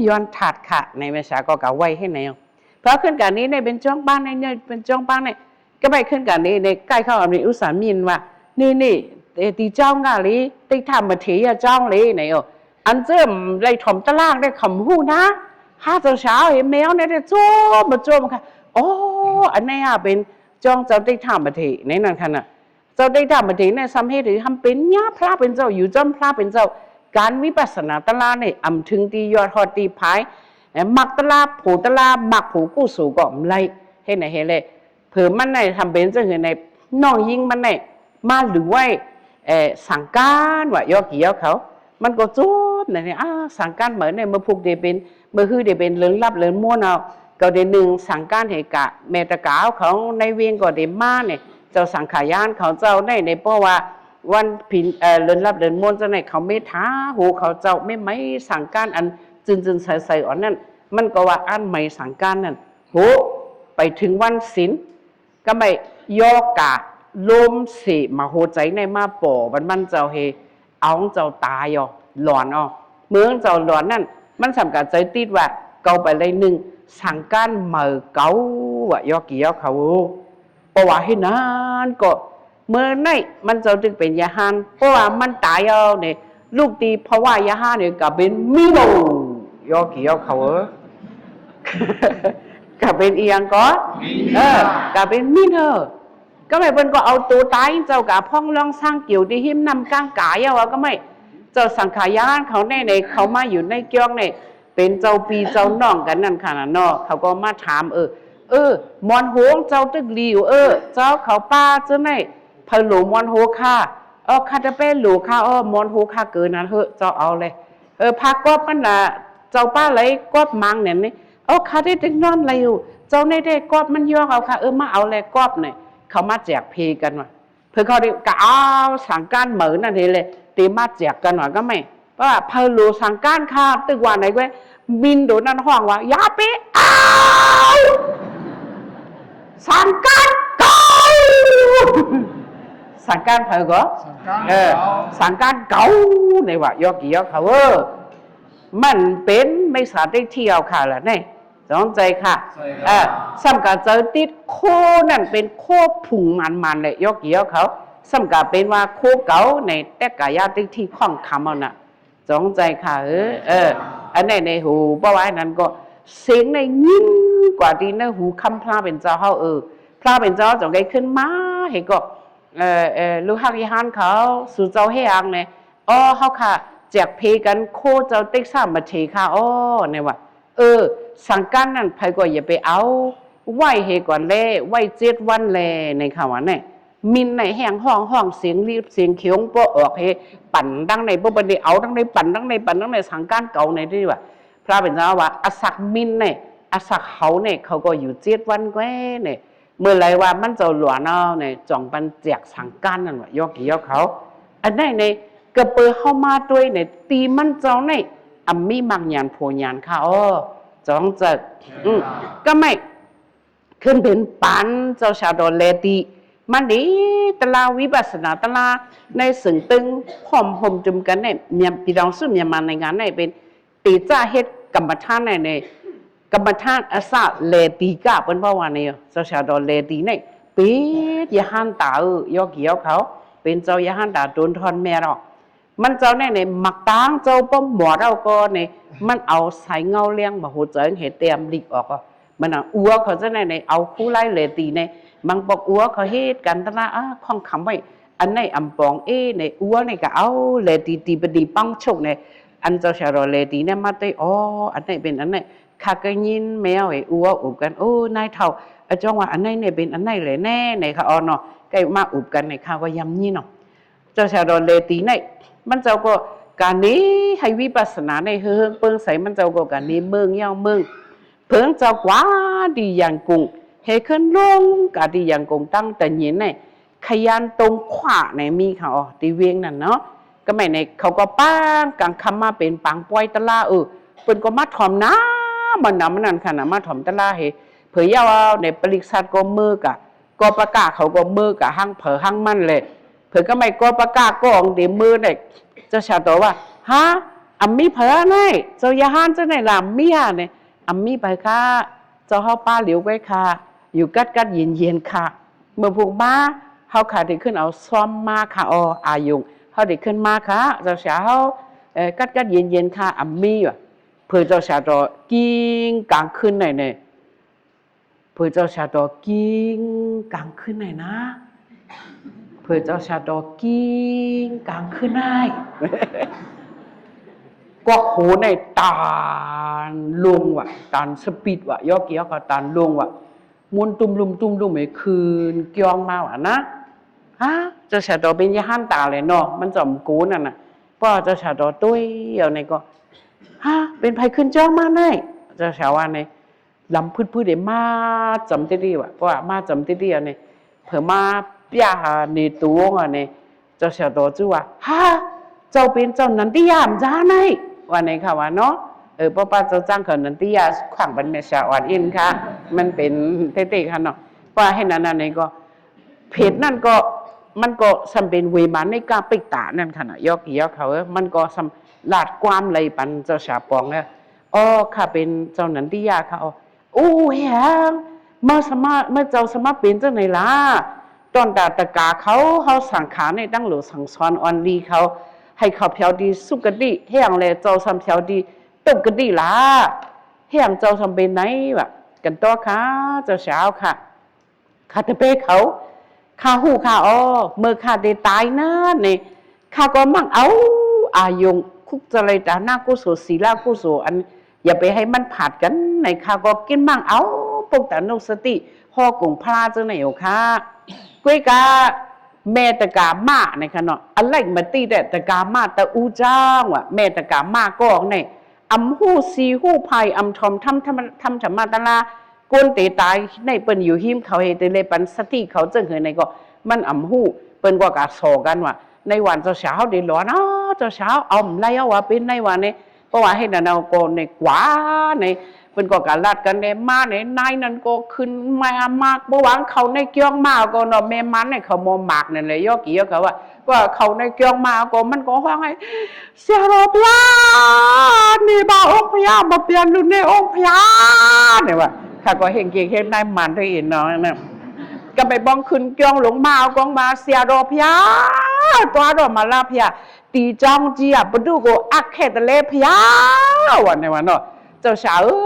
ຍ້ອນທາດຄ່ະ ໃນແມ່ສາກໍກະໄຫວ້ໃຫ້ແນວ ເພາະຂຶ້ນການນີ້ໃນເປັນຈອງປາງໃນ ເປັນຈອງປາງໃນ ກະໄປຂຶ້ນການນີ້ໃນ ໃກ້ເຂົ້າອາມີອຸດສາມິນວ່າ ນີ້ໆ ເອ ຕີຈອງກະລີ ຕິທາມມະເທຍະຈອງເລ ໃນ ເອີ ອັນເຈີມໄດ້ຖອມຕະລາງໄດ້ຄຳຮູ້ນະ ຫາເຈົ້າສາວເຫັນແມວແນ່ໄດ້ໂຈມມາໂຈມຄ່ະ ອໍ ອັນໃນຫາເປັນຈອງເຈົ້າຕິທາມມະເທ ໃນນັ້ນຄ່ະນະ ເຈົ້າຕິທາມມະເທໃນ ສ່ຳເຮັດໃຫ້ເຮົາເປັນຍາພະເປັນເຈົ້າ ຢູ່ຈອມພະເປັນເຈົ້າ ການວິປັດສະນາຕະລາໃນ ອຳເຖິງທີ່ຍອດຮອດທີ່ພາຍ ມັກຕະລາ ໂພຕະລາ ມັກໂພກຸໂສກໍໄດ້ ເຮັດໃນເຮັດແລ ເພີ່ມມັນໃນ ທຳເປັນຈັ່ງໃດ ນ້ອງຍິງມັນໃນ ມາຫຼືໄວ້ ເອີ ສັງການວ່າຢອກກີຢອກເຂົາ ມັນກໍຈົບໃນນີ້ ອາ ສັງການເໝີໃນ ເມື່ອພຸກໄດ້ເປັນ ເມື່ອຮືໄດ້ເປັນເລີນລັບເລີນມ້ວນເອົາ ກໍໄດ້ໜຶ່ງສັງການໃຫ້ກະແມ່ຕະກາວເຂົາໃນວຽງກໍໄດ້ມາໃນ ເຈົ້າສັງຂາຍານເຂົາເຈົ້າໃນ ໃນເພາະວ່າວັນພິນ ເອີ ເລີນລັບເລີນມ້ວນເຈົ້າໃນ ເຂົາເມດທາ ໂຫ ເຂົາເຈົ້າແມ່ໄມ້ສັງການອັນຈືນໆໃສໆ ອັນນັ້ນ ມັນກໍວ່າອັນໄມ້ສັງການນັ້ນ ໂຫ ໄປເຖິງວັນສິນ ກະໄມ້ຢອກກະລົມເສມາໂຫໃຈໃນມາປໍບັນມັນເຈົ້າເຮ ເອົາເຈົ້າຕາຍອອກ ຫຼອນອອກ ເມືອງເຈົ້າຫຼອນນັ້ນ ມັນສ່ຳກະໃຈຕິດວ່າ ເກົາໄປໄດ້ໜຶ່ງ ສັງການເໝີເກົາວ່າຢອກກີຢອກເຂົາ ເພາະວ່າເຮັດນັ້ນກໍ ເມື່ອໃນມັນເຈົ້າຈຶ່ງເປັນຍາຫານ ເພາະວ່າມັນຕາຍເອົານີ້ ລູກຕີພະວາຍາຫານນີ້ກະເປັນມິໂນ ຢອກກີຢອກເຂົາເອີ ກະເປັນອີ່ຫຍັງກໍ ເອີ ກະເປັນມິນເອີ ກໍແມ່ນເພິ່ນກໍເອົາໂຕຕາຍ ເຈົ້າກະພອງລອງສ້າງກິວທີ່ຮິມນ້ຳກາງກາຍເອົາ ກໍແມ່ນເຈົ້າສັງຂາຍານເຂົາແນ່ໃນ ເຂົາມາຢູ່ໃນກຽງໃນ ເປັນເຈົ້າພີ່ເຈົ້ານ້ອງກັນນັ້ນຄ່ະນະເນາະ ເຂົາກໍມາຖາມ ເອີ ເອີ ມອນໂຮງເຈົ້າຕຶກຫຼີຢູ່ ເອີ ເຈົ້າເຂົ້າປ່າເຈົ້າໃນ ໃຜໂຫຼມອນໂຮຄ່ະ ເອີ ຂ້າຈະໄປໂຫຼຄ່ະ ເອີ ມອນໂຮຄ່ະເກີນນັ້ນເຮີ້ ເຈົ້າເອົາແລະ ເອີ ພາກອບມັນລະ ເຈົ້າປ້າໄຫຼກອບມັງແໜ່ນີ້ ເອົາ ຂ້າໄດ້ຕຶກນອນໄຫຼຢູ່ ເຈົ້າໃນໄດ້ກອບມັນຢອກເອົາຄ່ະ ເອີ ມາເອົາແລະກອບນີ້ ເຂົາມາແຈກເພກັນວ່າ ເພິ່ນເຂົາໄດ້ກະເອົາສັງການເໝີນັ້ນເດແລະ ເຕມາແຈກກັນວ່າ ກໍແມ່ນ ເພາະວ່າເພິ່ນໂຫຼສັງການຄ່ະ ຕຶກວ່າໃນເວີຍ ມິນໂດນັ້ນຮ້ອງວ່າ ຢ່າໄປເອົາ ສັງການເກົ່າ ສັງການໃຜກໍ ສັງການ ເອີ ເກົ່າ ສັງການເກົ່າ ໃນວ່າຢອກກີຢອກເຂົາ ເອີ ມັນເປັນໄມສາຕິດຖິເອົາຄ່ະລະໃນ ສອງໃຈຄ່ະ ໃຊ່ ເອີ ສຳກະເຈົ້າຕິດໂຄນັ້ນເປັນໂຄຜຸງໝານໆແຫຼະ ຢອກກີຢອກເຂົາ ສຳກະເປັນວ່າໂຄເກົ່າໃນແຕກກາຍາຕິດຖິຂອງຄຳເອົານະ ສອງໃຈຄ່ະ ເອີ ເອີ ອັນໃດໃນຫູ ເພາະວ່າອັນນັ້ນກໍ ເສັງໃນຍິ່ງກວ່າທີ່ໃນຫູຄຳພະເປັນເຈົ້າເຮົາ ເອີ ພະເປັນເຈົ້າເຈົ້າໄດ້ຂຶ້ນມາໃຫ້ກໍ ເອີ ເອີ ລູກຮັກຍາຫານເຂົາ ສູ່ເຈົ້າເຮັດຫຍັງແດ່ ອໍ ເຮົາຄ່ະ ແຈກເພກັນໂຄເຈົ້າຕິສາມະເທຄ່ະ ອໍ ໃນວ່າ ເອີ ສັງການນັ້ນໃຜກໍຢ່າໄປເອົາ ໄວ້ໃຫ້ກ່ອນແລ ໄວ້ເຈັດວັນແລ ໃນຄຳວ່າແນ່ ມິນໃນແຮງຮ້ອງ ຮ້ອງສຽງລີບສຽງຂຽວບໍ່ອອກ ເຮັດປັ່ນທາງໃນບໍ່ໄດ້ເອົາທາງໃດ ປັ່ນທາງໃນ ປັ່ນທາງໃນ ສັງການເກົ່າໃນທີ່ວ່າ ພະເປັນເຈົ້າວ່າ ອາສັກມິນໃນ ອາສັກເຮົາໃນ ເຂົາກໍຢູ່ເຈັດວັນແກວ່າໃນ ເມື່ອໃດວ່າມັນເຈົ້າຫຼວນເອົາໃນ ຈ່ອງປັນແຈກສັງການນັ້ນວ່າ ຢອກກີຢອກເຂົາ ອັນໃດໃນ ກະເປີເຮົາມາດ້ວຍໃນ ຕີມັນເຈົ້າໃນ ອຳມີມັກຍານໂພຍານຄ່າ ອໍ ຈອງເຈີ ອື ກະໄມ ຂຶ້ນເປັນປານເຈົ້າຊາດອນແລຕີ ມັນດີຕະລາວິປັດສະນາຕະລາ ໃນເຊິ່ງຕຶງພ້ອມໂຮມຈຸມກັນໃນ ຍາມ ພີ່ນ້ອງສູ່ມຽມາໃນງານໃນເປັນ ເຕຈະເຮັດກຳມະຖານໃນ ໃນກຳມະຖານອາສາແລຕີກະ ເພິ່ນເວົ້າວ່າໃນ ເຈົ້າຊາດອນແລຕີໃນ ເປັນຍະຫັນຕາ ເອີ ຢອກກີຢອກເຂົາ ເປັນເຈົ້າຍະຫັນຕາໂຕນທ່ອນແມ່ນອກ ມັນເຈົ້າໃນໃນ ມັກຕາງເຈົ້າປ້ອມໝໍດເອົາກໍໃນ ມັນເອົາສາຍເງົາແລງມາຫົວໃຈເຮັດແຕ້ມລິກອອກ ມັນນະ ອັວເຂົາເຈົ້າໃນໃນ ເອົາຄູໄລແລຕີໃນ ມັງປອກອັວເຂົາເຮັດກັນຕະລາ ອາ ຂອງຄຳໄວ້ ອັນໃນອຳປອງເອໃນ ອັວໃນກະເອົາແລຕີ ຕີປະດີປັງໂຊກໃນ ອັນເຈົ້າຊາດອນແລຕີໃນ ມາເຕ ອໍ ອັນໃນເປັນອັນໃນ ຂ້າກໍຍິນແມວໃຫ້ອັວອຸບກັນ ໂອ້ ນາຍເຖົ້າ ອາ ຈອງວ່າອັນໃນໃນເປັນອັນໃນແຫຼະແນ່ໃນ ຂ້າອອນເນາະ ໃກ້ມາອຸບກັນໃນ ຂ້າກໍຍຳຍິນເນາະ ເຈົ້າຊາດອນແລຕີໃນ ມັນເຈົ້າກໍກາເນໃຫ້ວິປັດສະນາໃນເຮີເຮີງເປິງໃສ ມັນເຈົ້າກໍກາເນເມືອງຍາວເມືອງ ເພິ່ນເຈົ້າກວ່າທີ່ຢາງກຸງ ເຮັດຂຶ້ນລົງກາທີ່ຢາງກຸງຕັ້ງແຕ່ເຢັນໃນ ຂະຍານຕົງຂວາໃນມີເຂົາທີ່ວຽງນັ້ນເນາະ ກະໄມໃນເຂົາກໍປາງກາງຄຳມາເປັນປາງປ່ອຍຕະລາ ເອີ ເພິ່ນກໍມາຖ່ອມນຳ ມານຳນັ້ນຫັ້ນນະ ມາຖ່ອມຕະລາໃຫ້ ເຜີຍຍາວໃນປະລິກສັດກໍເມີກະ ກໍປະກາເຂົາກໍເມີກະ ຫັງເຜີຫັງມັນແຫຼະ ເຜີກະໄມກໍປະກາກອງເດເມີໃນ ເຈົ້າຊາດອນວ່າ ຮະ ອຳມີໃຜໃນ ເຈົ້າຍາຫານເຈົ້າໃນລະ ມີຫາໃນ ອຳມີໃຜຄະ ເຈົ້າເຮົາປ້າຫຼຽວໄວ້ຄະ ຢູ່ກັດກັດເຢັນເຢັນຄະ ເມື່ອພວກມາ ເຮົາຄະໄດ້ຂຶ້ນເອົາຊອມມາຄະ ອໍ ອາຍຸງ ເຮົາໄດ້ຂຶ້ນມາຄະ ເຈົ້າຊາວ ເອີ ກັດກັດເຢັນເຢັນຄະ ອຳມີວ່າ ເຜີເຈົ້າຊາດອນກິງກາງຄືນໃນໃນ ເຜີເຈົ້າຊາດອນກິງກາງຄືນໃນນະ ເຜີເຈົ້າຊາດອນກິງກາງຄືນໃນ ກວັກໂຫໃນຕານລົງວ່າ ຕານສະປີດວ່າ ຢອກກີຢອກເຂົາຕານລົງວ່າ ໝູນຕຸ້ມລຸມຕຸ້ມລຸມໃຫ້ຄືນກ່ຽວມາວ່ານະ ຮະ ເຈົ້າຊາດອນເປັນຍາຫານຕາແຫຼະເນາະ ມັນຈອມໂກນັ້ນນະ ເພາະວ່າເຈົ້າຊາດອນຕຸ້ຍເອົາໃນກໍ ຮະ ເປັນໃຜຂຶ້ນຈ້ອງມາໃນ ເຈົ້າຊາວວ່າໃນ ລຳພືດໆ ເດ ມາຈຳຕິດໆ ວ່າ ວ່າມາຈຳຕິດໆ ອັນນີ້ ເພິ່ນມາປຽຫາເນໂຕງ ອັນນີ້ ເຈົ້າຊາວໂຕຈື່ວ່າ ຮະ ເຈົ້າເປັນເຈົ້ານັນທິຍາມຈາໃນ ວ່າໃນຄະວ່າເນາະ ເອີ ເພາະວ່າເຈົ້າຈ້າງເຂົານັນທິຍາຂວາງບັນແມ່ຊາອ່ອນອິນຄະ ມັນເປັນເຕໆ ຄະເນາະ ວ່າເຮັດອັນນັ້ນນີ້ກໍ ເພດນັ້ນກໍ ມັນກໍສ່ຳເປັນເວມານິກາປິກຕານັ້ນຄະນະ ຢອກກີຢອກເຂົາ ມັນກໍສ່ຳລາດຄວາມໄລ່ປັນເຈົ້າຊາປອງແລ້ວ ອໍ ຂ້າເປັນເຈົ້ານັນທິຍາຄະ ອໍ ໂອ້ ແຮງ ເມື່ອສະມາ ເມື່ອເຈົ້າສະມາເປັນຈັ່ງໃດລະ? ຕອນຕາຕະກາເຂົາ ເຮົາສັງຂາໃນຕັ້ງໂຫຼສັງສອນອ່ອນລີເຂົາ ໃຫ້ເຂົາແຜວທີ່ສຸກະຕິ ແຮງແລເຈົ້າສຳແຜວທີ່ຕົກກະຕິລະ ແຮງເຈົ້າສຳເປັນໃດວະ? ກັນຕໍ່ຄະ ເຈົ້າຊາວຄະ ຄາຕະເປເຂົາ ຂ້າຮູ້ຂ້າອໍ ເມື່ອຂ້າໄດ້ຕາຍນັ້ນນີ້ ຂ້າກໍມັກເອົາອາຍຸງຄຸກຈະໄລຕານະກຸໂສ ສີລະກຸໂສ ອັນ ຢ່າໄປໃຫ້ມັນພາດກັນໃນ ຂ້າກໍກິນມັກເອົາປົກຕານຸສະຕິຫໍກົງພະລາເຈົ້າໃນໂອຄາ ກວຍກາ ແມ່ຕະກາມາໃນຄະເນາະ ອະໄລມະຕິແດ່ຕະກາມາຕະອູຈາງວ່າ ແມ່ຕະກາມາກໍໃນ ອຳຮູ້ສີຮູ້ໄພ ອຳຖ່ອມທຳ ທຳ ທຳມະຕະລາ ຄົນເຕຕາຍໃນເພິ່ນຢູ່ຫິມເຂົາເຮັດເຕເລປັນສະຕິເຂົາເຈີເຫີໃນກໍ ມັນອຳຮູ້ ເພິ່ນກໍກະສໍກັນວ່າ ໃນວັນເຈົ້າສາວເດຫຼອນ ເຈົ້າສາວເອົາມາໄລ່ເອົາວ່າເປັນໃນວັນນີ້ ເພາະວ່າເຮັດນັ້ນເອົາກໍໃນກວ່າໃນ ເພິ່ນກໍກະລັດກັນແດ່ມາໃນ ນາຍນັ້ນກໍຂຶ້ນມາມາກ ບໍ່ຫວັງເຂົ້າໃນກ້ຽງມາກໍເນາະ ແມ່ມັນໃນເຂົາມອມາກນັ້ນແຫຼະ ຢອກກີຢອກເຂົາວ່າ ວ່າເຂົ້າໃນກ້ຽງມາກໍມັນກໍຮ້ອງໃຫ້ ເສຍໂຣພະຍາ ນີ້ບ່າອົງພະຍາ ມາປ່ຽນລຸນໃນອົງພະຍາ ນີ້ວ່າ ຂ້າກໍເຮັດກຽກເຮັດນາຍມັນໂຕເອງເນາະ ກະໄປບ້ອງຂຶ້ນກ້ຽງລົງມາເອົາກ້ອງມາ ເສຍໂຣພະຍາ ຕົວໂຣມາລາພະຍາ ຕີຈອງຈີອະປະດຸໂກອັກແຄຕະເລພະຍາ ວ່າແນວວ່າເນາະ ເຈົ້າສາວເອີ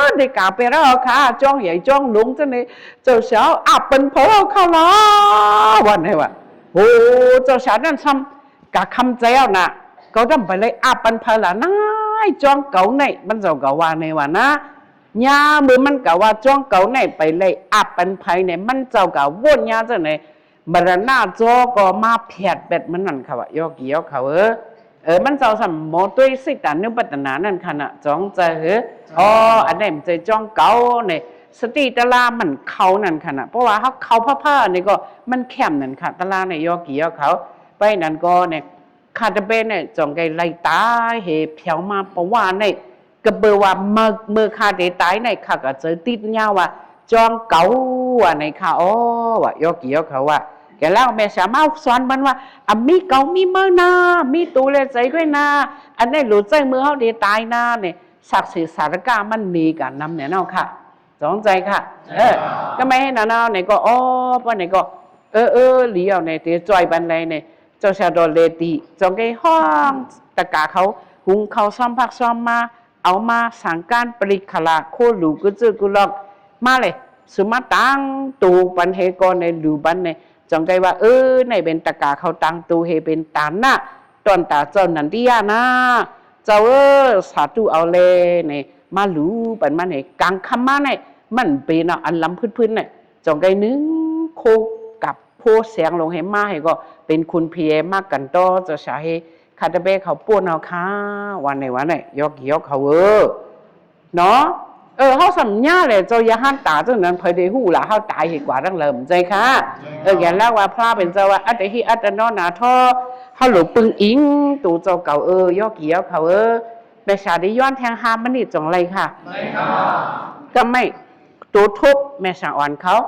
ຍ ໄດ້ກາວໄປແລ້ວຄ່າ ຈອງໃຫຍ່ຈອງຫຼວງຈັ່ງນີ້ ເຈົ້າສາວອາບປັນເພີເອົາຄ່າລະ ວ່າແນວວ່າ ໂອ້ ເຈົ້າສາວນັ້ນຊ້ຳ ກະຄຳໃຈເອົານະ ເຂົາຕ້ອງໄປໄລ່ອາບປັນໃຜລະນາຍ ຈ້ອງເກົາໃນ ມັນເຈົ້າກະວ່າໃນວ່ານະ ຍາເມື່ອມັນກະວ່າຈ້ອງເກົາໃນໄປໄລ່ອາບປັນໃຜໃນ ມັນເຈົ້າກະໂວນຍາຈັ່ງໃດ ມະລະນະຈໍກໍມາແຜດແປດມັນນັ້ນຄ່ະວ່າ ຢໍ່ກີ່ຢໍ່ເຂົາເອີຍ. ເອີ ມັນເຈົ້າສຳໝໍໂຕຍສິດຕານຸປັດຕະນານັ້ນຂະນະ ຈອງໃຈເຮີ. ອໍ ອັນໃດມັນໃຈຈອງເກົ່ານີ້ ສະຕິຕະລາມັນເຂົ້ານັ້ນຂະນະ ເພາະວ່າເຮົາເຂົ້າພະພານີ້ກໍມັນແຄມນັ້ນຄ່ະ ຕະລານີ້ ຢໍ່ກີ່ຢໍ່ເຂົາ. ໄປນັ້ນກໍນີ້ ຂ້າຕະເປນນີ້ ຈອງໄກໄລ່ຕາຍເຮ ແຜວມາປະຫວ່ານນີ້ ກະເບີວ່າເມື່ອ ເມື່ອຂ້າໄດ້ຕາຍໃນ ຂ້າກະເຈີຕິດຍາວວ່າ ຈອງເກົ່າວ່າໃນຂ້າ ອໍ ວ່າຢໍ່ກີ່ຢໍ່ເຂົາວ່າ. ແກລາວແມ່ສາມາສອນມັນວ່າ ອາ ມີເກົ່າມີເມື່ອນາ ມີໂຕແລະໃຈກ້ອຍນາ ອັນໃດໂຫຼໃຈເມື່ອເຮົາໄດ້ຕາຍນານີ້ ສັກສີສາລະກະມັນມີການນຳແນ່ນອນຄ່ະ ຈອງໃຈຄ່ະ. ເອີ ກະແມ່ເຫັນນາວໃນກໍ ອໍ ປານໃດກໍ ເອີ ເອີ ຫຼຽວໃນເຕຈອຍປານໃດໃນ ເຈົ້າຊາດອນເລຕີ ຈອງໄກຮ້ອງຕະກາເຂົາ ຫຸງເຂົ້າຊ້ອມຜັກຊ້ອມມາ ເອົາມາສັງການປະລິກຂະລະ ໂຄຫຼູກຸຈື່ກຸລອກມາເລີຍ ສຸມາຕັ້ງໂຕປັນເຮກ່ອນໃນຫຼູບັນໃນ ຈອງໄກວ່າ ເອີ ໃນເປັນຕະກາເຂົາຕັ້ງໂຕເຮເປັນຕານະ ຕອນຕາເຈົ້ານັນທິຍານາ ເຈົ້າເອີ ສາທຸເອົາແລໃນ ມາຫຼູປັນມັນໃນ ກາງຄ່ຳມາໃນ ມັນເປັນເນາະ ອັນລຳພຶດໆໃນ ຈອງໄກໜຶ່ງໂຄກັບ ໂພແສງລົງໃຫ້ມາໃຫ້ກໍເປັນຄຸນພີໃຫ້ມາກັນຕໍ່ ເຈົ້າສາເຮ ຄາຕະແບເຂົາປົນເອົາຄ່າ ວ່າໃນ ວ່າໃນ ຢໍ່ກີ່ຢໍ່ເຂົາເອີ ເນາະ. ເອີ ເຮົາສຳຍາແຫຼະ ເຈົ້າຢ່າຫັນຕາຈັ່ງນັ້ນ ໃຜໄດ້ຮູ້ລະ ເຮົາຕາຍເຮັດກວ່າທັງເລີມ ໃຈຄ່ະ. ເອີ ແກ່ລາວວ່າພະເປັນເຈົ້າວ່າ ອັດຕະຫິອັດຕະໂນນາໂທ ເຮົາຫຼົງປຶງອີງໂຕເຈົ້າເກົ່າເອີ ຢໍ່ກີ່ຢໍ່ເຂົາເອີ. ແມ່ສາໄດ້ຍ້ອນແທງຫ້າມະນິດ ຈອງໄລຄ່ະ ກະໄມ ໂຕທົບແມ່ສາອ່ອນເຂົາ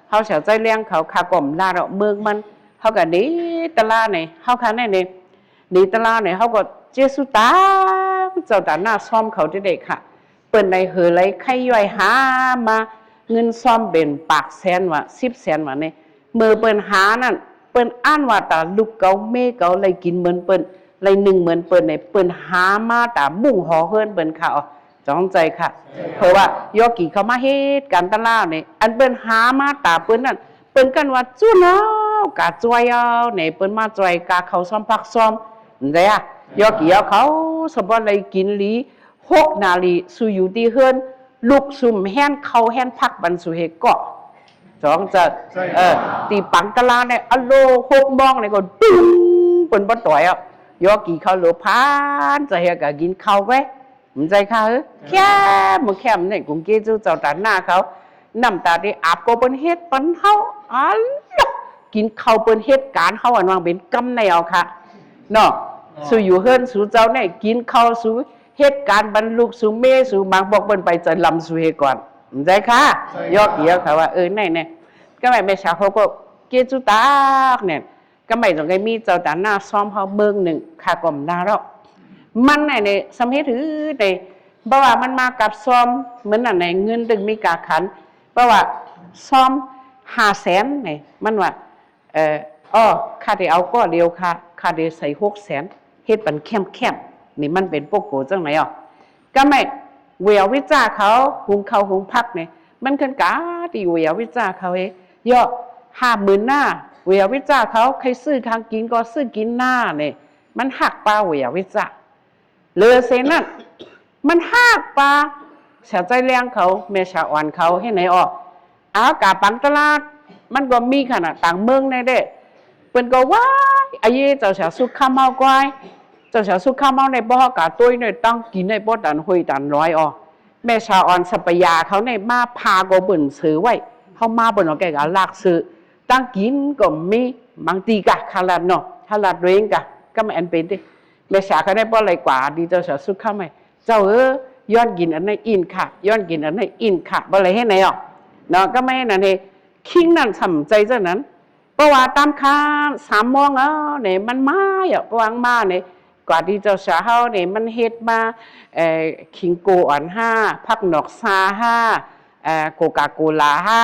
ເຮົາສາວໃຈແລງເຂົາ ຂ້າກໍບໍ່ລາດອກເມືອງມັນ ເຮົາກໍໜີຕະລາໃນ ເຮົາຂ້າໃນນີ້ ໜີຕະລາໃນ ເຮົາກໍເຈສຸຕາ ເຈົ້າຕາໜ້າຊ້ອມເຂົາເດ້ໆຄ່ະ ເພິ່ນໄດ້ເຫີໄລໄຄຍ່ອຍຫາມາ ເງິນຊ້ອມເປັນປາກແສນວ່າ ສິບແສນວ່ານີ້ ເມື່ອເພິ່ນຫານັ້ນ ເພິ່ນອ່ານວ່າຕາລູກເຂົາເມເຂົາໄດ້ກິນເໝືອນເພິ່ນ ໄດ້ໜຶ່ງເໝືອນເພິ່ນໃນ ເພິ່ນຫາມາຕາມຸ້ງຫໍເຮືອນເພິ່ນຄ່ະ ອອ ຈອງໃຈຄ່ະ ເພາະວ່າຢໍ່ກີ່ເຂົາມາເຮັດການຕະຫຼາດນີ້ ອັນເພິ່ນຫາມາຕາເພິ່ນນັ້ນ ເພິ່ນກັນວ່າຈຸນເອົາກາຈອຍເອົານີ້ ເພິ່ນມາຈອຍກາເຂົ້າຊ້ອມຜັກຊ້ອມ ເຫັນໃດອະ ຢໍ່ກີ່ເອົາເຂົາ ສະບອນໄດ້ກິນຫຼີ ຫົກນາລີ ສູຢູ່ທີ່ເຮືອນ ລຸກຊຸມແຮນເຂົ້າແຮນຜັກບັນສູເຮັດເກາະ ສອງຈະ ເອີ ຕີປັງຕະລາໃນອະໂລ ຫົກໂມງໃນກໍດຸ້ງ ເພິ່ນບໍ່ຕ່ອຍອະ ຢໍ່ກີ່ເຂົາໂລພານ ຈະເຮັດກະກິນເຂົ້າໄວ້ ມັນໃຈຄ່ະເອີ ແຄມ ແຄມໃນກຸງເກຈູເຈົ້າຕາໜ້າເຂົາ ນ້ຳຕາທີ່ອາບກໍເພິ່ນເຮັດປັນເຮົາ ອາ ກິນເຂົ້າເພິ່ນເຮັດການເຮົາ ອັນວ່າເປັນກຳໃນເອົາຄ່ະ ເນາະ ສູຢູ່ເຮືອນສູເຈົ້າໃນ ກິນເຂົ້າສູ ເຮັດການບັນລຸກສູເມສູບາງບອກເພິ່ນໄປຈະລຳສູເຮັດກ່ອນ ໃຈຄ່ະ ຢໍ່ກີ່ເຂົາວ່າ ເອີ ໃນໆ ກະແມ່ສາວເຂົາກໍເກຈຸຕາກແນ່ ກະໄມ່ຕ້ອງໄດ້ມີເຈົ້າຕາໜ້າຊ້ອມເຮົາເບິ່ງໜຶ່ງ ຂ້າກໍບໍ່ນາດອກ ມັນໃນ ໃນສຳເຮັດຖືໃນ ເພາະວ່າມັນມາກັບຊ້ອມ ເໝືອນອັນໃນເງິນຕຶງມີກາຂັນ ເພາະວ່າຊ້ອມຫ້າແສນໃນ ມັນວ່າ ເອີ ອໍ ຂ້າໄດ້ເອົາກໍດຽວ ຂ້າ ຂ້າໄດ້ໃສ່ຫົກແສນ ເຮັດປັນແຄມໆ ນີ້ມັນເປັນໂປໂກຈັ່ງໃດອອກ ກະແມ່ ເວຍວິຈາເຂົາ ຫຸງເຂົ້າຫຸງຜັກນີ້ ມັນຂຶ້ນກາທີ່ເວຍວິຈາເຂົາເອ ເຍາະ ຫ້າໝື່ນນາ ເວຍວິຈາເຂົາ ໃຄຊື້ຄາງກິນກໍຊື້ກິນນານີ້ ມັນຮັກປາເວຍວິຈາ ເລີເສນັ້ນ ມັນຮາກປາ ສາວໃຈແລງເຂົາ ແມ່ສາອ່ອນເຂົາ ເຮັດໃນອອກ ອາວ ກາປັງຕະຫຼາດ ມັນກໍມີຂະໜາດຕ່າງເມືອງໃນເດ້ ເພິ່ນກໍວ່າ ອາເຍ ເຈົ້າສາວສຸກຄຳເຮົາກວາຍ ເຈົ້າສາວສຸກຄຳເຮົາໃນບໍ່ເຮົາກາໂຕ້ຍໃນຕັ້ງກິນໃນບໍ່ຕັນຫ້ວຍຕັນລອຍອອກ ແມ່ສາອ່ອນສັບປະຍາເຂົາໃນມາພາກໍເພິ່ນເສືອໄວ້ ເຮົາມາເພິ່ນເອົາແກ່ກາລາກເສືອ ຕັ້ງກິນກໍມີ ບາງທີກະ ຄາລາດເນາະ ຄາລາດໂດເອງກະ ກໍແມ່ນເປັນຕິ ແມ່ສາເຂົາໃນບໍ່ໄດ້ກວາ ດີເຈົ້າສາວສຸກຄຳໃຫ້ ເຈົ້າເອີ ຍ້ອນກິນອັນໃນອິນຂະ ຍ້ອນກິນອັນໃນອິນຂະ ບໍ່ໄດ້ເຮັດໃນອອກ ເນາະ ກໍແມ່ນອັນນີ້ ຄິງນັ້ນສຳໃຈຈັ່ງນັ້ນ ເພາະວ່າຕາມຄານສາມໂມງເອົານີ້ ມັນມາເອາະ ປະຫວ່າງມານີ້ ກວ່າທີ່ເຈົ້າສາເຮົານີ້ ມັນເຮັດມາ ເອີ ຄິງໂກອ່ອນຫ້າ ຜັກໜອກຊາຫ້າ ເອີ ໂກກາໂກລາຫ້າ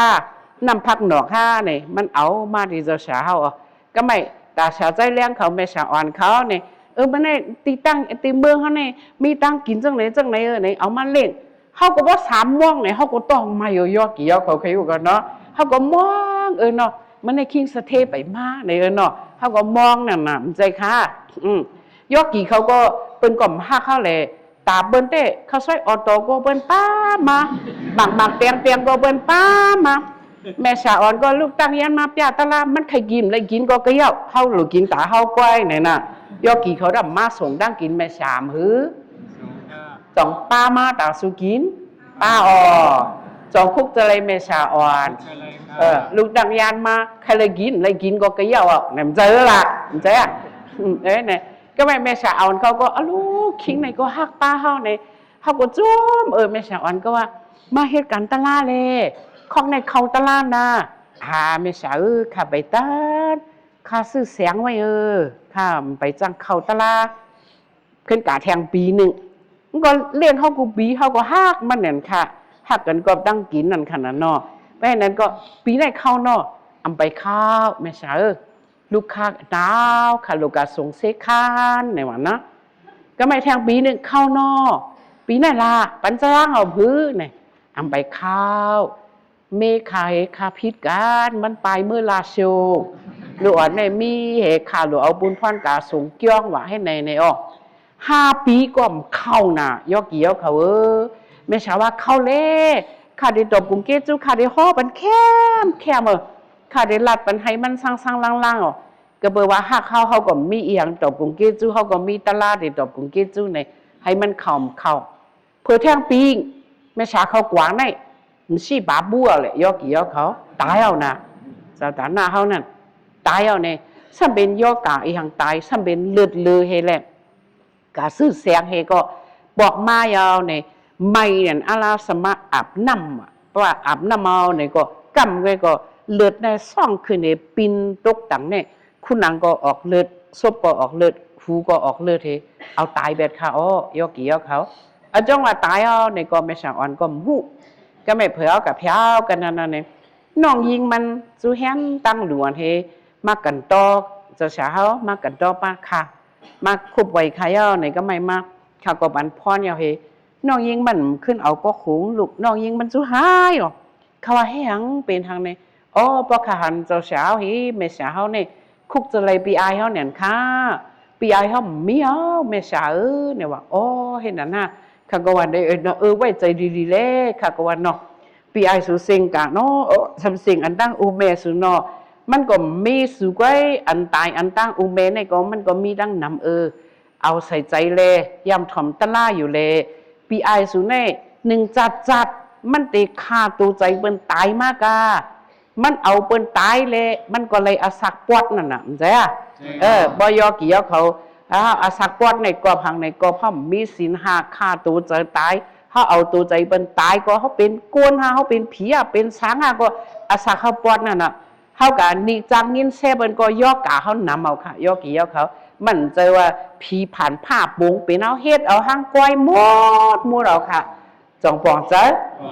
ນ້ຳຜັກໜອກຫ້ານີ້ ມັນເອົາມາທີ່ເຈົ້າສາເຮົາເອົາ ກໍແມ່ຕາສາວໃຈແລງເຂົາ ແມ່ສາອ່ອນເຂົານີ້ ເອີ ມາໃນທີ່ຕັ້ງທີ່ເມືອງເຮົານີ້ ມີຕັ້ງກິນຈັ່ງໃດຈັ່ງໃດ ເອີ ນີ້ ເອົາມາເລ້ງ ເຮົາກໍບໍ່ສາມໂມງນີ້ ເຮົາກໍຕ້ອງມາຢໍ່ໆ ກິນຢໍ່ເຂົາໄຄຢູ່ກ່ອນເນາະ ເຮົາກໍມອງ ເອີເນາະ ມັນໃນຄິງສະເທໄປມາໃນ ເອີເນາະ ເຮົາກໍມອງນັ້ນນະ ມັນໃຈຄ່າ ອືມ ຢໍ່ກີ່ເຂົາກໍ ເພິ່ນກໍຮັກເຮົາແຫຼະ ຕາເພິ່ນແຕ່ ເຂົາຊອຍອອໂຕກໍເພິ່ນປາມາ ໝາກໝາກແຕງແຕງກໍເພິ່ນປາມາ ແມ່ສາອອນກໍລຸກຕັ້ງຍານມາປຽກຕະຫຼາດ ມັນໃຄ່ກິນ ໄດ້ກິນກໍກະເຍົາະ ເຮົາຫຼູກິນຕາເຮົາກ້ອຍແນ່ນະ. ຢໍ່ກີ່ເຂົາດຳມາສົ່ງດັງກິນແມ່ສາມຫື ຈອງປາມາຕາສູ່ກິນ ປາອອ ຈອງຄຸກຈະໄລແມ່ສາອອນ ເອີ ລຸກຕັ້ງຍານມາ ໃຄ່ໄດ້ກິນ ໄດ້ກິນກໍກະເຍົາະ ແນມເຈີລະ ເຈີ ເອີ ແນ່ ກໍແມ່ ແມ່ສາອອນເຂົາກໍ ອາ ລູກຄິງໃນກໍຮັກປ້າເຮົາໃນ ເຮົາກໍຈົ່ມ ເອີ ແມ່ສາອອນກໍວ່າ ມາເຮັດການຕະຫຼາດແລ ຄອກໃນເຂົ້າຕະຫຼາດນະ ອາ ແມ່ສາເອີ ຂ້າໄປຕາດ ຂ້າຊື້ແສງໄວ້ເອີ ຂ້າໄປຈັ່ງເຂົ້າຕະຫຼາດ ເພິ່ນກະແທ່ງປີໜຶ່ງ ມັນກໍລ້ຽງເຮົາກູປີ ເຮົາກໍຮັກມັນນັ້ນຄ່ະ ຮັກກັນກໍຕັ້ງກິນນັ້ນຂະນະເນາະ. ໄປນັ້ນກໍປີໃນເຂົ້າເນາະ ອຳໄປເຂົ້າ ແມ່ສາເອີ ລູກຄ້າໜາວ ຂ້າລູກກະສົ່ງເສກຄັນ ໃນວ່ານະ ກໍໄມ່ແທ່ງປີໜຶ່ງເຂົ້າເນາະ ປີໃນລະ ປັນຈະລ້າງເອົາພື້ນ ອຳໄປເຂົ້າ ເມຄາເຮຄາຜິດກັນ ມັນປາຍມື້ລາໂຊ ຫຼືອອນໃນມີເຮຄາ ຫຼືເອົາບຸນພອນກາສົງກ້ຽງວ່າໃຫ້ໃນໃນອອກ ຫ້າປີກໍເຂົ້ານະ ຢໍ່ກີ່ເຂົາເອີ ແມ່ສາວ່າເຂົ້າແລ ຂ້າໄດ້ຕອບກຸງເກຈູ ຂ້າໄດ້ຫໍປັນແຄມແຄມເອີ ຂ້າໄດ້ລັດປັນໃຫ້ມັນສ້າງໆລ່າງໆ ກໍເປີວ່າຮັກເຮົາ ເຮົາກໍມີອີ່ຫຍັງຕອບກຸງເກຈູ ເຮົາກໍມີຕະຫຼາດໄດ້ຕອບກຸງເກຈູໃນ ໃຫ້ມັນເຂົ້າເຂົ້າ ເຜີແທ່ງປີ ແມ່ສາເຂົາກວາງໃນ ມັນຊີ້ບາບູເອົາແຫຼະ ຢໍ່ກີ່ເຂົາຕາຍເອົານະ ຊາຕານາເຮົານັ້ນ ຕາຍເອົາແນ່ ສ່ຳເປັນຢໍ່ກາອີ່ຫຍັງຕາຍ ສ່ຳເປັນເລີດເລີເຮແຫຼະ ກາຊື່ແສງເຮກໍບອກມາເອົາແນ່ ໄມ້ນັ້ນອາລາສະມາອາບນ້ຳ ເພາະວ່າອາບນ້ຳເອົາແນ່ກໍກຳໄວ້ກໍເລີດໃນຊ່ອງຂຶ້ນເຮ ປິ່ນຕົກຕັງແນ່ ຄູໜັງກໍອອກເລີດ ສົບກໍອອກເລີດ ຫູກໍອອກເລີດເຮ ເອົາຕາຍແບດຄ່ະ ອໍ ຢໍ່ກີ່ເຂົາ ອາ ຈ້ອງວ່າຕາຍເອົາໃນກໍແມ່ສາອອນກໍບໍ່ຮູ້ ກໍແມ່ເຜີເອົາກະແຜວກັນນັ້ນນະ ນ້ອງຍິງມັນຊູແຮນຕັ້ງຫຼວນເຮ ມາກັນຕໍ່ ເຈົ້າສາວເຮົາມາກັນຕໍ່ປ້າຄ່ະ ມາຄົບໄວຄ່ະເອົາໃນກໍໄມ່ມາ ຂ້າກໍບັນພອນເອົາເຮ ນ້ອງຍິງມັນຂຶ້ນເອົາກໍໂຂງ ລູກນ້ອງຍິງມັນຊູຫາຍອອກ ຂ້າວ່າແຮງເປັນຫຍັງໃນ ອໍ ພວກຂ້າຫັນເຈົ້າສາວເຮ ແມ່ສາວເຮົານີ້ ຄຸກຈະໄລປີອ້າຍເຮົາແໜ່ນຄ່າ ປີອ້າຍເຮົາມີເອົາແມ່ສາເອີຍ ແນວ່າ ອໍ ເຮັດນັ້ນນະ ຂ້າກໍວ່າໄດ້ ເອີ ເນາະ ເອີ ໄວ້ໃຈດີໆແລ ຂ້າກໍວ່າເນາະ ປີອ້າຍສູເຊັງກະເນາະ ເອີ ຊ່ຳເຊັງອັນຕັ້ງອູແມ່ສູເນາະ ມັນກໍມີສູກ້ວຍ ອັນຕາຍອັນຕັ້ງອູແມ່ນີ້ກໍ ມັນກໍມີຕັ້ງນຳ ເອີ ເອົາໃສ່ໃຈແລ ຢ້ຳຖ່ອມຕະຫຼາຢູ່ແລ ປີອ້າຍສູແນ່ ໜຶ່ງຈັດຈັດ ມັນເຕະຂ້າໂຕໃຈເພິ່ນຕາຍມາກະ ມັນເອົາເພິ່ນຕາຍແລ ມັນກໍໄລອາສັກປອດນັ້ນນະ ເຈົ້າ ເອີ ບໍ່ຢໍ່ກີ່ເຂົາ ອາ ອາສັກປອດໃນກອບຫັງໃນກອບ ເຮົາມີສິນຫ້າ ຂ້າໂຕໃຈຕາຍ ເຮົາເອົາໂຕໃຈເພິ່ນຕາຍ ກໍເຮົາເປັນໂກນຫາ ເຮົາເປັນຜີຫາ ເປັນສາງຫາ ກໍອາສັກເຮົາປອດນັ້ນນະ ເຮົາກະນິຈັກຍິນແຊເພິ່ນກໍຢໍ່ກາເຮົານຳເອົາຄ່ະ ຢໍ່ກີ່ເຂົາ ມັນໃຈວ່າຜີຜ່ານຜ້າປົງເປັນເຮົາເຮັດເອົາຫາງກວາຍໝົດໝົດເອົາຄ່ະ ຈອງປອງເຈົ້າ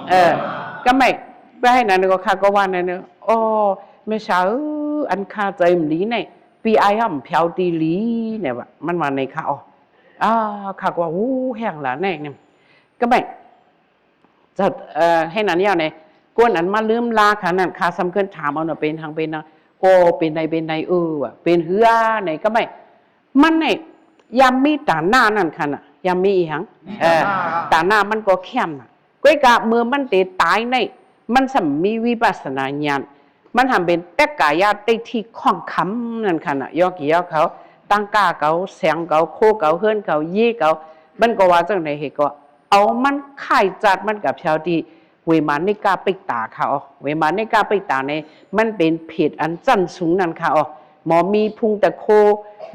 ເອີ ກໍໄມ່ ໄປໃຫ້ນັ້ນກໍຂ້າກໍວ່ານັ້ນ ອໍ ແມ່ສາວເອີຍ ອັນຂ້າໃຈມັນດີໃນ ປີອ້າຍເຮົາມັນແຜວຕີຫຼີ ແນວ່າ ມັນວ່າໃນຂ້າ ອໍ ອາ ຂ້າກໍວ່າ ໂອ້ ແຮງຫຼາຍແນ່ ກໍໄມ່ ເຈົ້າ ເອີ ໃຫ້ນັ້ນແລ້ວໃນ ກ່ອນອັນມາລືມລາຂ້ານັ້ນ ຂ້າສ່ຳເຄີຍຖາມເອົາເນາະ ເປັນຫຍັງ ເປັນຫຍັງ ໂອ ເປັນໃດ ເປັນໃດ ເອີ ວ່າ ເປັນເຮືອໃນ ກໍໄມ່ ມັນໃນ ຍາມມີຕາໜ້ານັ້ນຄ່ະນະ ຍາມມີອີ່ຫຍັງ ເອີ ຕາໜ້າມັນກໍແຄມນະ ກ້ວຍກະເມື່ອມັນເຕຕາຍໃນ ມັນສ່ຳມີວິປັດສະນາຍານ ມັນທຳເປັນແຕ່ກາຍະຕິດຖິຂອງຄຳນັ້ນຄ່ະນະ ຢໍ່ກີ່ເຂົາ ຕັ້ງກ້າເຂົາ ແສງເຂົາ ໂຄເຂົາ ເຮືອນເຂົາ ເຢເຂົາ ມັນກໍວ່າຈັ່ງໃດເຫດກໍ ເອົາມັນຂາຍຈັດ ມັນກະແຜວທີ່ເວມານິກາປິກຕາຄ່ະ ເວມານິກາປິກຕາໃນ ມັນເປັນເຜດອັນຊັ້ນສູງນັ້ນຄ່ະ ໝໍມີພຸງຕະໂຄ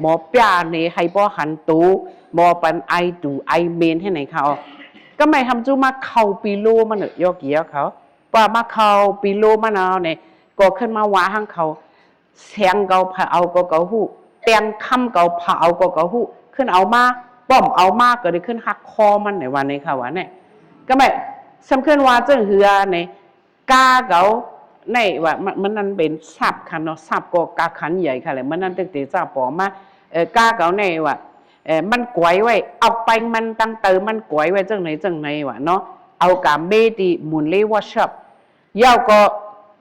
ໝໍປຽເນໃຫ້ບໍ່ຫັນໂຕ ໝໍປັນໄອຕູໄອເມນໃຫ້ໃນຄ່ະ ກໍໄມ່ທຳຈູມາເຂົ້າປີໂລມັນເນາະ ຢໍ່ກີ່ເຂົາ ວ່າມາເຂົ້າປີໂລມັນເອົາໃນ ກໍຂຶ້ນມາວ່າຫາງເຂົາ ແສງເຂົາຜະເອົາກໍເຂົາຮູ້ ແຕ່ງຄຳເຂົາຜະເອົາກໍເຂົາຮູ້ ຂຶ້ນເອົາມາ ປ້ອມເອົາມາ ກໍໄດ້ຂຶ້ນຫັກຄໍມັນໃນວ່າໃນຄ່ະວ່າແນ່ ກໍແມ່ນ ສຳເຄີຍວ່າເຊິ່ງເຮືອໃນ ກາເຂົາໃນວ່າ ມັນ ມັນນັ້ນເປັນສັບຄັນເນາະ ສັບກໍກາຄັນໃຫຍ່ຄ່ະແຫຼະ ມັນນັ້ນຕຶກເຕຈາປອມມາ ເອີ ກາເຂົາໃນວ່າ ເອີ ມັນກວຍໄວ້ ເອົາໄປມັນຕັ້ງເຕີ ມັນກວຍໄວ້ຈັ່ງໃດຈັ່ງໃດວ່າເນາະ ເອົາກາເມຕິໝູນເລວອຊອບ ຍາວກໍ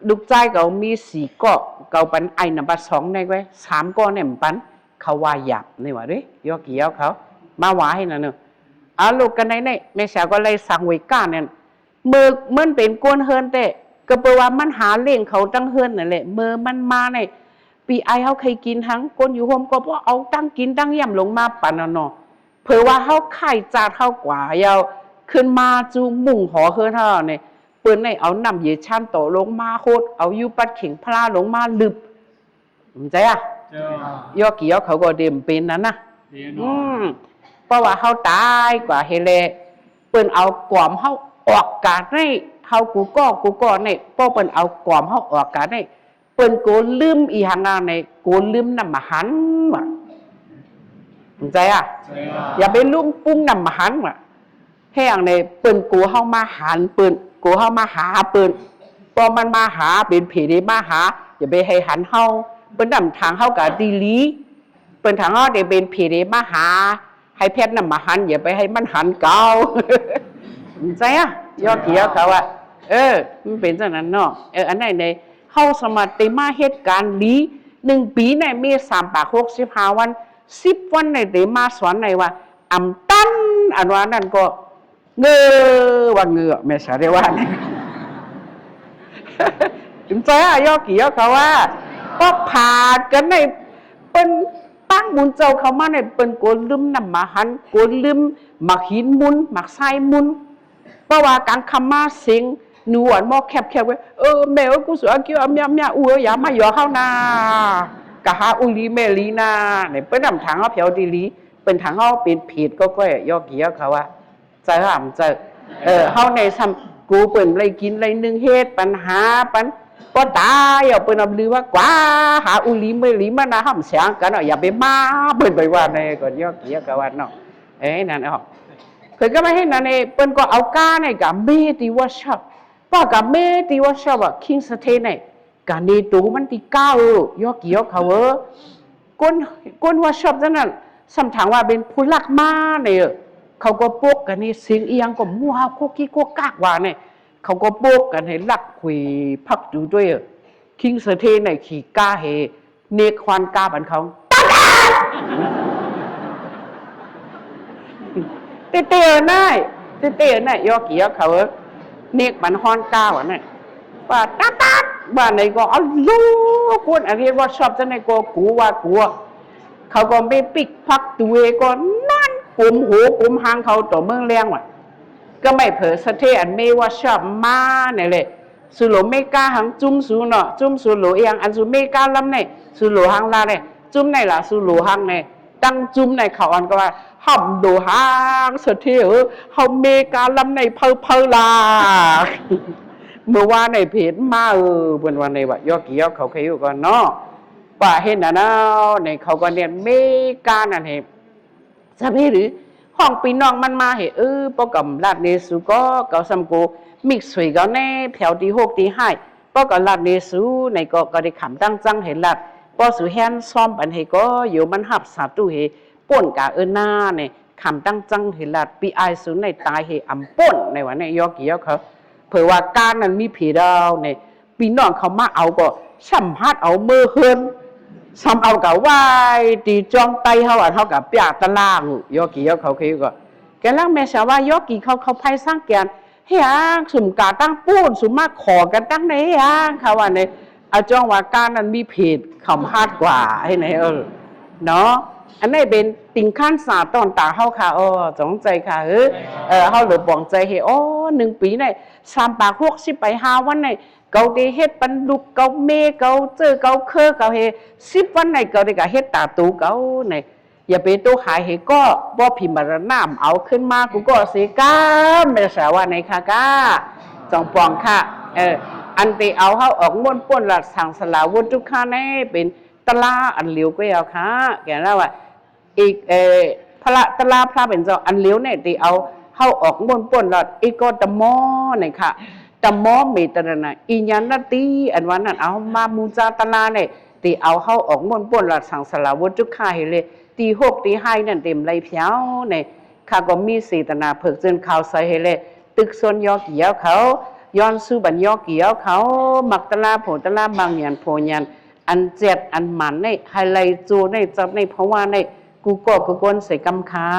ລູກຊາຍເຂົາມີສີ່ເກາະ ເຂົາປັນໄອນຳບາສອງແນກໄວ້ ສາມເກາະແນມປັນ ເຂົາວ່າຢາບນີ້ວ່າເດ້ ຢໍ່ກີ່ເຂົາ ມາວ່າໃຫ້ນັ້ນເນາະ ອາ ລູກກັນໃນນີ້ ແມ່ສາວກໍໄລ່ສັງໄວ້ການັ້ນ ເມີກມັນເປັນກົ້ນເຮືອນແຕ່ ກໍເພາະວ່າມັນຫາລ້ຽງເຂົາທັງເຮືອນນັ້ນແຫຼະ. ເມື່ອມັນມາໃນປີອ້າຍເຮົາໄຄກິນທັງຄົນຢູ່ໂຮມກໍບໍ່ເອົາຕັ້ງກິນຕັ້ງຢ້ຽມລົງມາປັນເອົາເນາະ. ເພາະວ່າເຮົາຂາຍຈາດເຮົາກວ່າຍາວ ຂຶ້ນມາຈູ່ມຸງຫໍເຮືອນເຮົານີ້ ເພິ່ນໄດ້ເອົານ້ຳເຢຊານໂຕລົງມາຫົດ ເອົາຢູ່ປັດເຂັງພະລາລົງມາລຶບ ເຂົ້າໃຈອະ? ເຈົ້າ ຢໍ່ກີ່ຢໍ່ເຂົາກໍເຕັມເປັນນັ້ນນະ ເປັນ ອືມ ເພາະວ່າເຮົາຕາຍກວ່າເຮັດແລະ ເພິ່ນເອົາກອມເຮົາອອກການໃນ ເຮົາກູ່ກໍກູ່ກໍໃນ ເພາະເພິ່ນເອົາກອມເຮົາອອກການໃນ ເພິ່ນໂກລືມອີ່ຫຍັງນະ ໃນໂກລືມນ້ຳມະຫັນວ່າ ເຂົ້າໃຈອະ? ເຈົ້າ ຢ່າໄປລືມປຸງນ້ຳມະຫັນວ່າ ແຮງໃນເພິ່ນໂກເຮົາມາຫັນເພິ່ນ ໂກເຮົາມາຫາເພິ່ນ ເພາະມັນມາຫາເປັນເຜເດມາຫາ ຢ່າໄປໃຫ້ຫັນເຮົາ ເພິ່ນນຳທາງເຮົາກະດີຫຼີ ເພິ່ນທາງເຮົາໄດ້ເປັນເຜເດມາຫາ ໃຫ້ແພດນ້ຳມະຫັນ ຢ່າໄປໃຫ້ມັນຫັນເຂົາ ເຂົ້າໃຈອະ? ຢໍ່ກີ່ຢໍ່ເຂົາວ່າ ເອີ ມັນເປັນຈັ່ງນັ້ນເນາະ ເອີ ອັນໃດໃນ ເຮົາສາມາດໄດ້ມາເຮັດການດີ ໜຶ່ງປີໃນມີສາມຮ້ອຍຫົກສິບຫ້າວັນ ສິບວັນໃນໄດ້ມາສອນໃນວ່າ ອຳຕັນ ອັນວ່ານັ້ນກໍເງີວ່າເງືອ ແມ່ສາວໄດ້ວ່າ ເຫັນໃຈອະ? ຢໍ່ກີ່ຢໍ່ເຂົາວ່າ ກໍພາດກັນໃນ ເພິ່ນຕັ້ງບຸນເຈົ້າເຂົ້າມາໃນ ເພິ່ນໂກລືມນ້ຳມະຫັນ ໂກລືມໝາກຫີນມຸນ ໝາກຊາຍມຸນ ເພາະວ່າກາງຄ່ຳມາເສັງ ໜູອັນໝໍ້ແຄບໆ ເອີ ແມ່ເອີຍ ກູສວນອາກິວອາມຍາມຍາ ອູເອີຍ ຢ່າມາຢໍ່ເຮົານາ ກະຫາອູຫຼີແມ່ຫຼີນາ ນີ້ເພິ່ນນຳທາງເຮົາແຜວດີຫຼີ ເພິ່ນທາງເຮົາເປັນເຜດກໍກ້ອຍ ຢໍ່ກີ່ຢໍ່ເຂົາວ່າ ເຈົ້າ ເຈົ້າ ເອີ ເຮົາໃນຊ້ຳ ກູເພິ່ນໄລ່ກິນໄລ່ໜຶ່ງເຮັດປັນຫາປັນ ກໍຕາຍເອົາ ເພິ່ນເອົາລືວ່າກວ່າ ຫາອູຫຼີແມ່ຫຼີມານາ ຫ້າມສຽງກັນເນາະ ຢ່າໄປມາ ເພິ່ນໄປວ່າໃນ ກໍຢໍ່ກີ່ຢໍ່ເຂົາວ່າເນາະ ເອີ ນັ້ນເນາະ ເພິ່ນກໍມາເຮັດນັ້ນເອ ເພິ່ນກໍເອົາກາໃນກະເມທີ່ວອດຊັອບ ວ່າກະເມທີ່ວອດຊັອບວ່າ ຄິງສະເຕນ ໃນກະເນໂຕມັນຕິກາເອີ ຢໍ່ກີ່ຢໍ່ເຂົາເອີ ຄົນ ຄົນວອດຊັອບຈັ່ງນັ້ນ ສ່ຳທາງວ່າເປັນຜູ້ລັກມາໃນເອີ ເຂົາກໍປົກກັນໃນເສັງອີ່ຫຍັງກໍໝູ່ເຮົາໂຄກກິກໂຄກກາກວ່າໃນ ເຂົາກໍປົກກັນໃຫ້ລັກຫວຍພັກຕູຕົວເອີ ຄິງສະເຕນ ໃນຂີ່ກາເຮ ເນກຄວັນກາບັນເຂົາ ຕັດ ຕັດ ເຕເຕນາຍ ເຕເຕນາຍ ຢໍ່ກີ່ຢໍ່ເຂົາເອີ ເນກບັນຮອນກາວ່ານັ້ນ ວ່າຕັດ ຕັດ ວ່າໃນກໍເອົາໂລ ຄົນອັນເຮັດວອດຊັອບຈັ່ງໃດກໍກົວ ກົວ ເຂົາກໍໄປປິກພັກຕູເອ ກໍນອນກົມໂຫກົມຫາງເຂົາຕໍ່ເມືອງແລງວ່າ ກໍໄມ່ເຜີສະເທອັນເມວອດຊັອບມາໃນແຫຼະ ສຸໂລເມກາຫັງຈຸ້ມສຸເນາະ ຈຸ້ມສຸໂລອີ່ຫຍັງ ອັນສຸເມກາລຳໃນ ສຸໂລຫັງລາໃນ ຈຸ້ມໃນລະ ສຸໂລຫັງໃນ ຕັ້ງຈຸ້ມໃນເຂົາອັນກໍວ່າ ຫ້ຳໂດຫາງສະເທເອີ ເຮົາເມກາລຳໃນເພີເພີລາ ເມື່ອວານໃນເພດມາເອີ ເພິ່ນວ່າໃນວ່າ ຢໍ່ກີ່ຢໍ່ເຂົາເຄີຍຢູ່ກ່ອນເນາະ ວ່າເຮັດນະນາວໃນເຂົາກໍເນຍເມການັ້ນເຮ ສະເພຫຼື ຫ້ອງປີນ້ອງມັນມາເຮ ເອີ ປອກຳລັດເນຊູກໍ ເກົາຊ້ຳໂກ ມິກຊ່ວຍເຂົາແນ່ ແຖວທີ່ຫົກທີ່ຫ້າ ປອກຳລັດເນຊູ ໃນກໍ ກໍໄດ້ຄຳຕັ້ງຈັງໃຫ້ລັດ ປອກສູແຮນຊ້ອມອັນເຮກໍ ໂຍມັນຮັບສາຕຸເຮ ປົ່ນກາເອີນາໃນ ຄຳຕັ້ງຈັງເຮລັດ ປີອາຍສູໃນຕາຍເຮອຳປົ່ນໃນວ່າໃນຢໍ່ກີ່ຢໍ່ເຂົາ ເຜີວ່າການນັ້ນມີເພດດາວໃນ ພີ່ນ້ອງເຂົາມາເອົາກໍ ຊ້ຳຮັດເອົາເມືອເຮືອນ ຊ້ຳເອົາກະໄວ້ຕີຈອງໄຕເຮົາ ອັນເຮົາກະປຽກຕະລາງ ຢໍ່ກີ່ຢໍ່ເຂົາເຄີຍກໍ ແກລັງແມ່ສາວວ່າ ຢໍ່ກີ່ເຂົາ ເຂົາໄພສັງກຽນ ເຮັດຫຍັງ ສຸມກາຕັ້ງປູນ ສຸມມາຂໍກັນຕັ້ງໃນເຮັດຫຍັງ ເຂົາວ່າໃນ ອາ ຈ້ອງວ່າການນັ້ນມີເພດ ເຂົາມາຮັດກວ່າ ເຮັດໃນ ເອີ ເນາະ ອັນໃດເປັນຕິງຄັນສາຕອນຕາເຮົາຄ່ະ ອໍ ຈອງໃຈຄ່ະ ເອີ ເອີ ເຮົາຫຼວງປອງໃຈເຮັດ ອໍ ໜຶ່ງປີໃນ ສາມປາກຫົກສິບໄປຫ້າວັນໃນ ເຂົາໄດ້ເຮັດປັນລູກເຂົາເມເຂົາເຈີເຂົາເຄີເຂົາເຮ ສິບວັນໃນເຂົາໄດ້ກະເຮັດຕາໂຕເຂົາໃນ ຢ່າໄປໂຕຂາຍເຮກໍ ບໍ່ພິມາລະນາມເອົາຂຶ້ນມາ ກູກໍເສກາ ແມ່ສາວວ່າໃນຄ່ະກະ ຈອງປອງຄ່ະ ເອີ ອັນໄປເອົາເຮົາອອກມົ້ນປົ້ນລັດສັງສາລາວົນທຸກຂະໃນ ເປັນຕະລາອັນຫຼຽວກໍເອົາຄ່ະ ແກລະວ່າ ອີກ ເອີ ພະລະຕະລາພະເປັນເຈົ້າອັນຫຼຽວໃນທີ່ເອົາເຮົາອອກມົ້ນປົ້ນລັດ ອີກກໍຕະມໍໃນຄ່ະ ຕະມໍເມຕະລະນະ ອີຍານະຕິ ອັນວ່ານັ້ນ ເອົາມາບູຊາຕະລາໃນ ທີ່ເອົາເຮົາອອກມົ້ນປົ້ນລັດສັງສາລາວົນທຸກຂະເຮເລ ທີ່ຫົກທີ່ຫ້ານັ້ນເຕັມໄລພຽວໃນ ຂ້າກໍມີເຈຕະນາເພິກເຈີນຂ່າວໃສເຮເລ ຕຶກຊົນຢໍ່ກີ່ຢໍ່ເຂົາ ຍ້ອນສູ້ບັນຢໍ່ກີ່ຢໍ່ເຂົາ ມັກຕະລາໂພຕະລາ ມັກຍານໂພຍານ ອັນແຈດອັນໝານໃນ ໃຫ້ໄຫຼໂຈໃນຈັບໃນພະວາໃນ ກູກໍກູກອນໃສ່ກຳຄ່າ.